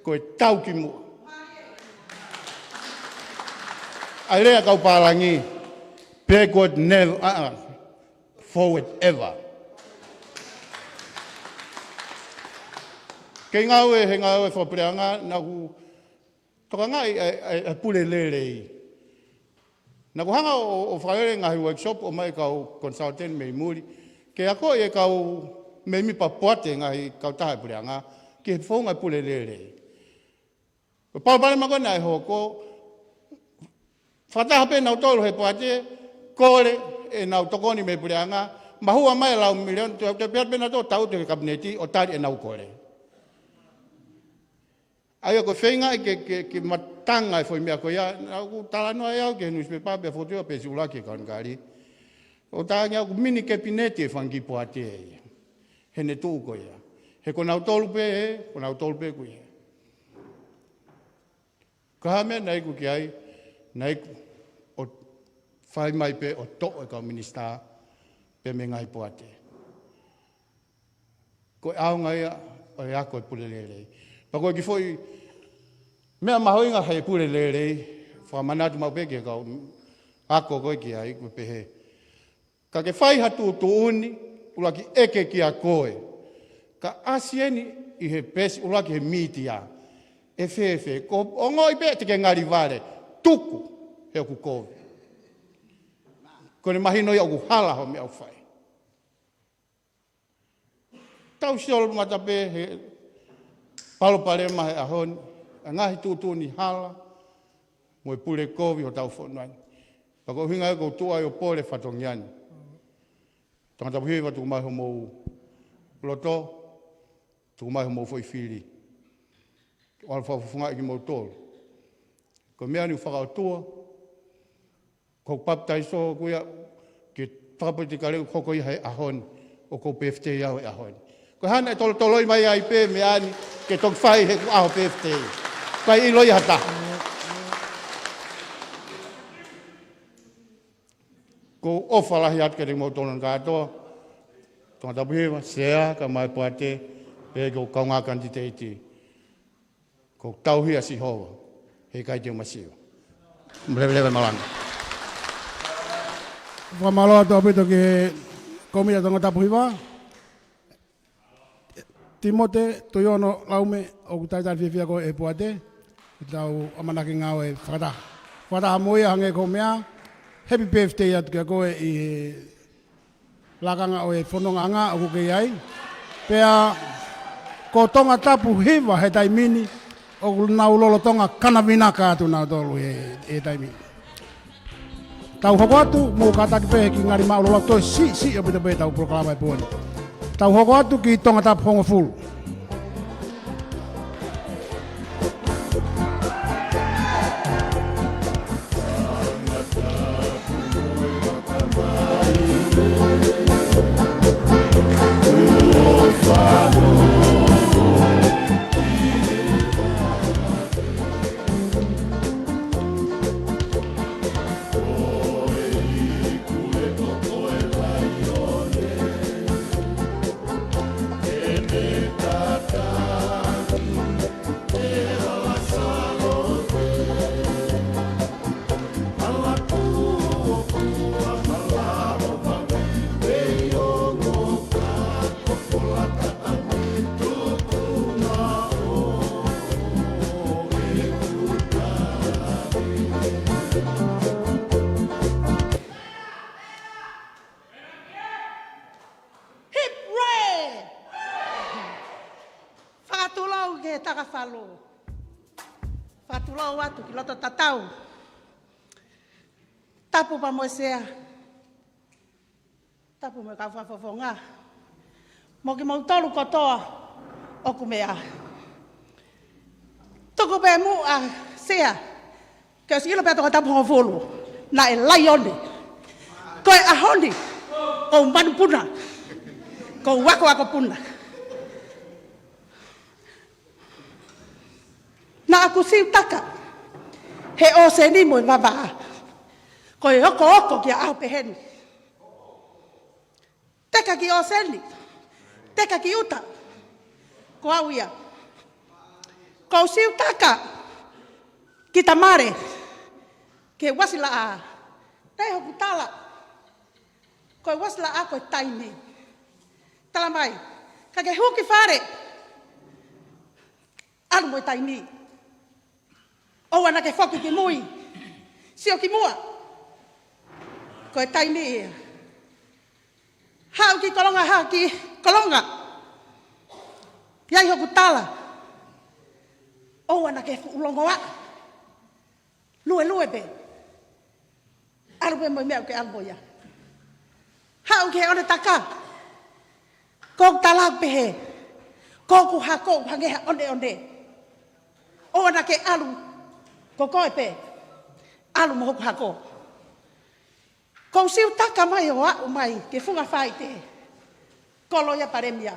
Ko e tau ki muʻa. ʻA e lea kau pālangi. Backward never, uh, forward ever. Kei ngāue, he ngāue fakapuleʻanga, naʻa ku tokangaʻi ʻa e, ʻa e, ʻa e pule lelei. Naʻa ku hanga ʻo, ʻo, ʻo fakalele ngaahi workshop ʻo ʻomai kau consultant mei muli. Ke akoʻi e kau mēmipa poate ngaahi kautaha ʻa e puleʻanga, ki he founga ʻa e pule lelei. Ko e palopalema ko ē naʻe hoko, fakataha pē nautolu he poate, kole ʻenau tokoni mei he puleʻanga, mahua mai e lau miliona, toe, toe pehē pē nautolu tau te kapineti, ʻo tali ʻenau kole. ʻA ia ko e feinga ke, ke, ke matanga e foʻi meʻa ko ia, naʻa ku talanoa ʻe au ki he newspaper pea fotu ia pē siʻulaki e kaungali. ʻO tā ange au ko e mini kapineti e fanga kiʻi poate ia. Heʻene tuʻu ko ia. He ko nautolu pē, he, ko nautolu pē ko ia. Ka ha meʻa naʻe iku ki ai, naʻe iku ʻo fai mai pē ʻo toʻo e kau minisitā, pea mei he ngaahi poate. Ko e ʻaonga ia ʻo e ako e pule lelei. Pea ko e kiʻi foʻi meʻa mahuʻinga he pule lelei, fakamanatu maʻu pē ki he kau ako ko ē ki ai, ko e pehē. Ka ke fai ha tuʻutuʻuni, ʻuluaki ʻeke kia koe. Ka ʻasi eni ʻi he peesi ʻuluaki he mītia. ʻE fēfē, ko ongoʻi pē te ke ngali vale, tuku he ʻoku kovi. Ko ʻene mahino ia ʻoku hala hoʻo meʻa ʻoku fai. Tau sio ʻo mata pē he palopalema he ʻaho ni, ʻa e ngaahi tuʻutuʻuni hala, mo e pule kovi hotau fonua ni. Pea ko e ʻuhinga ia ʻoku ou tuʻu ai ʻo pole fatongia ni. Tangata Tapuhiva, tuku mai homou loto, tuku mai homou foʻi fili. ʻO ʻalu fakafofongaʻi kimoutolu. Ko e meʻa ni ʻoku fakaʻotua, ko e papitaiso ko ia ke fakapolitikale ʻoku hoko ia he ʻaho ni, ʻoku ou pēfitei au he ʻaho ni. Ko e hā naʻe tolotoloi mai ai pē meʻa ni ke toki fai he ʻoku ʻaho pēfitei. ʻIkai ʻilo ia ha taha. ʻOku ou ʻofa lahi atu kiate kimoutolu kātoa. Tangata Tapuhiva, Sea, kae ʻumaʻā e Poate, pea ko e kaungā kanititeiti. ʻOku ou tauhi ʻa Sihova, he ʻikai te u masiva. Leveleva malanga. Fakamālō atu ʻaupito ki he kōmiti ʻa Tongatapu Hiva. Timote Tuiono Laume, ʻoku talitali fiefia koe ʻe he Poate, ʻi heʻetau ʻamanaki ngāue fakataha. Fakataha mo ia hangē ko e meʻa, happy birthday atu kia koe ʻi he lakanga ʻo e fonongaʻanga ʻoku ke ʻi ai. Pea ko Tongatapu Hiva he taimi ni, ʻoku nau lolotonga kanavinaka atu nautolu he, he taimi ni. Tau hoko atu, mou kātaki pē he kiʻi ngali māʻulalo, toe siʻisiʻi ʻaupito pē ʻetau polokalama he pō ni. Tau hoko atu ki Tongatapu hongofulu. Hip hooray! Fakatulou ki he takafalu. Fakatulou atu ki loto tatau. Tapu pea mo e Sea. Tapu mo e kau fakafofonga. Mo kimoutolu kotoa ʻoku meʻa. Tuku pē muʻa Sea. Ke ʻosi ʻilo pē ʻa Tongatapu hongofulu, naʻe laione. Ko e ʻaho ni, ʻoku ou manupuna. ʻOku ou akoako puna. Naʻa ku siutaka he ʻōseni mo e vavā. Ko e okooko ki he ʻaho pehē ni. Teka ki ʻōseni, teka ki ʻuta. Ko au ia. ʻOku ou siutaka ki Tamale, ki he uasi laʻā. Naʻe hoku tala, ko e uasi laʻā ko e taimi. Tala mai, ka ke hū ki fale, ʻalu mo e taimi. ʻOua naʻa ke foki ki mui. Sio ki muʻa. Ko e taimi ia. Haʻu ki Kolonga, haʻu ki Kolonga. ʻI ai hoku tala. ʻOua naʻa ke fuʻu longoaʻa. Luelue pē. ʻAlu pē mo e meʻa ʻoku ke ʻalu mo ia. Haʻu ki he ʻonetaka. Ko hoku tala ʻoku pehē. Ko hoku hako ʻoku hangē ha ʻoneʻone. ʻOua naʻa ke ʻalu ko koe pē. ʻAlu mo hoku hako. ʻOku ou siutaka mai ʻo aʻu mai ki he funga faite. Ko Loia Palēmia.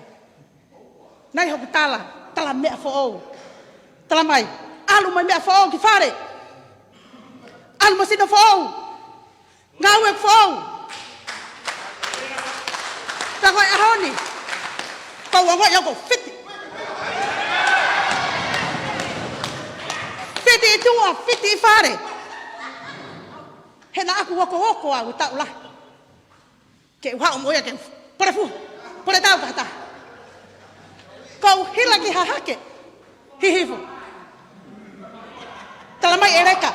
Naʻe hoku tala, tala meʻa foʻou. Tala mai, ʻalu mai meʻa foʻou ki fale. ʻAlu mai sino foʻou. Ngāue foʻou. Pea ko e ʻaho ni, ʻoku ou ongoʻi ʻoku ou fiti. Fiti ʻi tuʻa, fiti ʻi fale. He naʻa ku okooko au taʻu lahi. Ke u haʻu mo ia ke u pole fuhu, pole tau kata. Ko u hila ki hahake, hihifo. Tala mai ʻe Leka,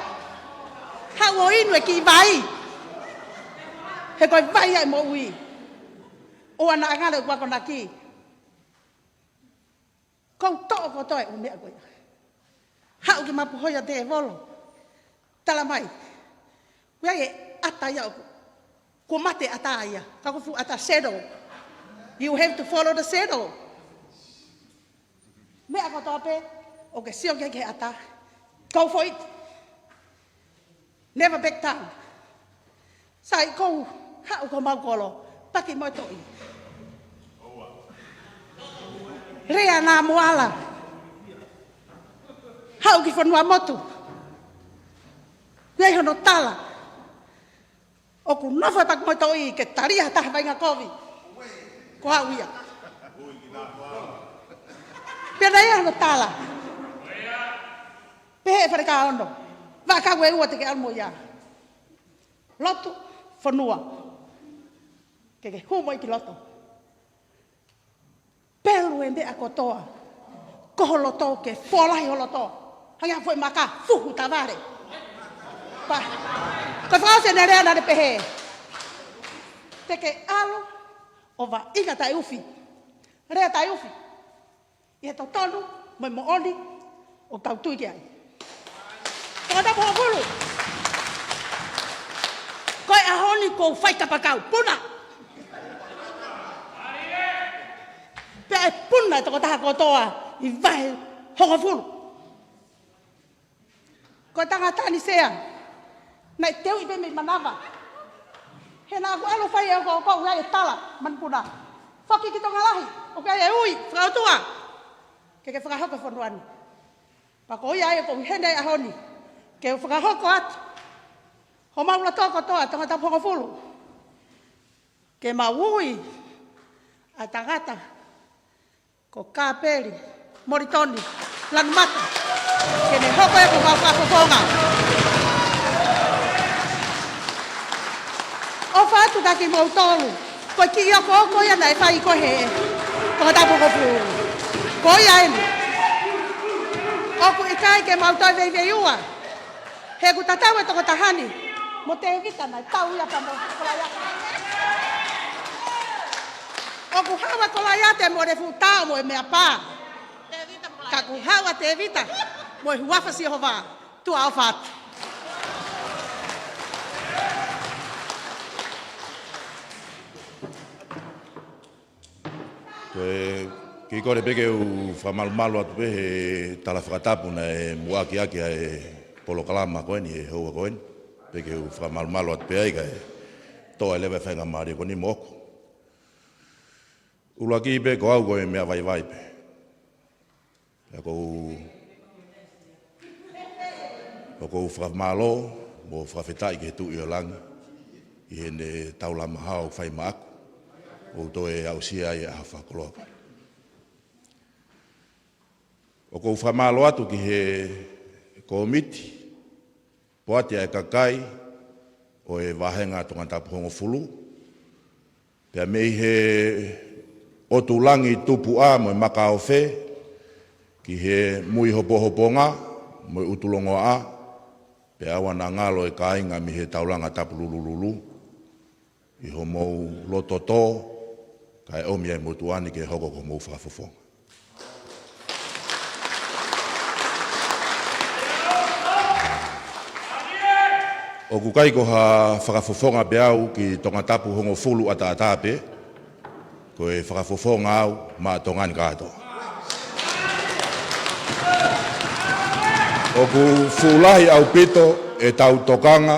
haʻu ʻo inu e kiʻi vai. He ko e vai ia ʻe moʻui. ʻOua naʻa ngalo ʻeku akonaki. Ko u toʻo kotoa e ʻū meʻa ko ia. Haʻu ki mapuhoia tēvolo. Tala mai, ʻoku ʻi ai e ʻata ia ʻoku, kuo mate ʻata ia. Ka ko e fuʻu ʻata shadow. You have to follow the shadow. Meʻa kotoa pē ʻoku ke sio ki ai ki he ʻata, go for it. Never back down. Sai, ko u haʻu ko mau kolo, paki mo e toʻi. Lea na mo ala. Haʻu ki fonua motu. ʻI ai hono tala. ʻOku nofo e paki mo e toʻi ke talia ha taha vaʻinga kovi. Ko au ia. Pea naʻe ʻi ai hono tala. Pehē ʻe Falekaono, vaʻakau ʻe ua te ke ʻalu mo ia. Lotu, fonua. Ke ke hū mo ia ki loto. Pelu e meʻa kotoa. Ko ho loto ke folahi ho loto. Hangē ha foʻi maka, fuhu tavale. Pea ko e fakaʻosi ʻene lea naʻe pehē, te ke ʻalu ʻo vaʻinga taʻeufi, lea taʻeufi. ʻI he totonu mo e moʻoni ʻoku tau tui ki ai. Tongatapu hongofulu. Ko e ʻaho ni ko u fai kapakau. Puna. Pea ʻe puna e tokotaha kotoa ʻi he vahe hongofulu. Ko e tangata ni, Sea, naʻe teuʻi pē mei manava. He naʻa ku ʻalu fai e oko ʻoku ʻi ai e tala manupuna. Foki ki Tonga Lahi, ʻoku ʻi ai e ui fakaʻotua. Ke ke fakahoko e fonua ni. Pea ko ia ai ʻoku ou ʻi heni he ʻaho ni ke u fakahoko atu homau loto kotoa, Tongatapu hongofulu, ke mau ui ʻa e tangata ko Kapeli Molitoni Lanumata ke ne hoko ia ko homau fakafofonga. ʻOfa atu kia kimoutolu, ko e kiʻi okooko ia naʻe fai ko ē he Tongatapu hongofulu. Ko ia eni. ʻOku ʻikai ke mau toe veiveiua. He ʻoku tatau e tokotaha ni mo Tēvita, naʻe tau ia pea mo Kolaiate. ʻOku haʻu ʻa Kolaiate mo e fuʻu tao mo e meʻa pā. Ka ʻoku haʻu ʻa Tēvita mo e huafa ʻo Sihova. Tuʻa ʻofa atu. Ko e kiʻi kole pē ke u fakamalumalu atu pē he tala fakatapu naʻe muʻaki ʻaki ʻa e polokalama ko eni he houa ko eni. Pē ke u fakamalumalu atu pē ai kae toʻo ai leva e faingamālie ko eni moʻoku. ʻUluaki pē, ko au ko e meʻa vaivai pē. Pea ʻoku ou, ʻoku ou fakamālō mo fakafetaʻi ki he Tuʻi ʻo Langi ʻi heʻene taulama hao fai maʻaku, ʻo toe aʻusia ai e ʻaho fakakoloa ko eni. ʻOku ou fakamālō atu ki he kōmiti poate ʻa e kakai ʻo e vāhenga Tongatapu hongofulu, pea mei he ʻotu langi tupuʻa mo e makaofe, ki he mui hopohoponga mo e ʻutu longoaʻa, pea ʻoua naʻa ngalo e kāinga mei he taulanga tapu lulululu ʻi homou loto tō, kae ʻomi ai e motuʻa ni ke hoko ko homou fakafofonga. ʻOku ʻikai ko ha fakafofonga pē au ki Tongatapu hongofulu ʻataʻatā pē, ko e fakafofonga au maʻa Tonga ni kātoa. ʻOku fuʻu lahi ʻaupito ʻetau tokanga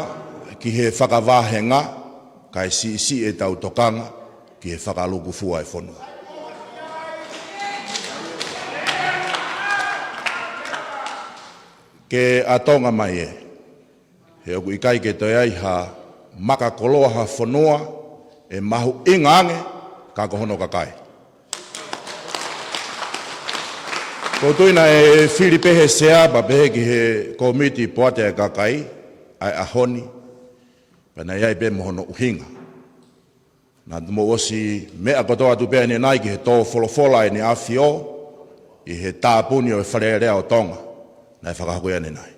ki he fakavāhenga, kae siʻisiʻi ʻetau tokanga ki he fakalūkufua e fonua. Ke ʻa Tonga mai ē, he ʻoku ʻikai ke toe ʻi ai ha maka koloa ha fonua ʻe mahuʻinga ange ka ko hono kakai. ʻOku ou tui naʻe fili pē he Sea pea pehē ki he kōmiti poate ʻa e kakai ʻa e ʻaho ni, pea naʻe ʻi ai pē mo hono ʻuhinga. Naʻa mou ʻosi meʻa kotoa atu pē ʻanenai ki he tō folofola ʻEne ʻAfio ʻi he tāpuni ʻo e Fale Alea ʻo Tonga naʻe fakahoko ʻanenai.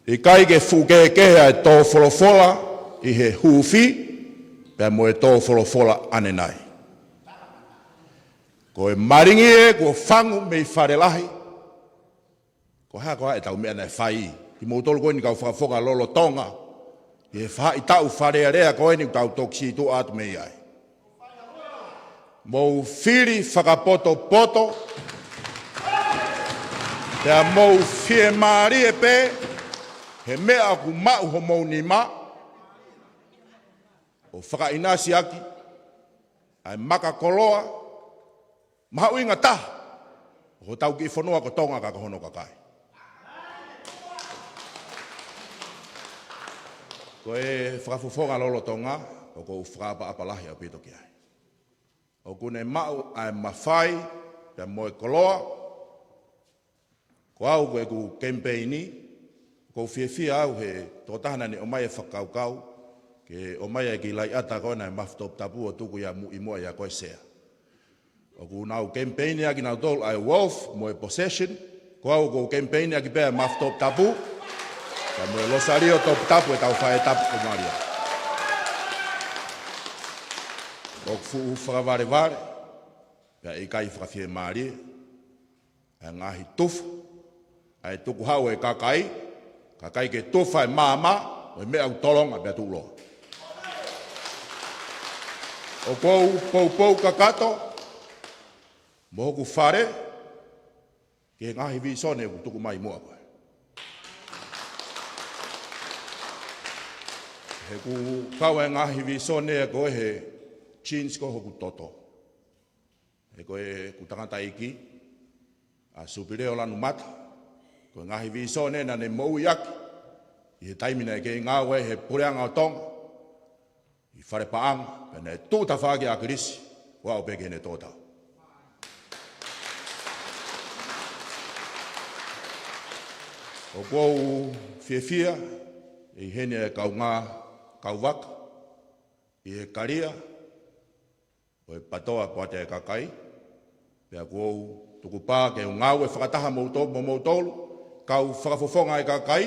ʻIkai ke fuʻu kehekehe ʻa e tō folofola ʻi he huufi pea mo e tō folofola ʻanenai. Ko e malingi ē kuo fangu mei Fale Lahi. Ko e hā koā ʻetau meʻa naʻe fai? Kimoutolu ko eni kau fakafofonga lolotonga ʻi he faʻahitaʻu Fale Alea ko eni ʻoku tau toki situʻa atu mei ai. Mou fili fakapotopoto, pea mou fiemālie pē he meʻa ʻoku maʻu homou nima, ʻo fakaʻinasi ʻaki ʻa e maka koloa mahuʻinga taha ʻo hotau kiʻi fonua ko Tonga ka ko hono kakai. Ko e fakafofonga lolotonga, ʻoku ou fakaʻapaʻapa lahi ʻaupito ki ai. ʻOku ne maʻu ʻa e mafai pea mo e koloa. Ko au ko ʻeku kemipeini, ʻoku ou fiefia au he tokotaha naʻa ne ʻomai e fakakaukau ke ʻomai e kiʻi laiʻata ko ena ʻi he mafu toputapu ʻo tuku ia muʻa ʻia koe Sea. ʻOku nau kemipeini ʻaki nautolu ʻa e wealth mo e possession, ko au ʻoku ou kemipeini ʻaki pē ʻa e mafu toputapu pea mo e losalio toputapu ʻetau faʻē tapu ko Malia. ʻOku fuʻu fakavalevale pea ʻikai fakafiemālie ʻa e ngaahi tufa ʻa e tukuhau ʻa e kakai, kakai ke tufa e maama ʻo e meʻa ʻoku tolonga pea tuʻuloa. ʻOku ou poupou kakato mo hoku fale ki he ngaahi vīsone ʻoku tuku mai muʻa ko ē. He ʻoku kau e ngaahi vīsone ko ē he genes ko hoku toto. He ko ʻeku tangataʻeiki ʻa Supileo Lanumata, ko e ngaahi vīsone naʻa ne moʻui ʻaki ʻi he taimi naʻe kei ngāue he Puleʻanga ʻo Tonga ʻi fale paʻanga, pea naʻe tuʻu tafaʻaki ʻa ʻAkilisi, ʻo aʻu pē ki heʻene tō tau. ʻOku ou fiefia ʻi heʻene kaungā kauvaka ʻi he kalia ʻo e PTOA, Poate ʻa e Kakai, pea ʻoku ou tukupā ke u ngāue fakataha moutolu, mo moutolu kau fakafofonga ʻa e kakai,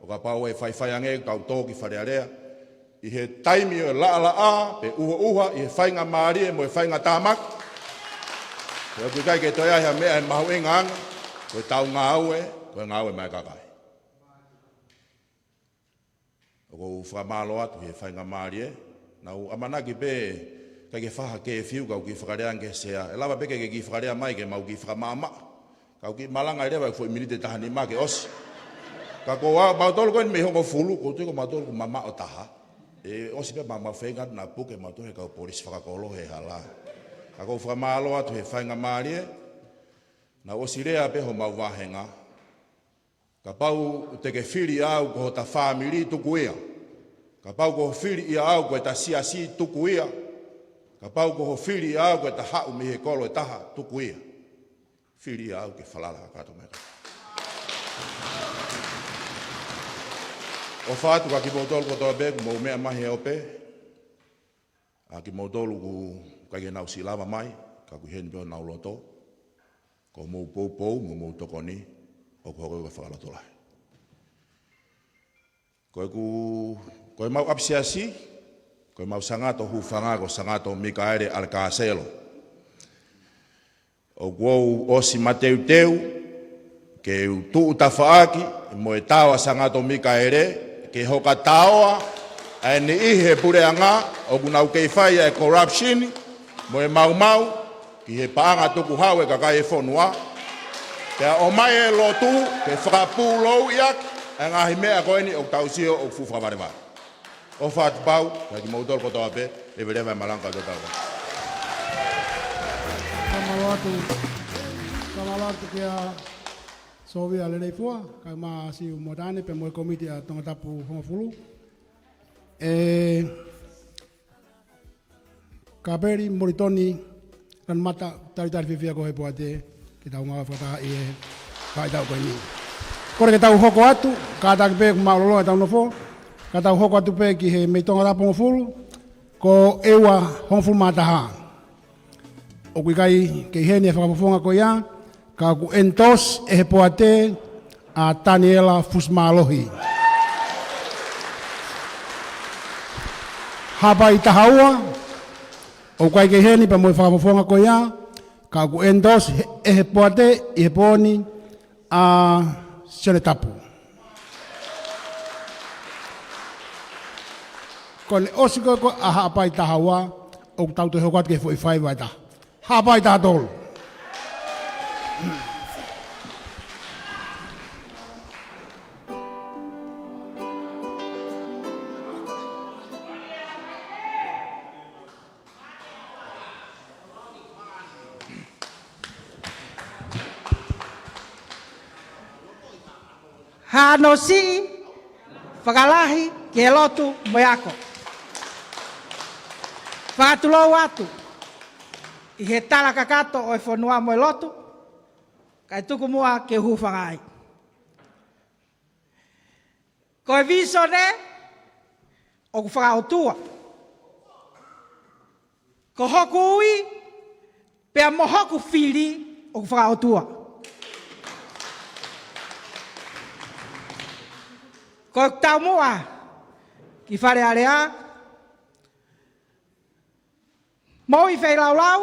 ʻo kapau ʻe faifai ange ʻetau tō ki Fale Alea ʻi he taimi ʻo e laʻalaʻā pe ʻuhoʻuha ʻi he faingamālie mo e faingatāmaki. He ʻoku ʻikai ke toe ʻi ai ha meʻa ʻe mahuʻinga ange ko ʻetau ngāue, ko e ngāue maʻa e kakai. ʻOku ou fakamālō atu he faingamālie. Naʻa ku ʻamanaki pē ʻikai ke fai ha curfew ka u kiʻi fakalea ange ki he Sea. ʻE lava pē ke ke kiʻi fakalea mai ke mau kiʻi fakamaʻamaʻa. Ka u kiʻi malanga leva ʻeku foʻi miniti ʻe taha nima ke ʻosi. Ka ko au, mautolu ko eni mei Hongofulu, ʻoku ou tui ko mautolu ʻoku mamaʻo taha. ʻE ʻosi pē ʻemau feinga atu naʻa puke mautolu he kau polisi fakakolo he hala. Ka ʻoku ou fakamālō atu he faingamālie. Naʻa ku ʻosi lea pē homau vāhenga. Kapau te ke fili au ko hota fāmili, tuku ia. Kapau ko hoʻo fili ʻia au ko ʻeta siasi, tuku ia. Kapau ko hoʻo fili ʻia au ko ʻeta haʻu mei he kolo ʻe taha, tuku ia. Fili ʻia au ke falala kakato mai. ʻOfa atu kia kimoutolu kotoa pē ʻoku mou meʻa mai he ope. ʻA kimoutolu ʻoku ʻikai ke nau siʻi lava mai, ka ʻoku ʻi heni pē honau loto. Ko hoʻomou poupou mo hoʻomou tokoni ʻoku hoko ia ko e fakalotolahi. Ko ʻeku, ko ʻemau ʻapisiasi, ko ʻemau Sangato hūfanga ko Sangato Mikaele ʻAlekāselo. ʻOku ou ʻosi mateuteu ke u tuʻu tafaʻaki mo e tao ʻa Sangato Mikaele ke hoka taoa ʻa e niʻihi he puleʻanga ʻoku nau kei fai ʻa e corruption mo e maumau ki he paʻanga tukuhau ʻa e kakai e fonua. Pea ʻomai e lotu ke fakapūlouʻi ʻaki ʻa e ngaahi meʻa ko eni ʻoku tau sio ʻoku fuʻu fakavalevale. ʻOfa atu pau kia kimoutolu kotoa pē, leveleva e malanga ʻo e tau. Fakamālō atu, fakamālō atu kia Sōvia Leleifua, kae ʻumaʻā Siu Moatane, pea mo e kōmiti ʻa Tongatapu Hongofulu. ʻE Kapeli Molitoni Lanumata, talitali fiefia ko e poate ke tau ngāue fakataha ʻi he faʻahitaʻu ko eni. Kole ke tau hoko atu, kātaki pē ʻoku māʻolunga ʻetau nofo, ka tau hoko atu pē ki he mei Tongatapu Hongofulu, Ko e ua hongofulu mā taha. ʻOku ʻikai ke ʻi heni e fakafofonga ko ia, ka ʻoku endorse ʻe he poate ʻa Taniela Fusimālohi. Haʻapai taha ua, ʻoku ʻikai ke ʻi heni pea mo e fakafofonga ko ia, ka ʻoku endorse ʻe he poate ʻi he pō ni ʻa Sione Tapu. Ko ʻene ʻosi ko ē ko ē ʻa Haʻapai taha ua, ʻoku tau toe hoko atu ki he foʻi faiva ʻe taha. Haʻapai taha tolu. Hano siʻi fakalahi ki he lotu mo e ako. Fakatulou atu ʻi he tala kakato ʻo e fonua mo e lotu, kae tuku muʻa ke u hūfanga ai. Ko e visone ʻoku fakaʻotua. Ko hoku ui, pea mo hoku fili ʻoku fakaʻotua. Ko e taumuʻa ki Fale Alea, moʻui feilaulau,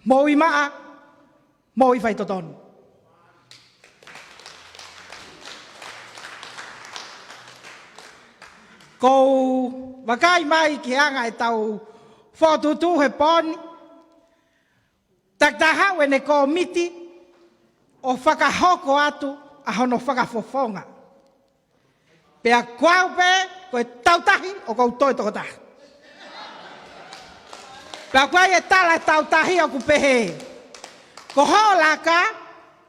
moʻui maʻa, moʻui faitotonu. Ko u vakai mai ki he anga ʻetau fokotuʻutuʻu he pō ni, takitaha haʻu ʻene kōmiti ʻo fakahoko atu ʻa hono fakafofonga. Pea ko au pē, ko e tautahi ʻoku ou toe tokotaha. Pea ko e tala ʻa e tautahi ʻoku pehē: Ko hoʻo laka,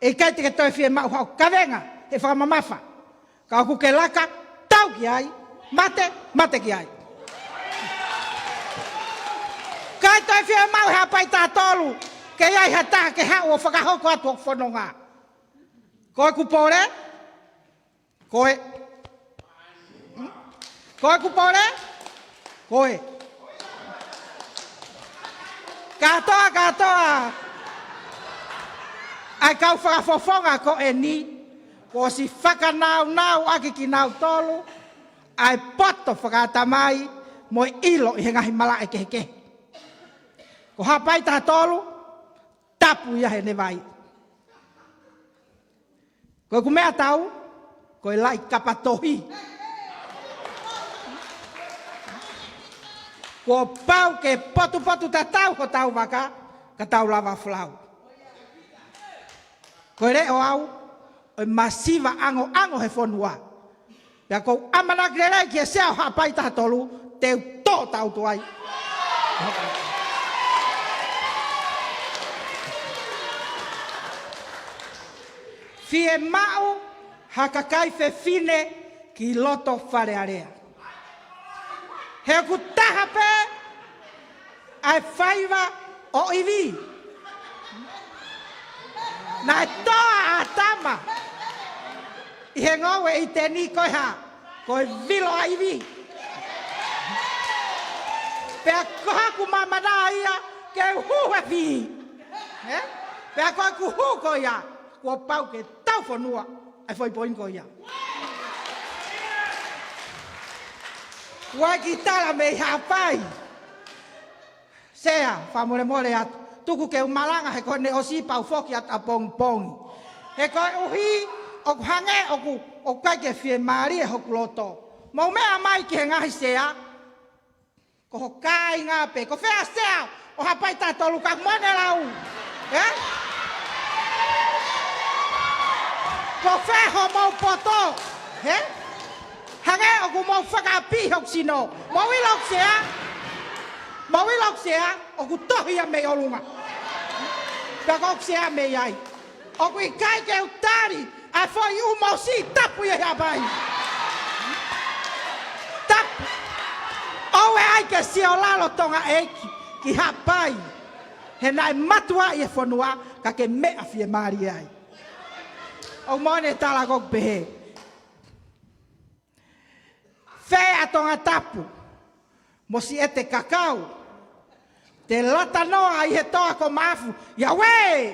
ʻe ʻikai te ke toe fiemaʻu haʻo kavenga he fakamamafa. Ka ʻoku ke laka, tau ki ai, mate, mate ki ai. ʻIkai toe fiemaʻu he Haʻapai taha tolu ke ʻi ai ha taha ke haʻu ʻo fakahoko atu hoku fononga. Ko ʻeku pole, ko e. Hmm? Ko ʻeku pole, ko e. Kātoa, kātoa ʻa e kau fakafofonga ko eni, kuo ʻosi fakanaunau ʻaki kinautolu ʻa e poto fakaʻatamai mo e ʻilo ʻi he ngaahi malaʻe kehekehe. Ko Haʻapai taha tolu, tapu ia heʻene vai. Ko ʻeku meʻatau, ko e laʻi kapa tohi. Kuo pau ke potupotu tatau hotau vaka, ka tau lava folau. Ko e leʻo au ʻo e masiva ʻangoʻango he fonua. Pea ʻoku ou ʻamanaki lelei ki he sea ʻo Haʻapai taha tolu, te u tō tau tuai. Fiemaʻu ha kakai fefine ki loto Fale Alea. He ʻoku taha pē ʻa e faiva ʻo ʻIvi. Naʻe toa ʻa ʻĀtama ʻi he ngoue ʻi ʻĪteni ko e hā? Ko e vilo ʻa ʻIvi. Pea ko haku mamana ia ke u hū he fī. Ē? Pea ko ʻeku hū ko ia, kuo pau ke tau fonua ʻa e foʻi poini ko ia. Ua ki tala mei Haʻapai. Sea, fakamolemole atu. Tuku ke u malanga he ko ʻene ʻosi pea u foki atu ʻapongipongi. He koeʻuhi ʻoku hangē ʻoku, ʻoku ʻikai ke fiemālie hoku loto. Mou meʻa mai ki he ngaahi sea. Ko ho kāinga pē, ko fē ʻa e sea ʻo Haʻapai taha tolu ka mo ʻene lau? Ē? Ko fē homou poto? Ē? Hangē ʻoku mou fakaʻapi hoku sino. Mou ʻilo hoku sea? Mou ʻilo hoku sea? ʻOku tohi ia mei ʻolunga. Pea ko hoku sea mei ai. ʻOku ʻikai ke u tali ʻa e foʻi ʻū mosi tapu ia ʻi Haʻapai. Tapu. ʻOua ʻe ʻai ke siolalo Tonga ʻEiki ki Haʻapai. He naʻe matuaʻi e fonua ka ke meʻa fiemālie ai. ʻOku moʻoni e tala ʻoku pehē. Fē ʻa Tongatapu? mo siʻete kakau. Te lata noa ʻi he toa ko Maʻafu, ia uē!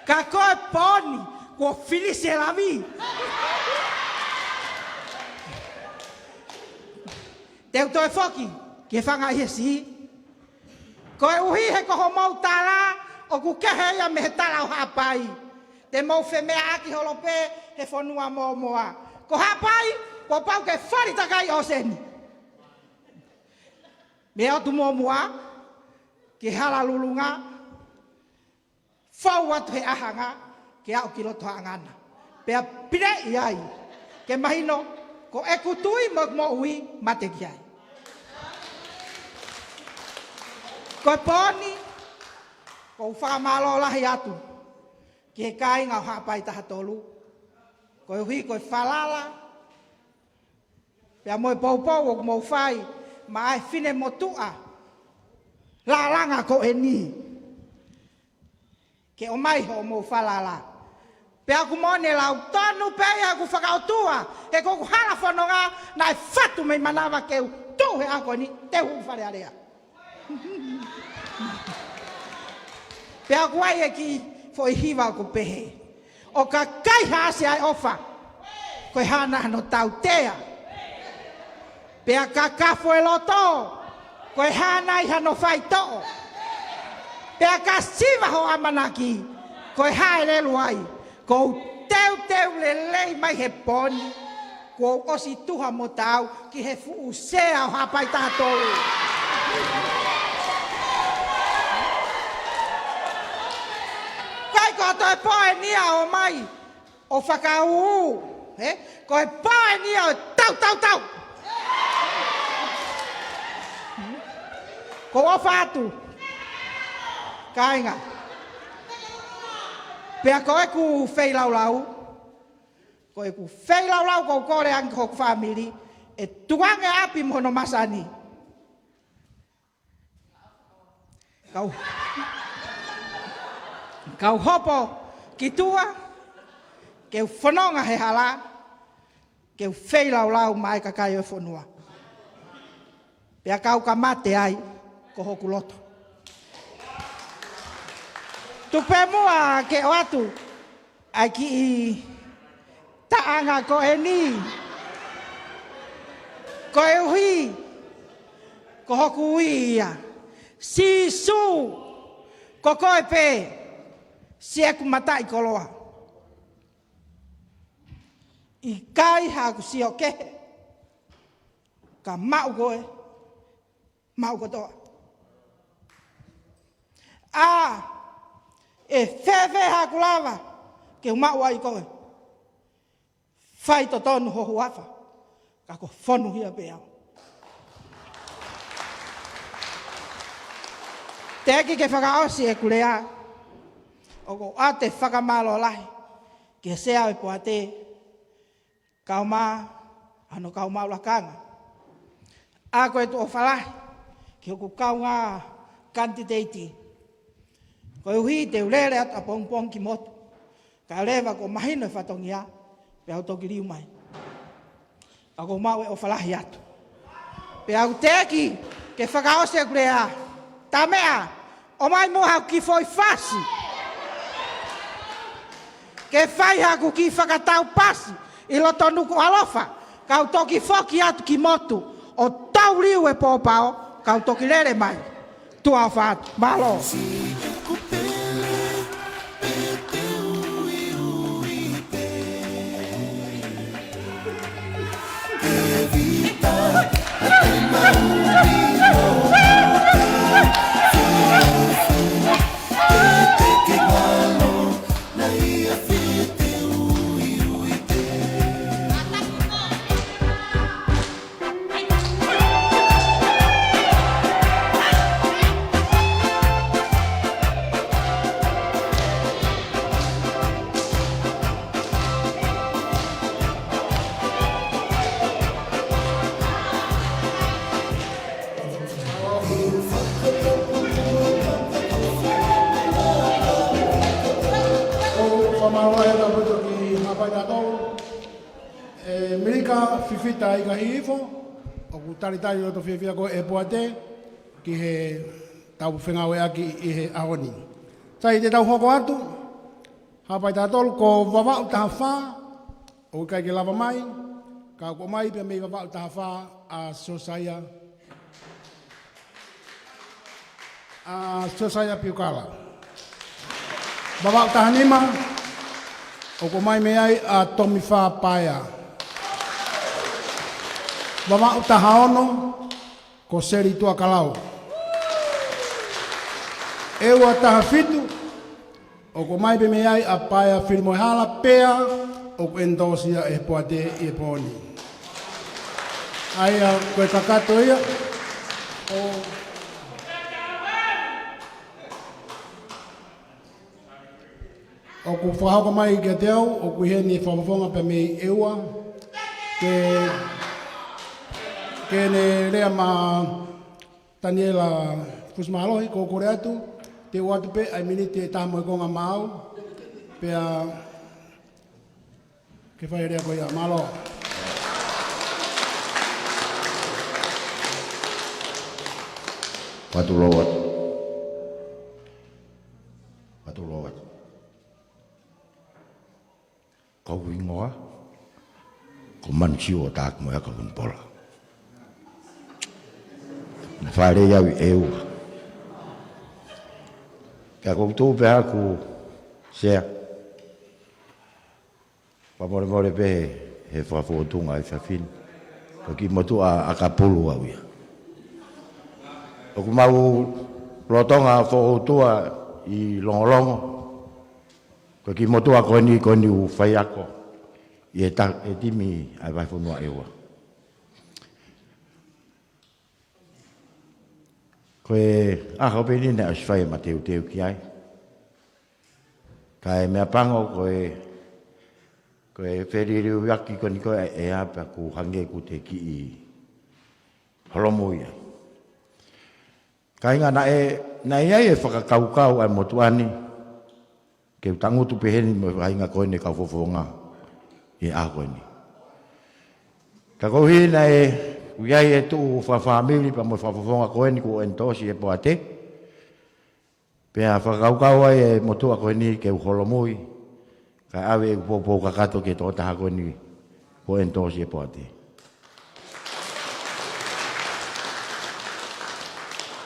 Ka ko e pooni, kuo filisi e lavi. Te u toe foki ki he fanga ʻi he siʻi. Koeʻuhi he ko hoʻomou tala, ʻoku kehe ia mei he tala ʻo Haʻapai. Te mou femeʻaʻaki holo pē he fonua mōmoa. Ko Haʻapai, kuo pau ke fali takai ʻōseni. Mei he ʻotu mōmoa, ki he hala lulunga, fou atu he ʻahanga, ke aʻu ki loto haʻangana. Pea pileʻi ai, ke mahino, ko ʻeku tui mo ʻeku moʻui mate ki ai. Ko e pooni, ʻoku ou fakamālō lahi atu, ki he kāinga ʻo Haʻapai taha tolu. Koeʻuhi ko e falala, pea mo e poupou ʻoku mou fai, maʻa e finemotuʻa, lālanga ko eni. Ke ʻomai hoʻomou falala. Pea ʻoku mou ne lau tonu pē ia ʻoku fakaʻotua, he ko ʻeku hala fononga naʻe fatu mei manava ke u tuʻu he ʻaho ko eni, te u hū Fale Alea. Pea ʻoku ʻi ai e kiʻi foʻi hiva ʻoku pehē. ʻO ka kaihaʻasi ʻa e ʻofa, ko e hā nai hano tautea. Pea ka kafo e loto, ko e hā nai hano faitoʻo. Pea ka siva hoʻo ʻamanaki, ko e hā ʻe lelu ai. Kuo u teuteu lelei mai he pooni, kuo u ʻosi tuha mo taau ki he fuʻu sea ʻo Haʻapai taha tolu. Kai ko e toe poeni ia ʻo mai, ʻo fakaū, he? Ko e poeni ia ʻo tau, tau, tau. Ko e ʻofa atu. Kāinga. Pea ko ʻeku feilaulau. Ko ʻeku feilaulau ʻoku ou kole ange ki hoku fāmili. ʻE tuku ange ʻapi mo hono masani. Kau, kau hopo ki tuʻa, ke u fononga he hala, ke u feilaulau maʻa e kakai ʻo e fonua. Pea kau ka mate ai, ko hoku loto. Tuku pē muʻa ke ʻoatu ʻa e kiʻi taʻanga ko eni. Koeʻuhi, ko hoku ui ia. Sīsū, ko koe pē, siʻeku mataʻikoloa. ʻIkai haʻaku sio kehe, ka maʻu koe, maʻu kotoa. ʻA, ʻe fēfē haʻaku lava, ke u maʻu ai koe. Faitotonu ho huafa, ka ko e fonu hia pē au. Teʻeki ke fakaʻosi ʻeku lea, ʻoku ou ʻoatu e fakamālō lahi, ki he sea ʻo e poate, kae ʻumaʻā, hano kau maʻu lakanga. ʻA ko e tuʻu ʻofa lahi, ki hoku kaungā kanititeiti. Koeʻuhi te u lele atu ʻapongipongi ki motu. Ka leva kuo mahino e fatongia, pea u toki liu mai. ʻOku ou maʻu e ʻofa lahi atu. Pea ʻoku teʻeki ke fakaʻosi ʻeku lea. Taʻemeʻa, ʻomai muʻa haʻaku kiʻi foʻi fasi. Ke fai haʻaku kiʻi fakataupasi ʻi loto Nukuʻalofa, kau toki foki atu ki motu, ʻo tau liu e pōpao, kau toki lele mai. Tuʻa ʻofa atu. Mālō. Fifita Ikahihifo, ʻoku talitali loto fiefia ko e poate ki he tau fengāueʻaki ʻi he ʻaho ni. Sai, te tau hoko atu, hapai taha tolu, ko Vavaʻu taha fā, ʻoku ʻikai ke lava mai, ka ʻoku ʻomai pē mei Vavaʻu taha fā ʻa Siosaia, ʻa Siosaia Piukala. Vavaʻu taha nima, ʻoku ʻomai mei ai ʻa Tomi Fā Paea. Vavaʻu taha ono, ko Seli Tuakalau. ʻEua taha fitu, ʻoku ʻomai pē mei ai ʻa Paea Filimoehala pea ʻoku endorse ia ʻe he poate ʻi he pō ni. ʻA ia ko e kakato ia. ʻO, ʻoku fakahoko mai kiate au, ʻoku ʻi heni e fakafofonga pē mei ʻEua, ke, ke ne lea mai Taniela Fusimālohi, ko u kole atu, te u ʻoatu pē ʻa e miniti ʻe taha mo e konga maau, pea ke fai e lea ko ia, mālō. Patu lou atu. Patu lou atu. Ko hoku hingoa ko Manisiu ʻo Tākumoeaka Vunipola. Naʻe fāʻeleʻi au ʻi ʻEua. Pea ko u tuʻu pē ʻaku Sea. Fakamolemole pē he fakafōtunga ʻi fafine. Ko e kiʻi motuʻa ʻakapulu au ia. ʻOku mau lolotonga fokotuʻu ʻi Longolongo. Ko e kiʻi motuʻa ko eni, ko eni ʻoku faiako ʻi he ta-, he timi ʻa e vahefonua ʻEua. Ko e ʻaho pē eni naʻe ʻosi fai ʻema teuteu ki ai. Ka e meʻapango ko e, ko e feliliuaki ko eni ko e ʻea pea ʻoku hangē ʻoku te kiʻi holomui ai. Kāinga, naʻe, naʻe ʻi ai e fakakaukau ʻa e motuʻa ni ke u tangutu pē heni mo e faʻahinga ko eni kau fofonga ʻi he ʻaho ko eni. Ka koeʻuhi naʻe ʻi ai e tuʻu fakafāmili pea mo e fakafofonga ko eni kuo endorse ʻe he poate. Pea fakakaukau ai e motuʻa ko eni ke u holomui, kae ʻave ʻeku poupou kakato ki he tokotaha ko eni kuo endorse ʻe he poate.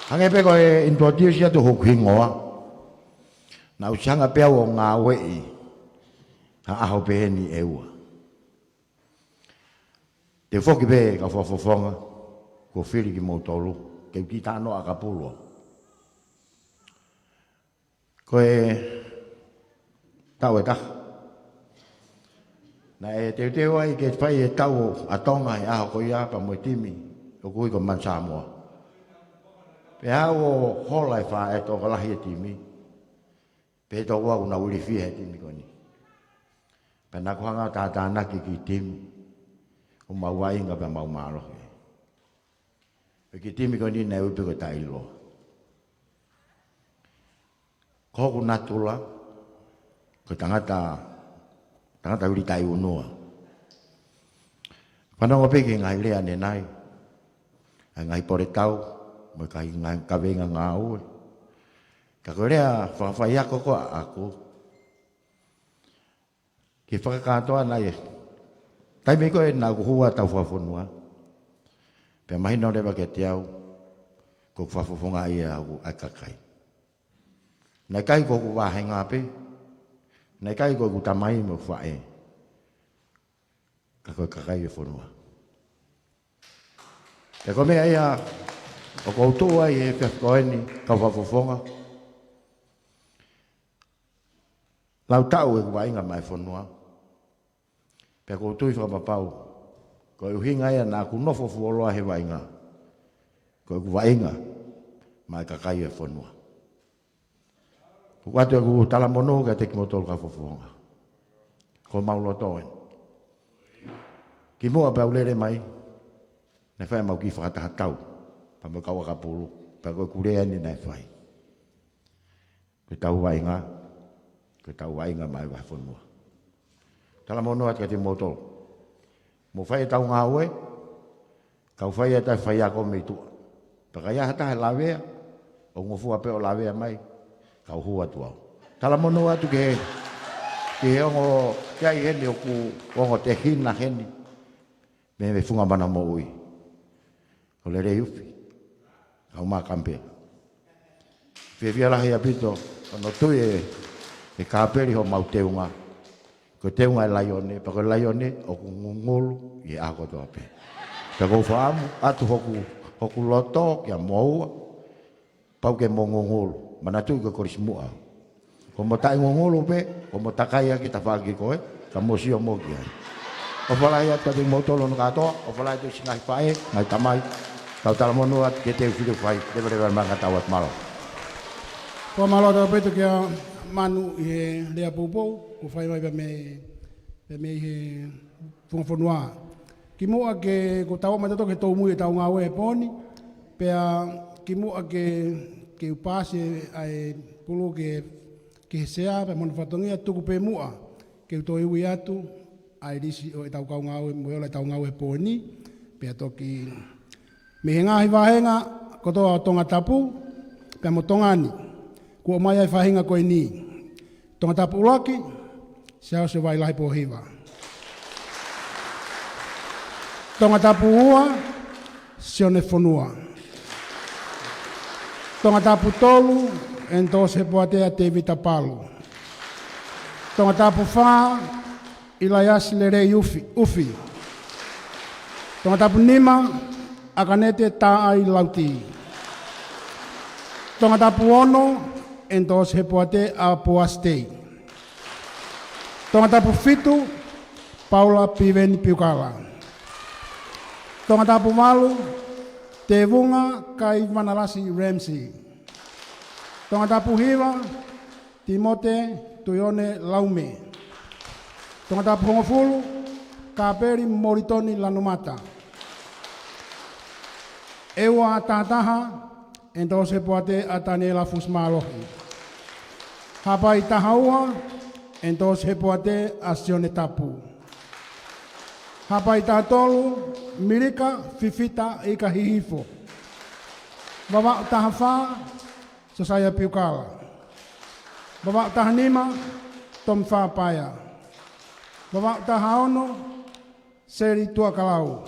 Hangē pē ko e introduce atu hoku hingoa, naʻá ku ʻosi hanga pē au ʻo ngāueʻi ha ʻaho pehē ni ʻi ʻEua. Te u foki pē kau fakafofonga, kuo fili kimoutolu ke u kiʻi talanoa ʻakapulu. Ko e taʻu ʻe taha naʻe teuteu ai ke fai e tau ʻa Tonga he ʻaho ko ia pea mo e timi ʻoku ui ko Manu Samoa. Pea u hola e fā e tokolahi e timi. Pea tau ua ʻoku nau ilifia he timi ko eni. Pea naʻá ku hanga ʻo tātānaki e kiʻi timi ʻo mau vaʻinga pea mau mālohi. Ko e kiʻi timi ko eni naʻe ui pē ko e Taʻiloa. Ko hoku natula, ko e tangata, tangata vili taʻeunua. Fanongo pē ki he ngaahi lea ʻanenai, ʻa e ngaahi pole tau, mo e ngaahi kaveinga ngāue. Ka ko e lea fakafaiako ko ē ʻaʻaku, ke fakakātoa naʻe, taimi ko ē naʻá ku hū ai ʻo tau fakafonua, pea mahino leva kiate au ko hoku fakafofonga ia ʻa e kakai. Naʻe ʻikai ko hoku vāhenga pē, naʻe ʻikai ko ʻeku tamai mo e faʻē, ka ko e kakai ʻo e fonua. Pea ko e meʻa ia ʻoku ou tuʻu ai he efiafi ko eni, kau fakafofonga. Lau taʻu ʻeku vaʻinga maʻa e fonua. Pea ʻoku ou tui fakapapau ko e ʻuhinga ia naʻá ku nofo fuoloa he vaʻinga, ko ʻeku vaʻinga maʻa e kakai ʻo e fonua. ʻOku ʻoatu ʻeku talamonū kiate kimoutolu kau fakafofonga. Ko homau loto eni. Kimuʻa pea u lele mai, naʻe fai ʻemau kiʻi fakataha tau pea mo e kau ʻakapulu, pea ko ʻeku lea eni naʻe fai: Ko e tau vaʻinga, ko e tau vaʻinga maʻa e vahefonua. Talamonū atu kiate kimoutolu. Mou fai ʻetau ngāue, kau fai ʻetau faiako mei tuʻa. Pea ka ʻi ai ha taha ʻe lavea, ʻoku ngofua pē ʻo lavea mai, kau hū atu au. Talamonū atu ki he, ki he ongo, ki ai heni ʻoku ongo tehina heni, mei he funga mana moʻui. Ko Lelei Ufi, kau mā kampē. Fiefia lahi ʻaupito, ʻo no tui e, e kāpeli homau teunga. Ko e teunga e laione, pea ko e laione, ʻoku ngungulu ʻi he ʻaho kotoa pē. Pea ʻoku ou fakaʻamu atu hoku, hoku loto kia moua, pau ke mou ngungulu, manatuʻi ko e Kolisi Muʻa. Ko hoʻomo taʻe ngungulu pē, ko hoʻomo takai ʻaki e tafaʻaki ko ē, ka mou sio mo ki ai. ʻOfa lahi atu kiate kimoutolu hono kātoa, ʻofa lahi atu siʻi ngaahi faʻē, ngaahi tamai, kau talamonū atu ki he teu fili fai, leveleva mai ngata atu, mālō. Fakamālō atu ʻaupito kia Manu ʻi he lea poupou, kuo fai mai pea mei, pea mei he funga fonua. Kimuʻa ke, kuo tau ō mai tautolu ki he toumui ʻetau ngāue he pō ni, pea kimuʻa ke, ke u paasi ʻa e pulu ki he, ki he sea, pea mo hono fatongia, tuku pē muʻa ke u toe ui atu ʻa e lisi ʻo ʻetau kau ngāue, mo e ola ʻetau ngāue he pō ni, pea toki mei he ngaahi vāhenga kotoa ʻo Tongatapu, pea mo Tonga ni, kuo ʻomai ʻa e faʻahinga ko eni. Tongatapu ʻuluaki, Siaosi Vailahi Pōhiva. Tongatapu ua, Sione Fonua. Tongatapu tolu, Enitosi Hepoate ʻa Tevita Palu. Tongatapu fā, ʻIlaiasi Lelei Ufi, Ufi. Tongatapu nima, ʻAkanete Taʻai Lauti. Tongatapu ono, Enitosi Hepoate ʻa Poasi Tei. Tongatapu fitu, Paula Piveni Piukala. Tongatapu valu, Tevunga Kaivanalasi Ramsey. Tongatapu hiva, Timote Tuione Laume. Tongatapu hongofulu, Kapeli Molitoni Lanumata. ʻEua taha taha, Enitosi Hepoate ʻa Taniela Fusimālohi. Haʻapai taha ua, Enitosi Hepoate ʻa Sione Tapu. Haʻapai taha tolu, Milika Fifita Ika Hihifo. Vavaʻu taha fā, Sosaia Piukala. Vavaʻu taha nima, Tomi Fāpaea. Vavaʻu taha ono, Seli Tuakalau.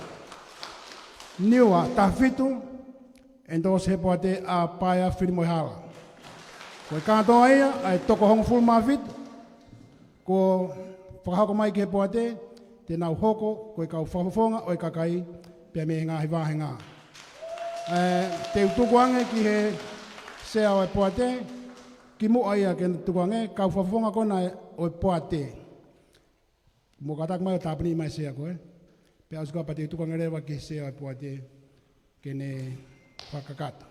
Niua taha fitu, Enitosi Hepoate ʻa Paea Filimoehala. Ko e kātoa ia ʻa e toko hongofulu mā fitu kuo fakahoko mai ki he poate, te nau hoko ko e kau fakafofonga ʻo e kakai pea mei he ngaahi vāhenga. ʻE, te u tukuange ki he sea ʻo e poate, kimuʻa ia ke tukuange, kau fakafofonga ko ena ʻo e poate. Mou kātaki mai ʻo tāpuni mai e sea ko ē. Pea ʻosi ko ia pea te u tukuange leva ki he sea ʻo e poate ke ne fakakakato.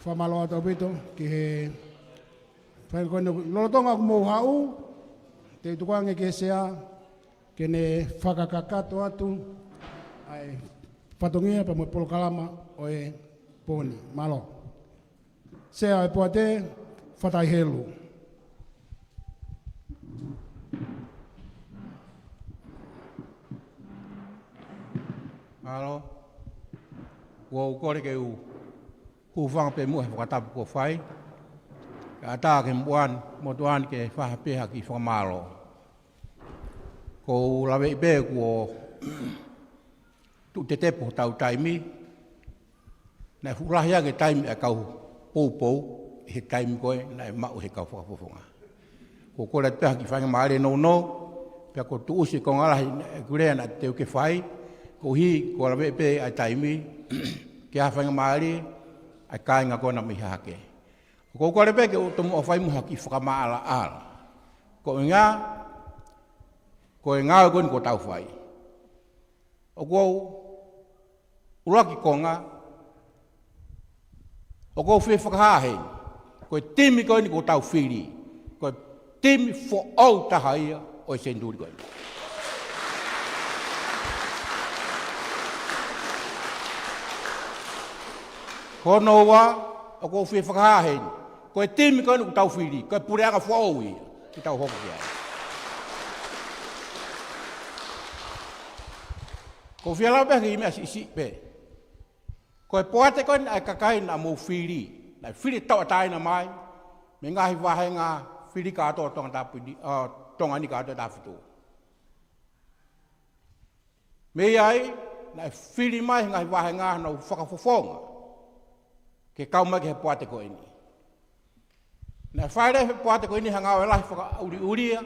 Fakamālō atu ʻaupito ki he faʻahinga ko eni. Lolotonga ʻoku mou haʻu, te u tukuange ki he sea ke ne fakakakato atu ʻa e fatongia pea mo e polokalama ʻo e pō ni. Mālō. Sea ʻo e poate, Fatai Helu. Mālō. Kuo u kole ke u hūfanga pē muʻa he fakatapu kuo fai, kae ʻatā ke motuʻa ni, motuʻa ni ke fai pē ha kiʻi fakamālō. ʻOku ou laveʻi pē kuo tuʻu tetepu hotau taimi, naʻe fuʻu lahi ange taimi ʻa e kau poupou ʻi he taimi ko ē naʻe maʻu ʻe he kau fakafofonga. ʻOku ou kole atu pē ha kiʻi faingamālie nounou, pea kuo tuʻusi e konga lahi ʻeku lea naʻa teu ke fai, koeʻuhi kuo laveʻi pē ʻa e taimi, ke ʻi ai ha faingamālie ʻa e kāinga ko ena mei Hahake. ʻOku ou kole pē ke u tomuʻa fai mo ha kiʻi fakamaʻalaʻala. Ko e ʻuhinga, ko e ngāue ko eni kuo tau fai. ʻOku ou ʻuluaki konga, ʻoku ou fie fakahā heni, ko e timi ko eni kuo tau fili, ko e timi foʻou taha ia ʻo e senituli ko eni. Ko hono ua, ʻoku ou fie fakahā heni, ko e timi ko eni ʻoku tau fili, ko e puleʻanga foʻou ia ke tau hoko ki ai. ʻOku ou fie lau pē ha kiʻi meʻa siʻisiʻi pē. Ko e poate ko eni ʻa e kakai naʻa mou fili, naʻe fili tauʻatāina mai mei he ngaahi vāhenga fili kātoa ʻo Tongatapu ni, ʻo Tonga ni kātoa ʻe taha fitu. Mei ai, naʻe fili mai he ngaahi vāhenga honau fakafofonga ke kau mai ki he poate ko eni. Naʻe fai leva ʻe he poate ko eni ha ngāue lahi fakaʻuliʻulia,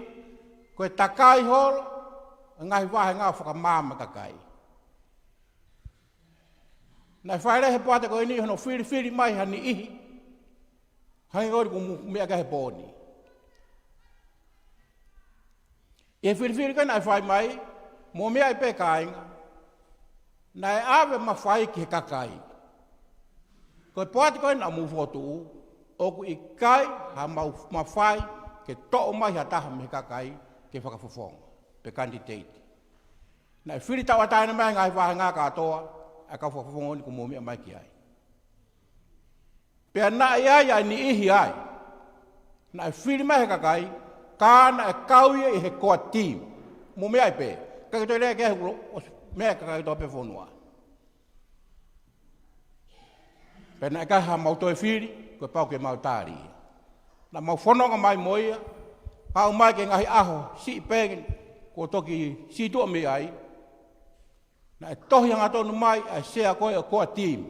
ko e takai holo ʻo e ngaahi vāhenga fakamaama kakai. Naʻe fai leva ʻe he poate ko eni hono filifili mai ha niʻihi, hangē ko eni ʻoku mou meʻa ki ai he pō ni. ʻI he filifili ko ē naʻe fai mai, mou meaʻi pē kāinga, naʻe ʻave mafai ki he kakai. Ko e poate ko ē naʻa mou fokotuʻu, ʻoku ʻikai ha mau mafai ke toʻo mai ha taha mei he kakai ke fakafofonga, pe kanititeiti. Naʻe fili tauʻatāina mai he ngaahi vāhenga kātoa ʻa e kau fakafofonga ni ʻoku mou meʻa mai ki ai. Pea naʻe ʻi ai ʻa e niʻihi ai naʻe fili mai he kakai, ka naʻe kau ia ʻi he core team. Mou meaʻi pē, ʻikai ke toe lea ki ai he kulo, ʻosi meʻa e kakai kotoa pē fonua. Pea naʻe ʻikai ha mau toe fili, kuo pau ke mau tali ia. Naʻa mau fononga mai mo ia, pau mai ki he ngaahi ʻaho siʻi pē kuo toki sītuʻa mei ai. Naʻe tohi hangatonu mai ʻa e sea ko ē ʻo e core team,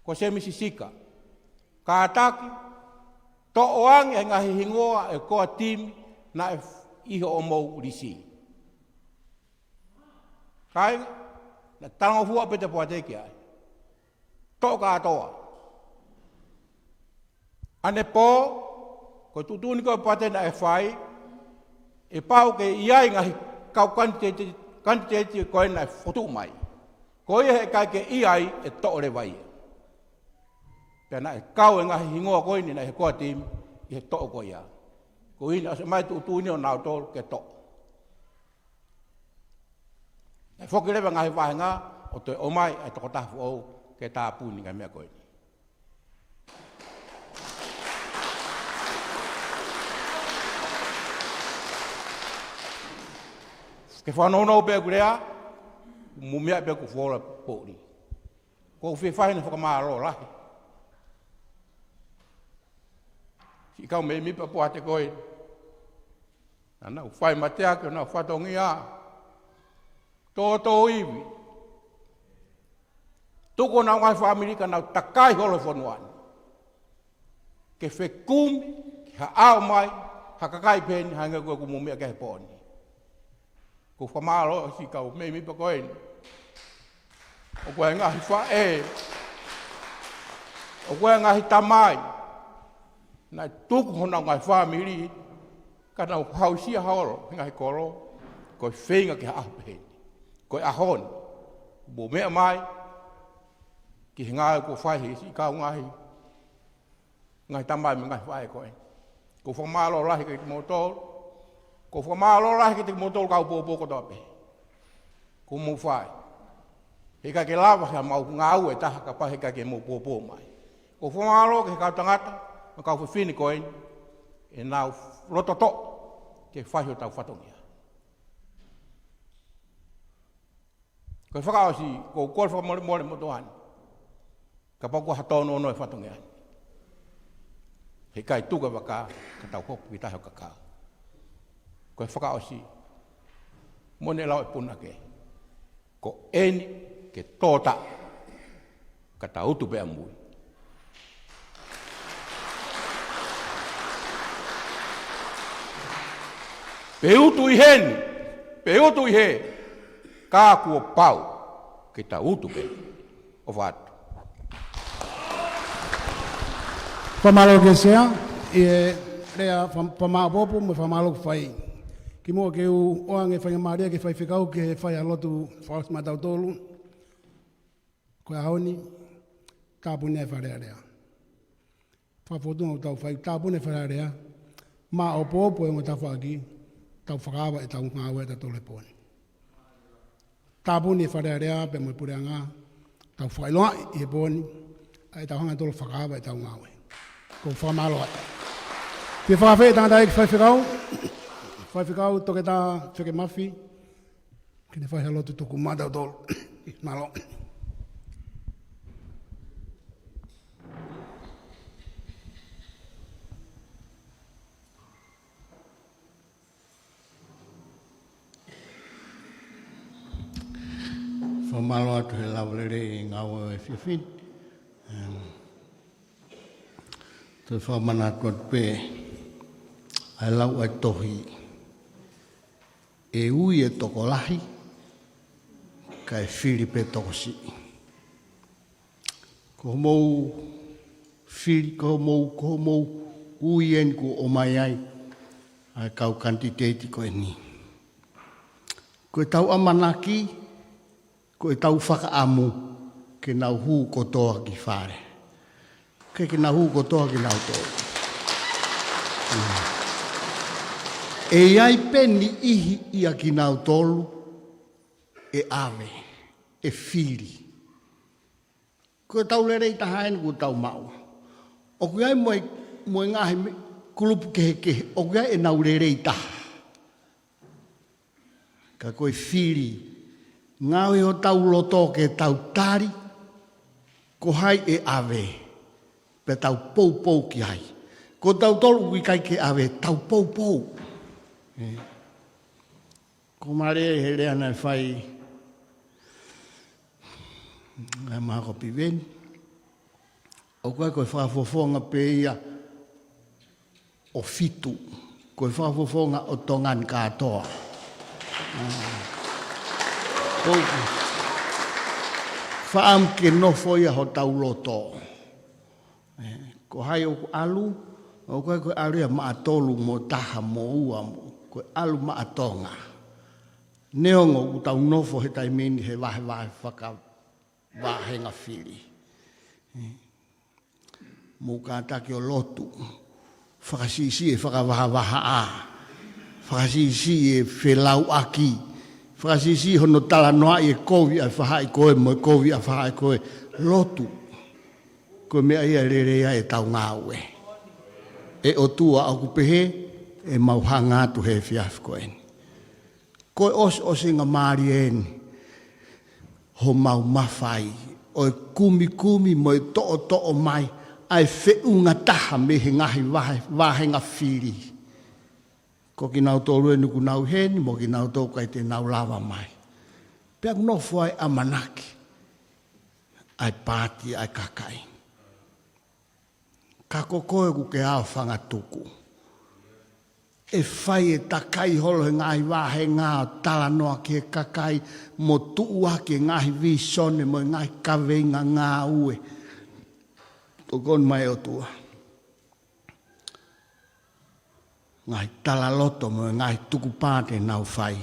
ko Semisi Sika, kātaki, toʻo ange e ngaahi hingoa ʻo e core team naʻe ʻi hoʻomou lisi. Kāinga, naʻe talangofua pē ʻa e poate ki ai. Toʻo kātoa. ʻAnepō, ko e tuʻutuʻuni ko ē ʻa e poate naʻe fai, ʻe pau ke ʻi ai e ngaahi kau kanititeiti, kanititeiti ko ē naʻe fokotuʻu mai. Ko ia he ʻikai ke ʻi ai, ʻe toʻo leva ia. Pea naʻe kau e ngaahi hingoa ko eni naʻe ʻi he core team ʻi he toʻo ko ia. Ko eni ʻosi ʻomai e tuʻutuʻuni ʻo nautolu ke toʻo. Naʻe foki leva e ngaahi vāhenga ʻo toe ʻomai e tokotaha foʻou ke tāpuni e ngaahi meʻa ko eni. Ke fanongo pē ʻeku lea, mou meaʻi pē ʻoku fuoloa pōʻuli. ʻOku ou fie fai ha fakamālō lahi. Siʻi kau mēmipa poate ko ē, naʻa nau fai mateaki honau fatongia, tōtōivi, tuku honau ngaahi fāmili ka nau takai holo he fonua ni ke fekumi ki ha ʻaho mai ha kakai pehē ni hangē ko ʻeku mou meʻa ki ai he pō ni. ʻOku ou fakamālō siʻi kau mēmipa ko eni. ʻOku ʻi ai e ngaahi faʻē, ʻoku ʻi ai e ngaahi tamai naʻe tuku honau ngaahi fāmili ka nau hausia holo he ngaahi kolo, ko e feinga ki ha ʻaho pehē ni. Ko e ʻaho ni, mou meʻa mai ki he ngāue kuo fai ʻe he siʻi kau ngaahi ngaahi tamai mo e ngaahi faʻē ko ē. ʻOku ou fakamālō lahi kiate kimoutolu. ʻOku ou fakamālō lahi kiate kimoutolu kau pōpō kotoa pē ʻoku mou fai. He ʻikai ke lava ke mau ngāue taha kapau he ʻikai ke mou pōpō mai. ʻOku ou fakamālō ki he kau tangata mo e kau fefine ko eni, ʻenau loto toʻa ke fai hotau fatongia. Ko e fakaʻosi, ʻoku ou kole fakamolemole mo toani, kapau ko ha tōnounou e fatongia ni, he ʻikai tuku e vaka ka tau hoko ki tahi ʻo kakau. Ko e fakaʻosi, mo ʻene lau e punake, ko eni ke tō taʻu ka ta utu pē ʻamui. Pe utu ʻi heni, pe utu ʻi hē, ka kuo pau ke ta utu pē. ʻOfa atu. Fakamālō ki he Sea, ʻi he lea fa-, fakamāʻopoʻopo mo e fakamālō kuo fai. Kimuʻa ke u ʻoange e faingamālie ki he faifekau ke fai ha lotu fakaʻosi maʻatautolu. Ko e ʻaho ni, tāpuni e Fale Alea. Fakafōtunga ʻoku tau fai, tāpuni e Fale Alea, māʻopoʻopo e ongo tafaʻaki, tau fakaava ʻetau ngāue ʻatautolu he pō ni. Tāpuni e Fale Alea pea mo e puleʻanga, Tau fakaʻiloa ʻi he pō ni ʻa e tau hanga tolo fakaava ʻetau ngāue. Ko e fakamālō atu. Pea fakafeʻiloaki ʻetau tangataʻeiki faifekau, Faifekau Toketā Feke Mafi, ke ne fai ha lotu tuku maʻatautolu. Mālō. Fakamālō atu he lava lelei e ngāue ʻo e efiafi ni. Em, toe fakamanatu atu pē ʻa e lau ʻa e tohi: ʻE ui e tokolahi, kae fili pē tokosiʻi. Ko hoʻomou fili, ko hoʻomou, ko hoʻomou ui eni kuo ʻomai ai ʻa e kau kanititeiti ko eni. Ko ʻetau ʻamanaki, ko ʻetau fakaʻamu ke nau hū kotoa ki fale. Ke, ke nau hū kotoa kinautolu. ʻE ʻi ai pē niʻihi ʻia kinautolu ʻe ʻave, ʻe fili. Ko ʻetau lelei taha eni kuo tau maʻu. ʻOku ʻi ai mo e, mo e ngaahi me-, kulupu kehekehe, ʻoku ʻi ai ʻenau lelei taha. Ka ko e fili, ngāue hotau loto ke tau tali, ko hai ʻe ʻave, pea tau poupou ki ai. Ko tautolu ʻoku ʻikai ke ʻave, tau poupou. Ē. Ko e mālie he lea naʻe fai ʻe Mākopiveni. ʻOku ʻi ai ko e fakafofonga pē ia ʻo fitu. Ko e fakafofonga ʻo Tonga ni kātoa. ʻOku fakaʻamu ke nofo ia hotau loto. Ē, ko hai ʻoku ʻalu, ʻoku ʻikai ko e ʻalu ia maʻa tolu mo taha mo ua mo, ko e ʻalu maʻa Tonga. Neongo ʻoku tau nofo he taimi ni he vahevahe fakavāhenga fili. Ē, mou kātaki ʻo lotu. Fakasiʻisiʻi e fakavahavahaʻa. Fakasiʻisiʻi e felauʻaki. Fakasiʻisiʻi hono talanoaʻi e kovi ʻa e fahaʻi ko ē mo e kovi ʻa e fahaʻi ko ē. Lotu. Ko e meʻa ia ʻe lelei ai ʻetau ngāue. ʻE ʻOtua, ʻoku pehē ʻemau hanga atu he efiafi ko eni. Ko e ʻosiʻosinga mālie eni homau mafai ʻo e kumikumi mo e toʻotoʻo mai ʻa e feʻunga taha mei he ngaahi vahe-, vāhenga fili. Ko kinautolu eni ʻoku nau ʻi heni mo kinautolu ʻikai te nau lava mai. Pea ʻoku nofo ai ʻamanaki ʻa e paati ʻa e kakai. Ka ko koe ʻoku ke ʻaofangatuku. ʻE fai e takai holo he ngaahi vāhenga ʻo talanoa ki he kakai mo tuʻuaki e ngaahi vīsone mo e ngaahi kaveinga ngāue. Tokoni mai ʻOtua. Ngaahi talaloto mo e ngaahi tukupā te nau fai.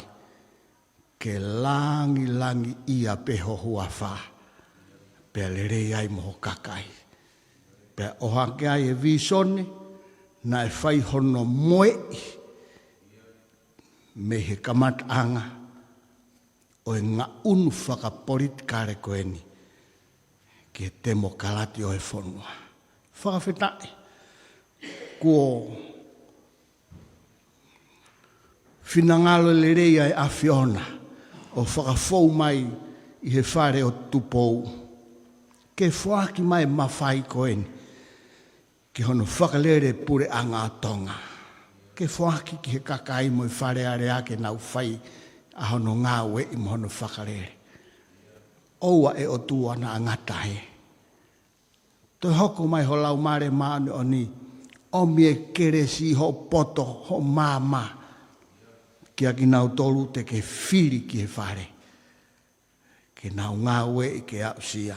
Ke langilangiʻia pē ho huafa, pea lelei ai mo ho kakai. Pea ʻohake ai e vīsone naʻe fai hono moeʻi mei he kamataʻanga ʻo e ngaʻunu fakapolitikale ko eni ki he temokalati ʻo e fonua. Fakafetaʻi, kuo finangalo lelei ʻa e ʻAfiona ʻo fakafou mai ʻi he Fale ʻo Tupou. Ke foaki mai e mafai ko eni ki hono fakalele e puleʻanga ʻo Tonga. Ke foaki ki he kakai mo e Fale Alea ke nau fai ʻa hono ngāueʻi mo hono fakalele. ʻOua ʻe ʻOtua naʻa ngata hē. Toe hoko mai ho Laumālie Māʻoniʻoni, ʻomi e kelesi, hoʻo poto, hoʻo maama, kia kinautolu te ke fili ki he fale. Ke nau ngāueʻi ke aʻusia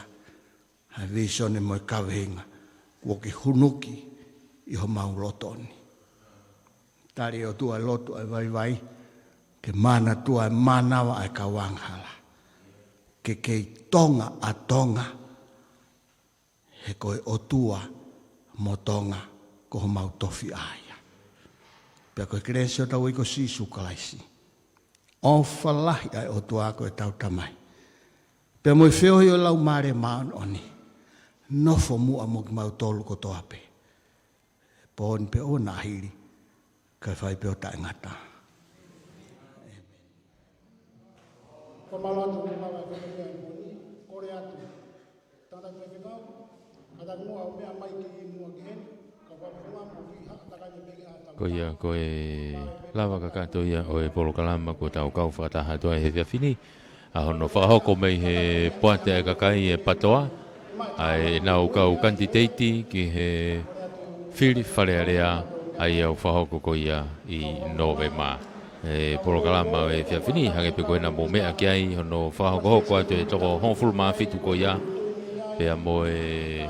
ha vīsone mo e kaveinga kuo ke hunuki ʻi homau loto ni. Tali ʻe ʻOtua e lotu ʻa e vaivai, ke manatua e mānava ʻa e kau angahala. Ke kei Tonga ʻa Tonga, he ko e ʻOtua mo Tonga ko homau tofiʻa ia. Pea ko e kelesi ʻo hotau ʻEiki ko Sīsū Kalaisi, ʻofa lahi ʻa e ʻOtua ko ʻetau Tamai, Pea mo e feohi ʻo e Laumālie Māʻoniʻoni, nofo muʻa mo kimautolu kotoa pē, pō ni pea ʻo nahili, kae fai pē ʻo taʻengata. Ko e mālō atu, ko e mālō atu, ko e mālō atu, ko e mālō atu. Tangata pē fekau, kātaki muʻa ʻo meʻa mai ki muʻa ki heni, ka ʻoku ou fakafunga mo ki ha takai pē ki ha tau. Ko ia, ko e lava kakato ia ʻo e polokalama kuo tau kau fakataha atu ai he efiafi ni, ʻa hono fakahoko mei he poate ʻa e kakai ʻe PATOA, ʻa ʻenau kau kanititeiti ki he fili Fale Alea, ʻa ia ʻoku fakahoko ko ia ʻi Nōvema. ʻE polokalama ʻo e efiafi ni, hangē pē ko ena mou meʻa ki ai, hono fakahokohoko atu e toko hongofulu mā fitu ko ia, pea mo e,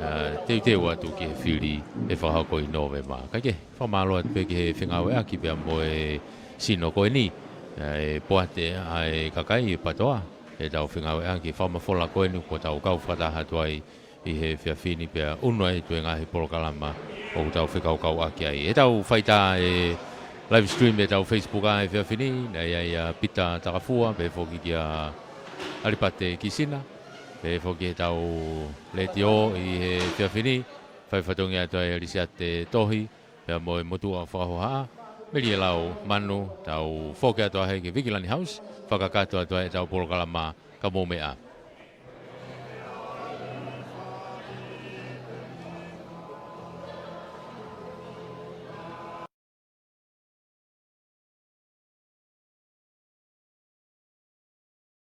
ʻa, teuteu atu ki he fili ʻe fakahoko ʻi Nōvema. Kae kehe, fakamālō atu pē ki he fengāueʻaki pea mo e sino ko eni, ʻa, e poate ʻa e kakai ʻe PATOA, ʻetau fengāueʻaki fakamafola ko eni kuo tau kau fakataha atu ai ʻi he efiafi ni pea ʻunu ai ʻetau ngaahi polokalama ʻoku tau fekaukauʻaki ai. ʻE tau fai atu e live stream ʻetau Facebook ʻa e efiafi ni, naʻe ʻi ai ʻa Pita Takafua, pehē foki kia ʻAlipate Kisina, pehē foki ʻetau letiō ʻi he efiafi ni, fai fatongia atu ai ʻa Lisiate Tohi, pea mo e motuʻa fakahohaʻa, Meli ʻe Lau Manu, tau foki atu ai ki he Vikilani House, fakakakato atu ai ʻetau polokalama, ka mou meʻa.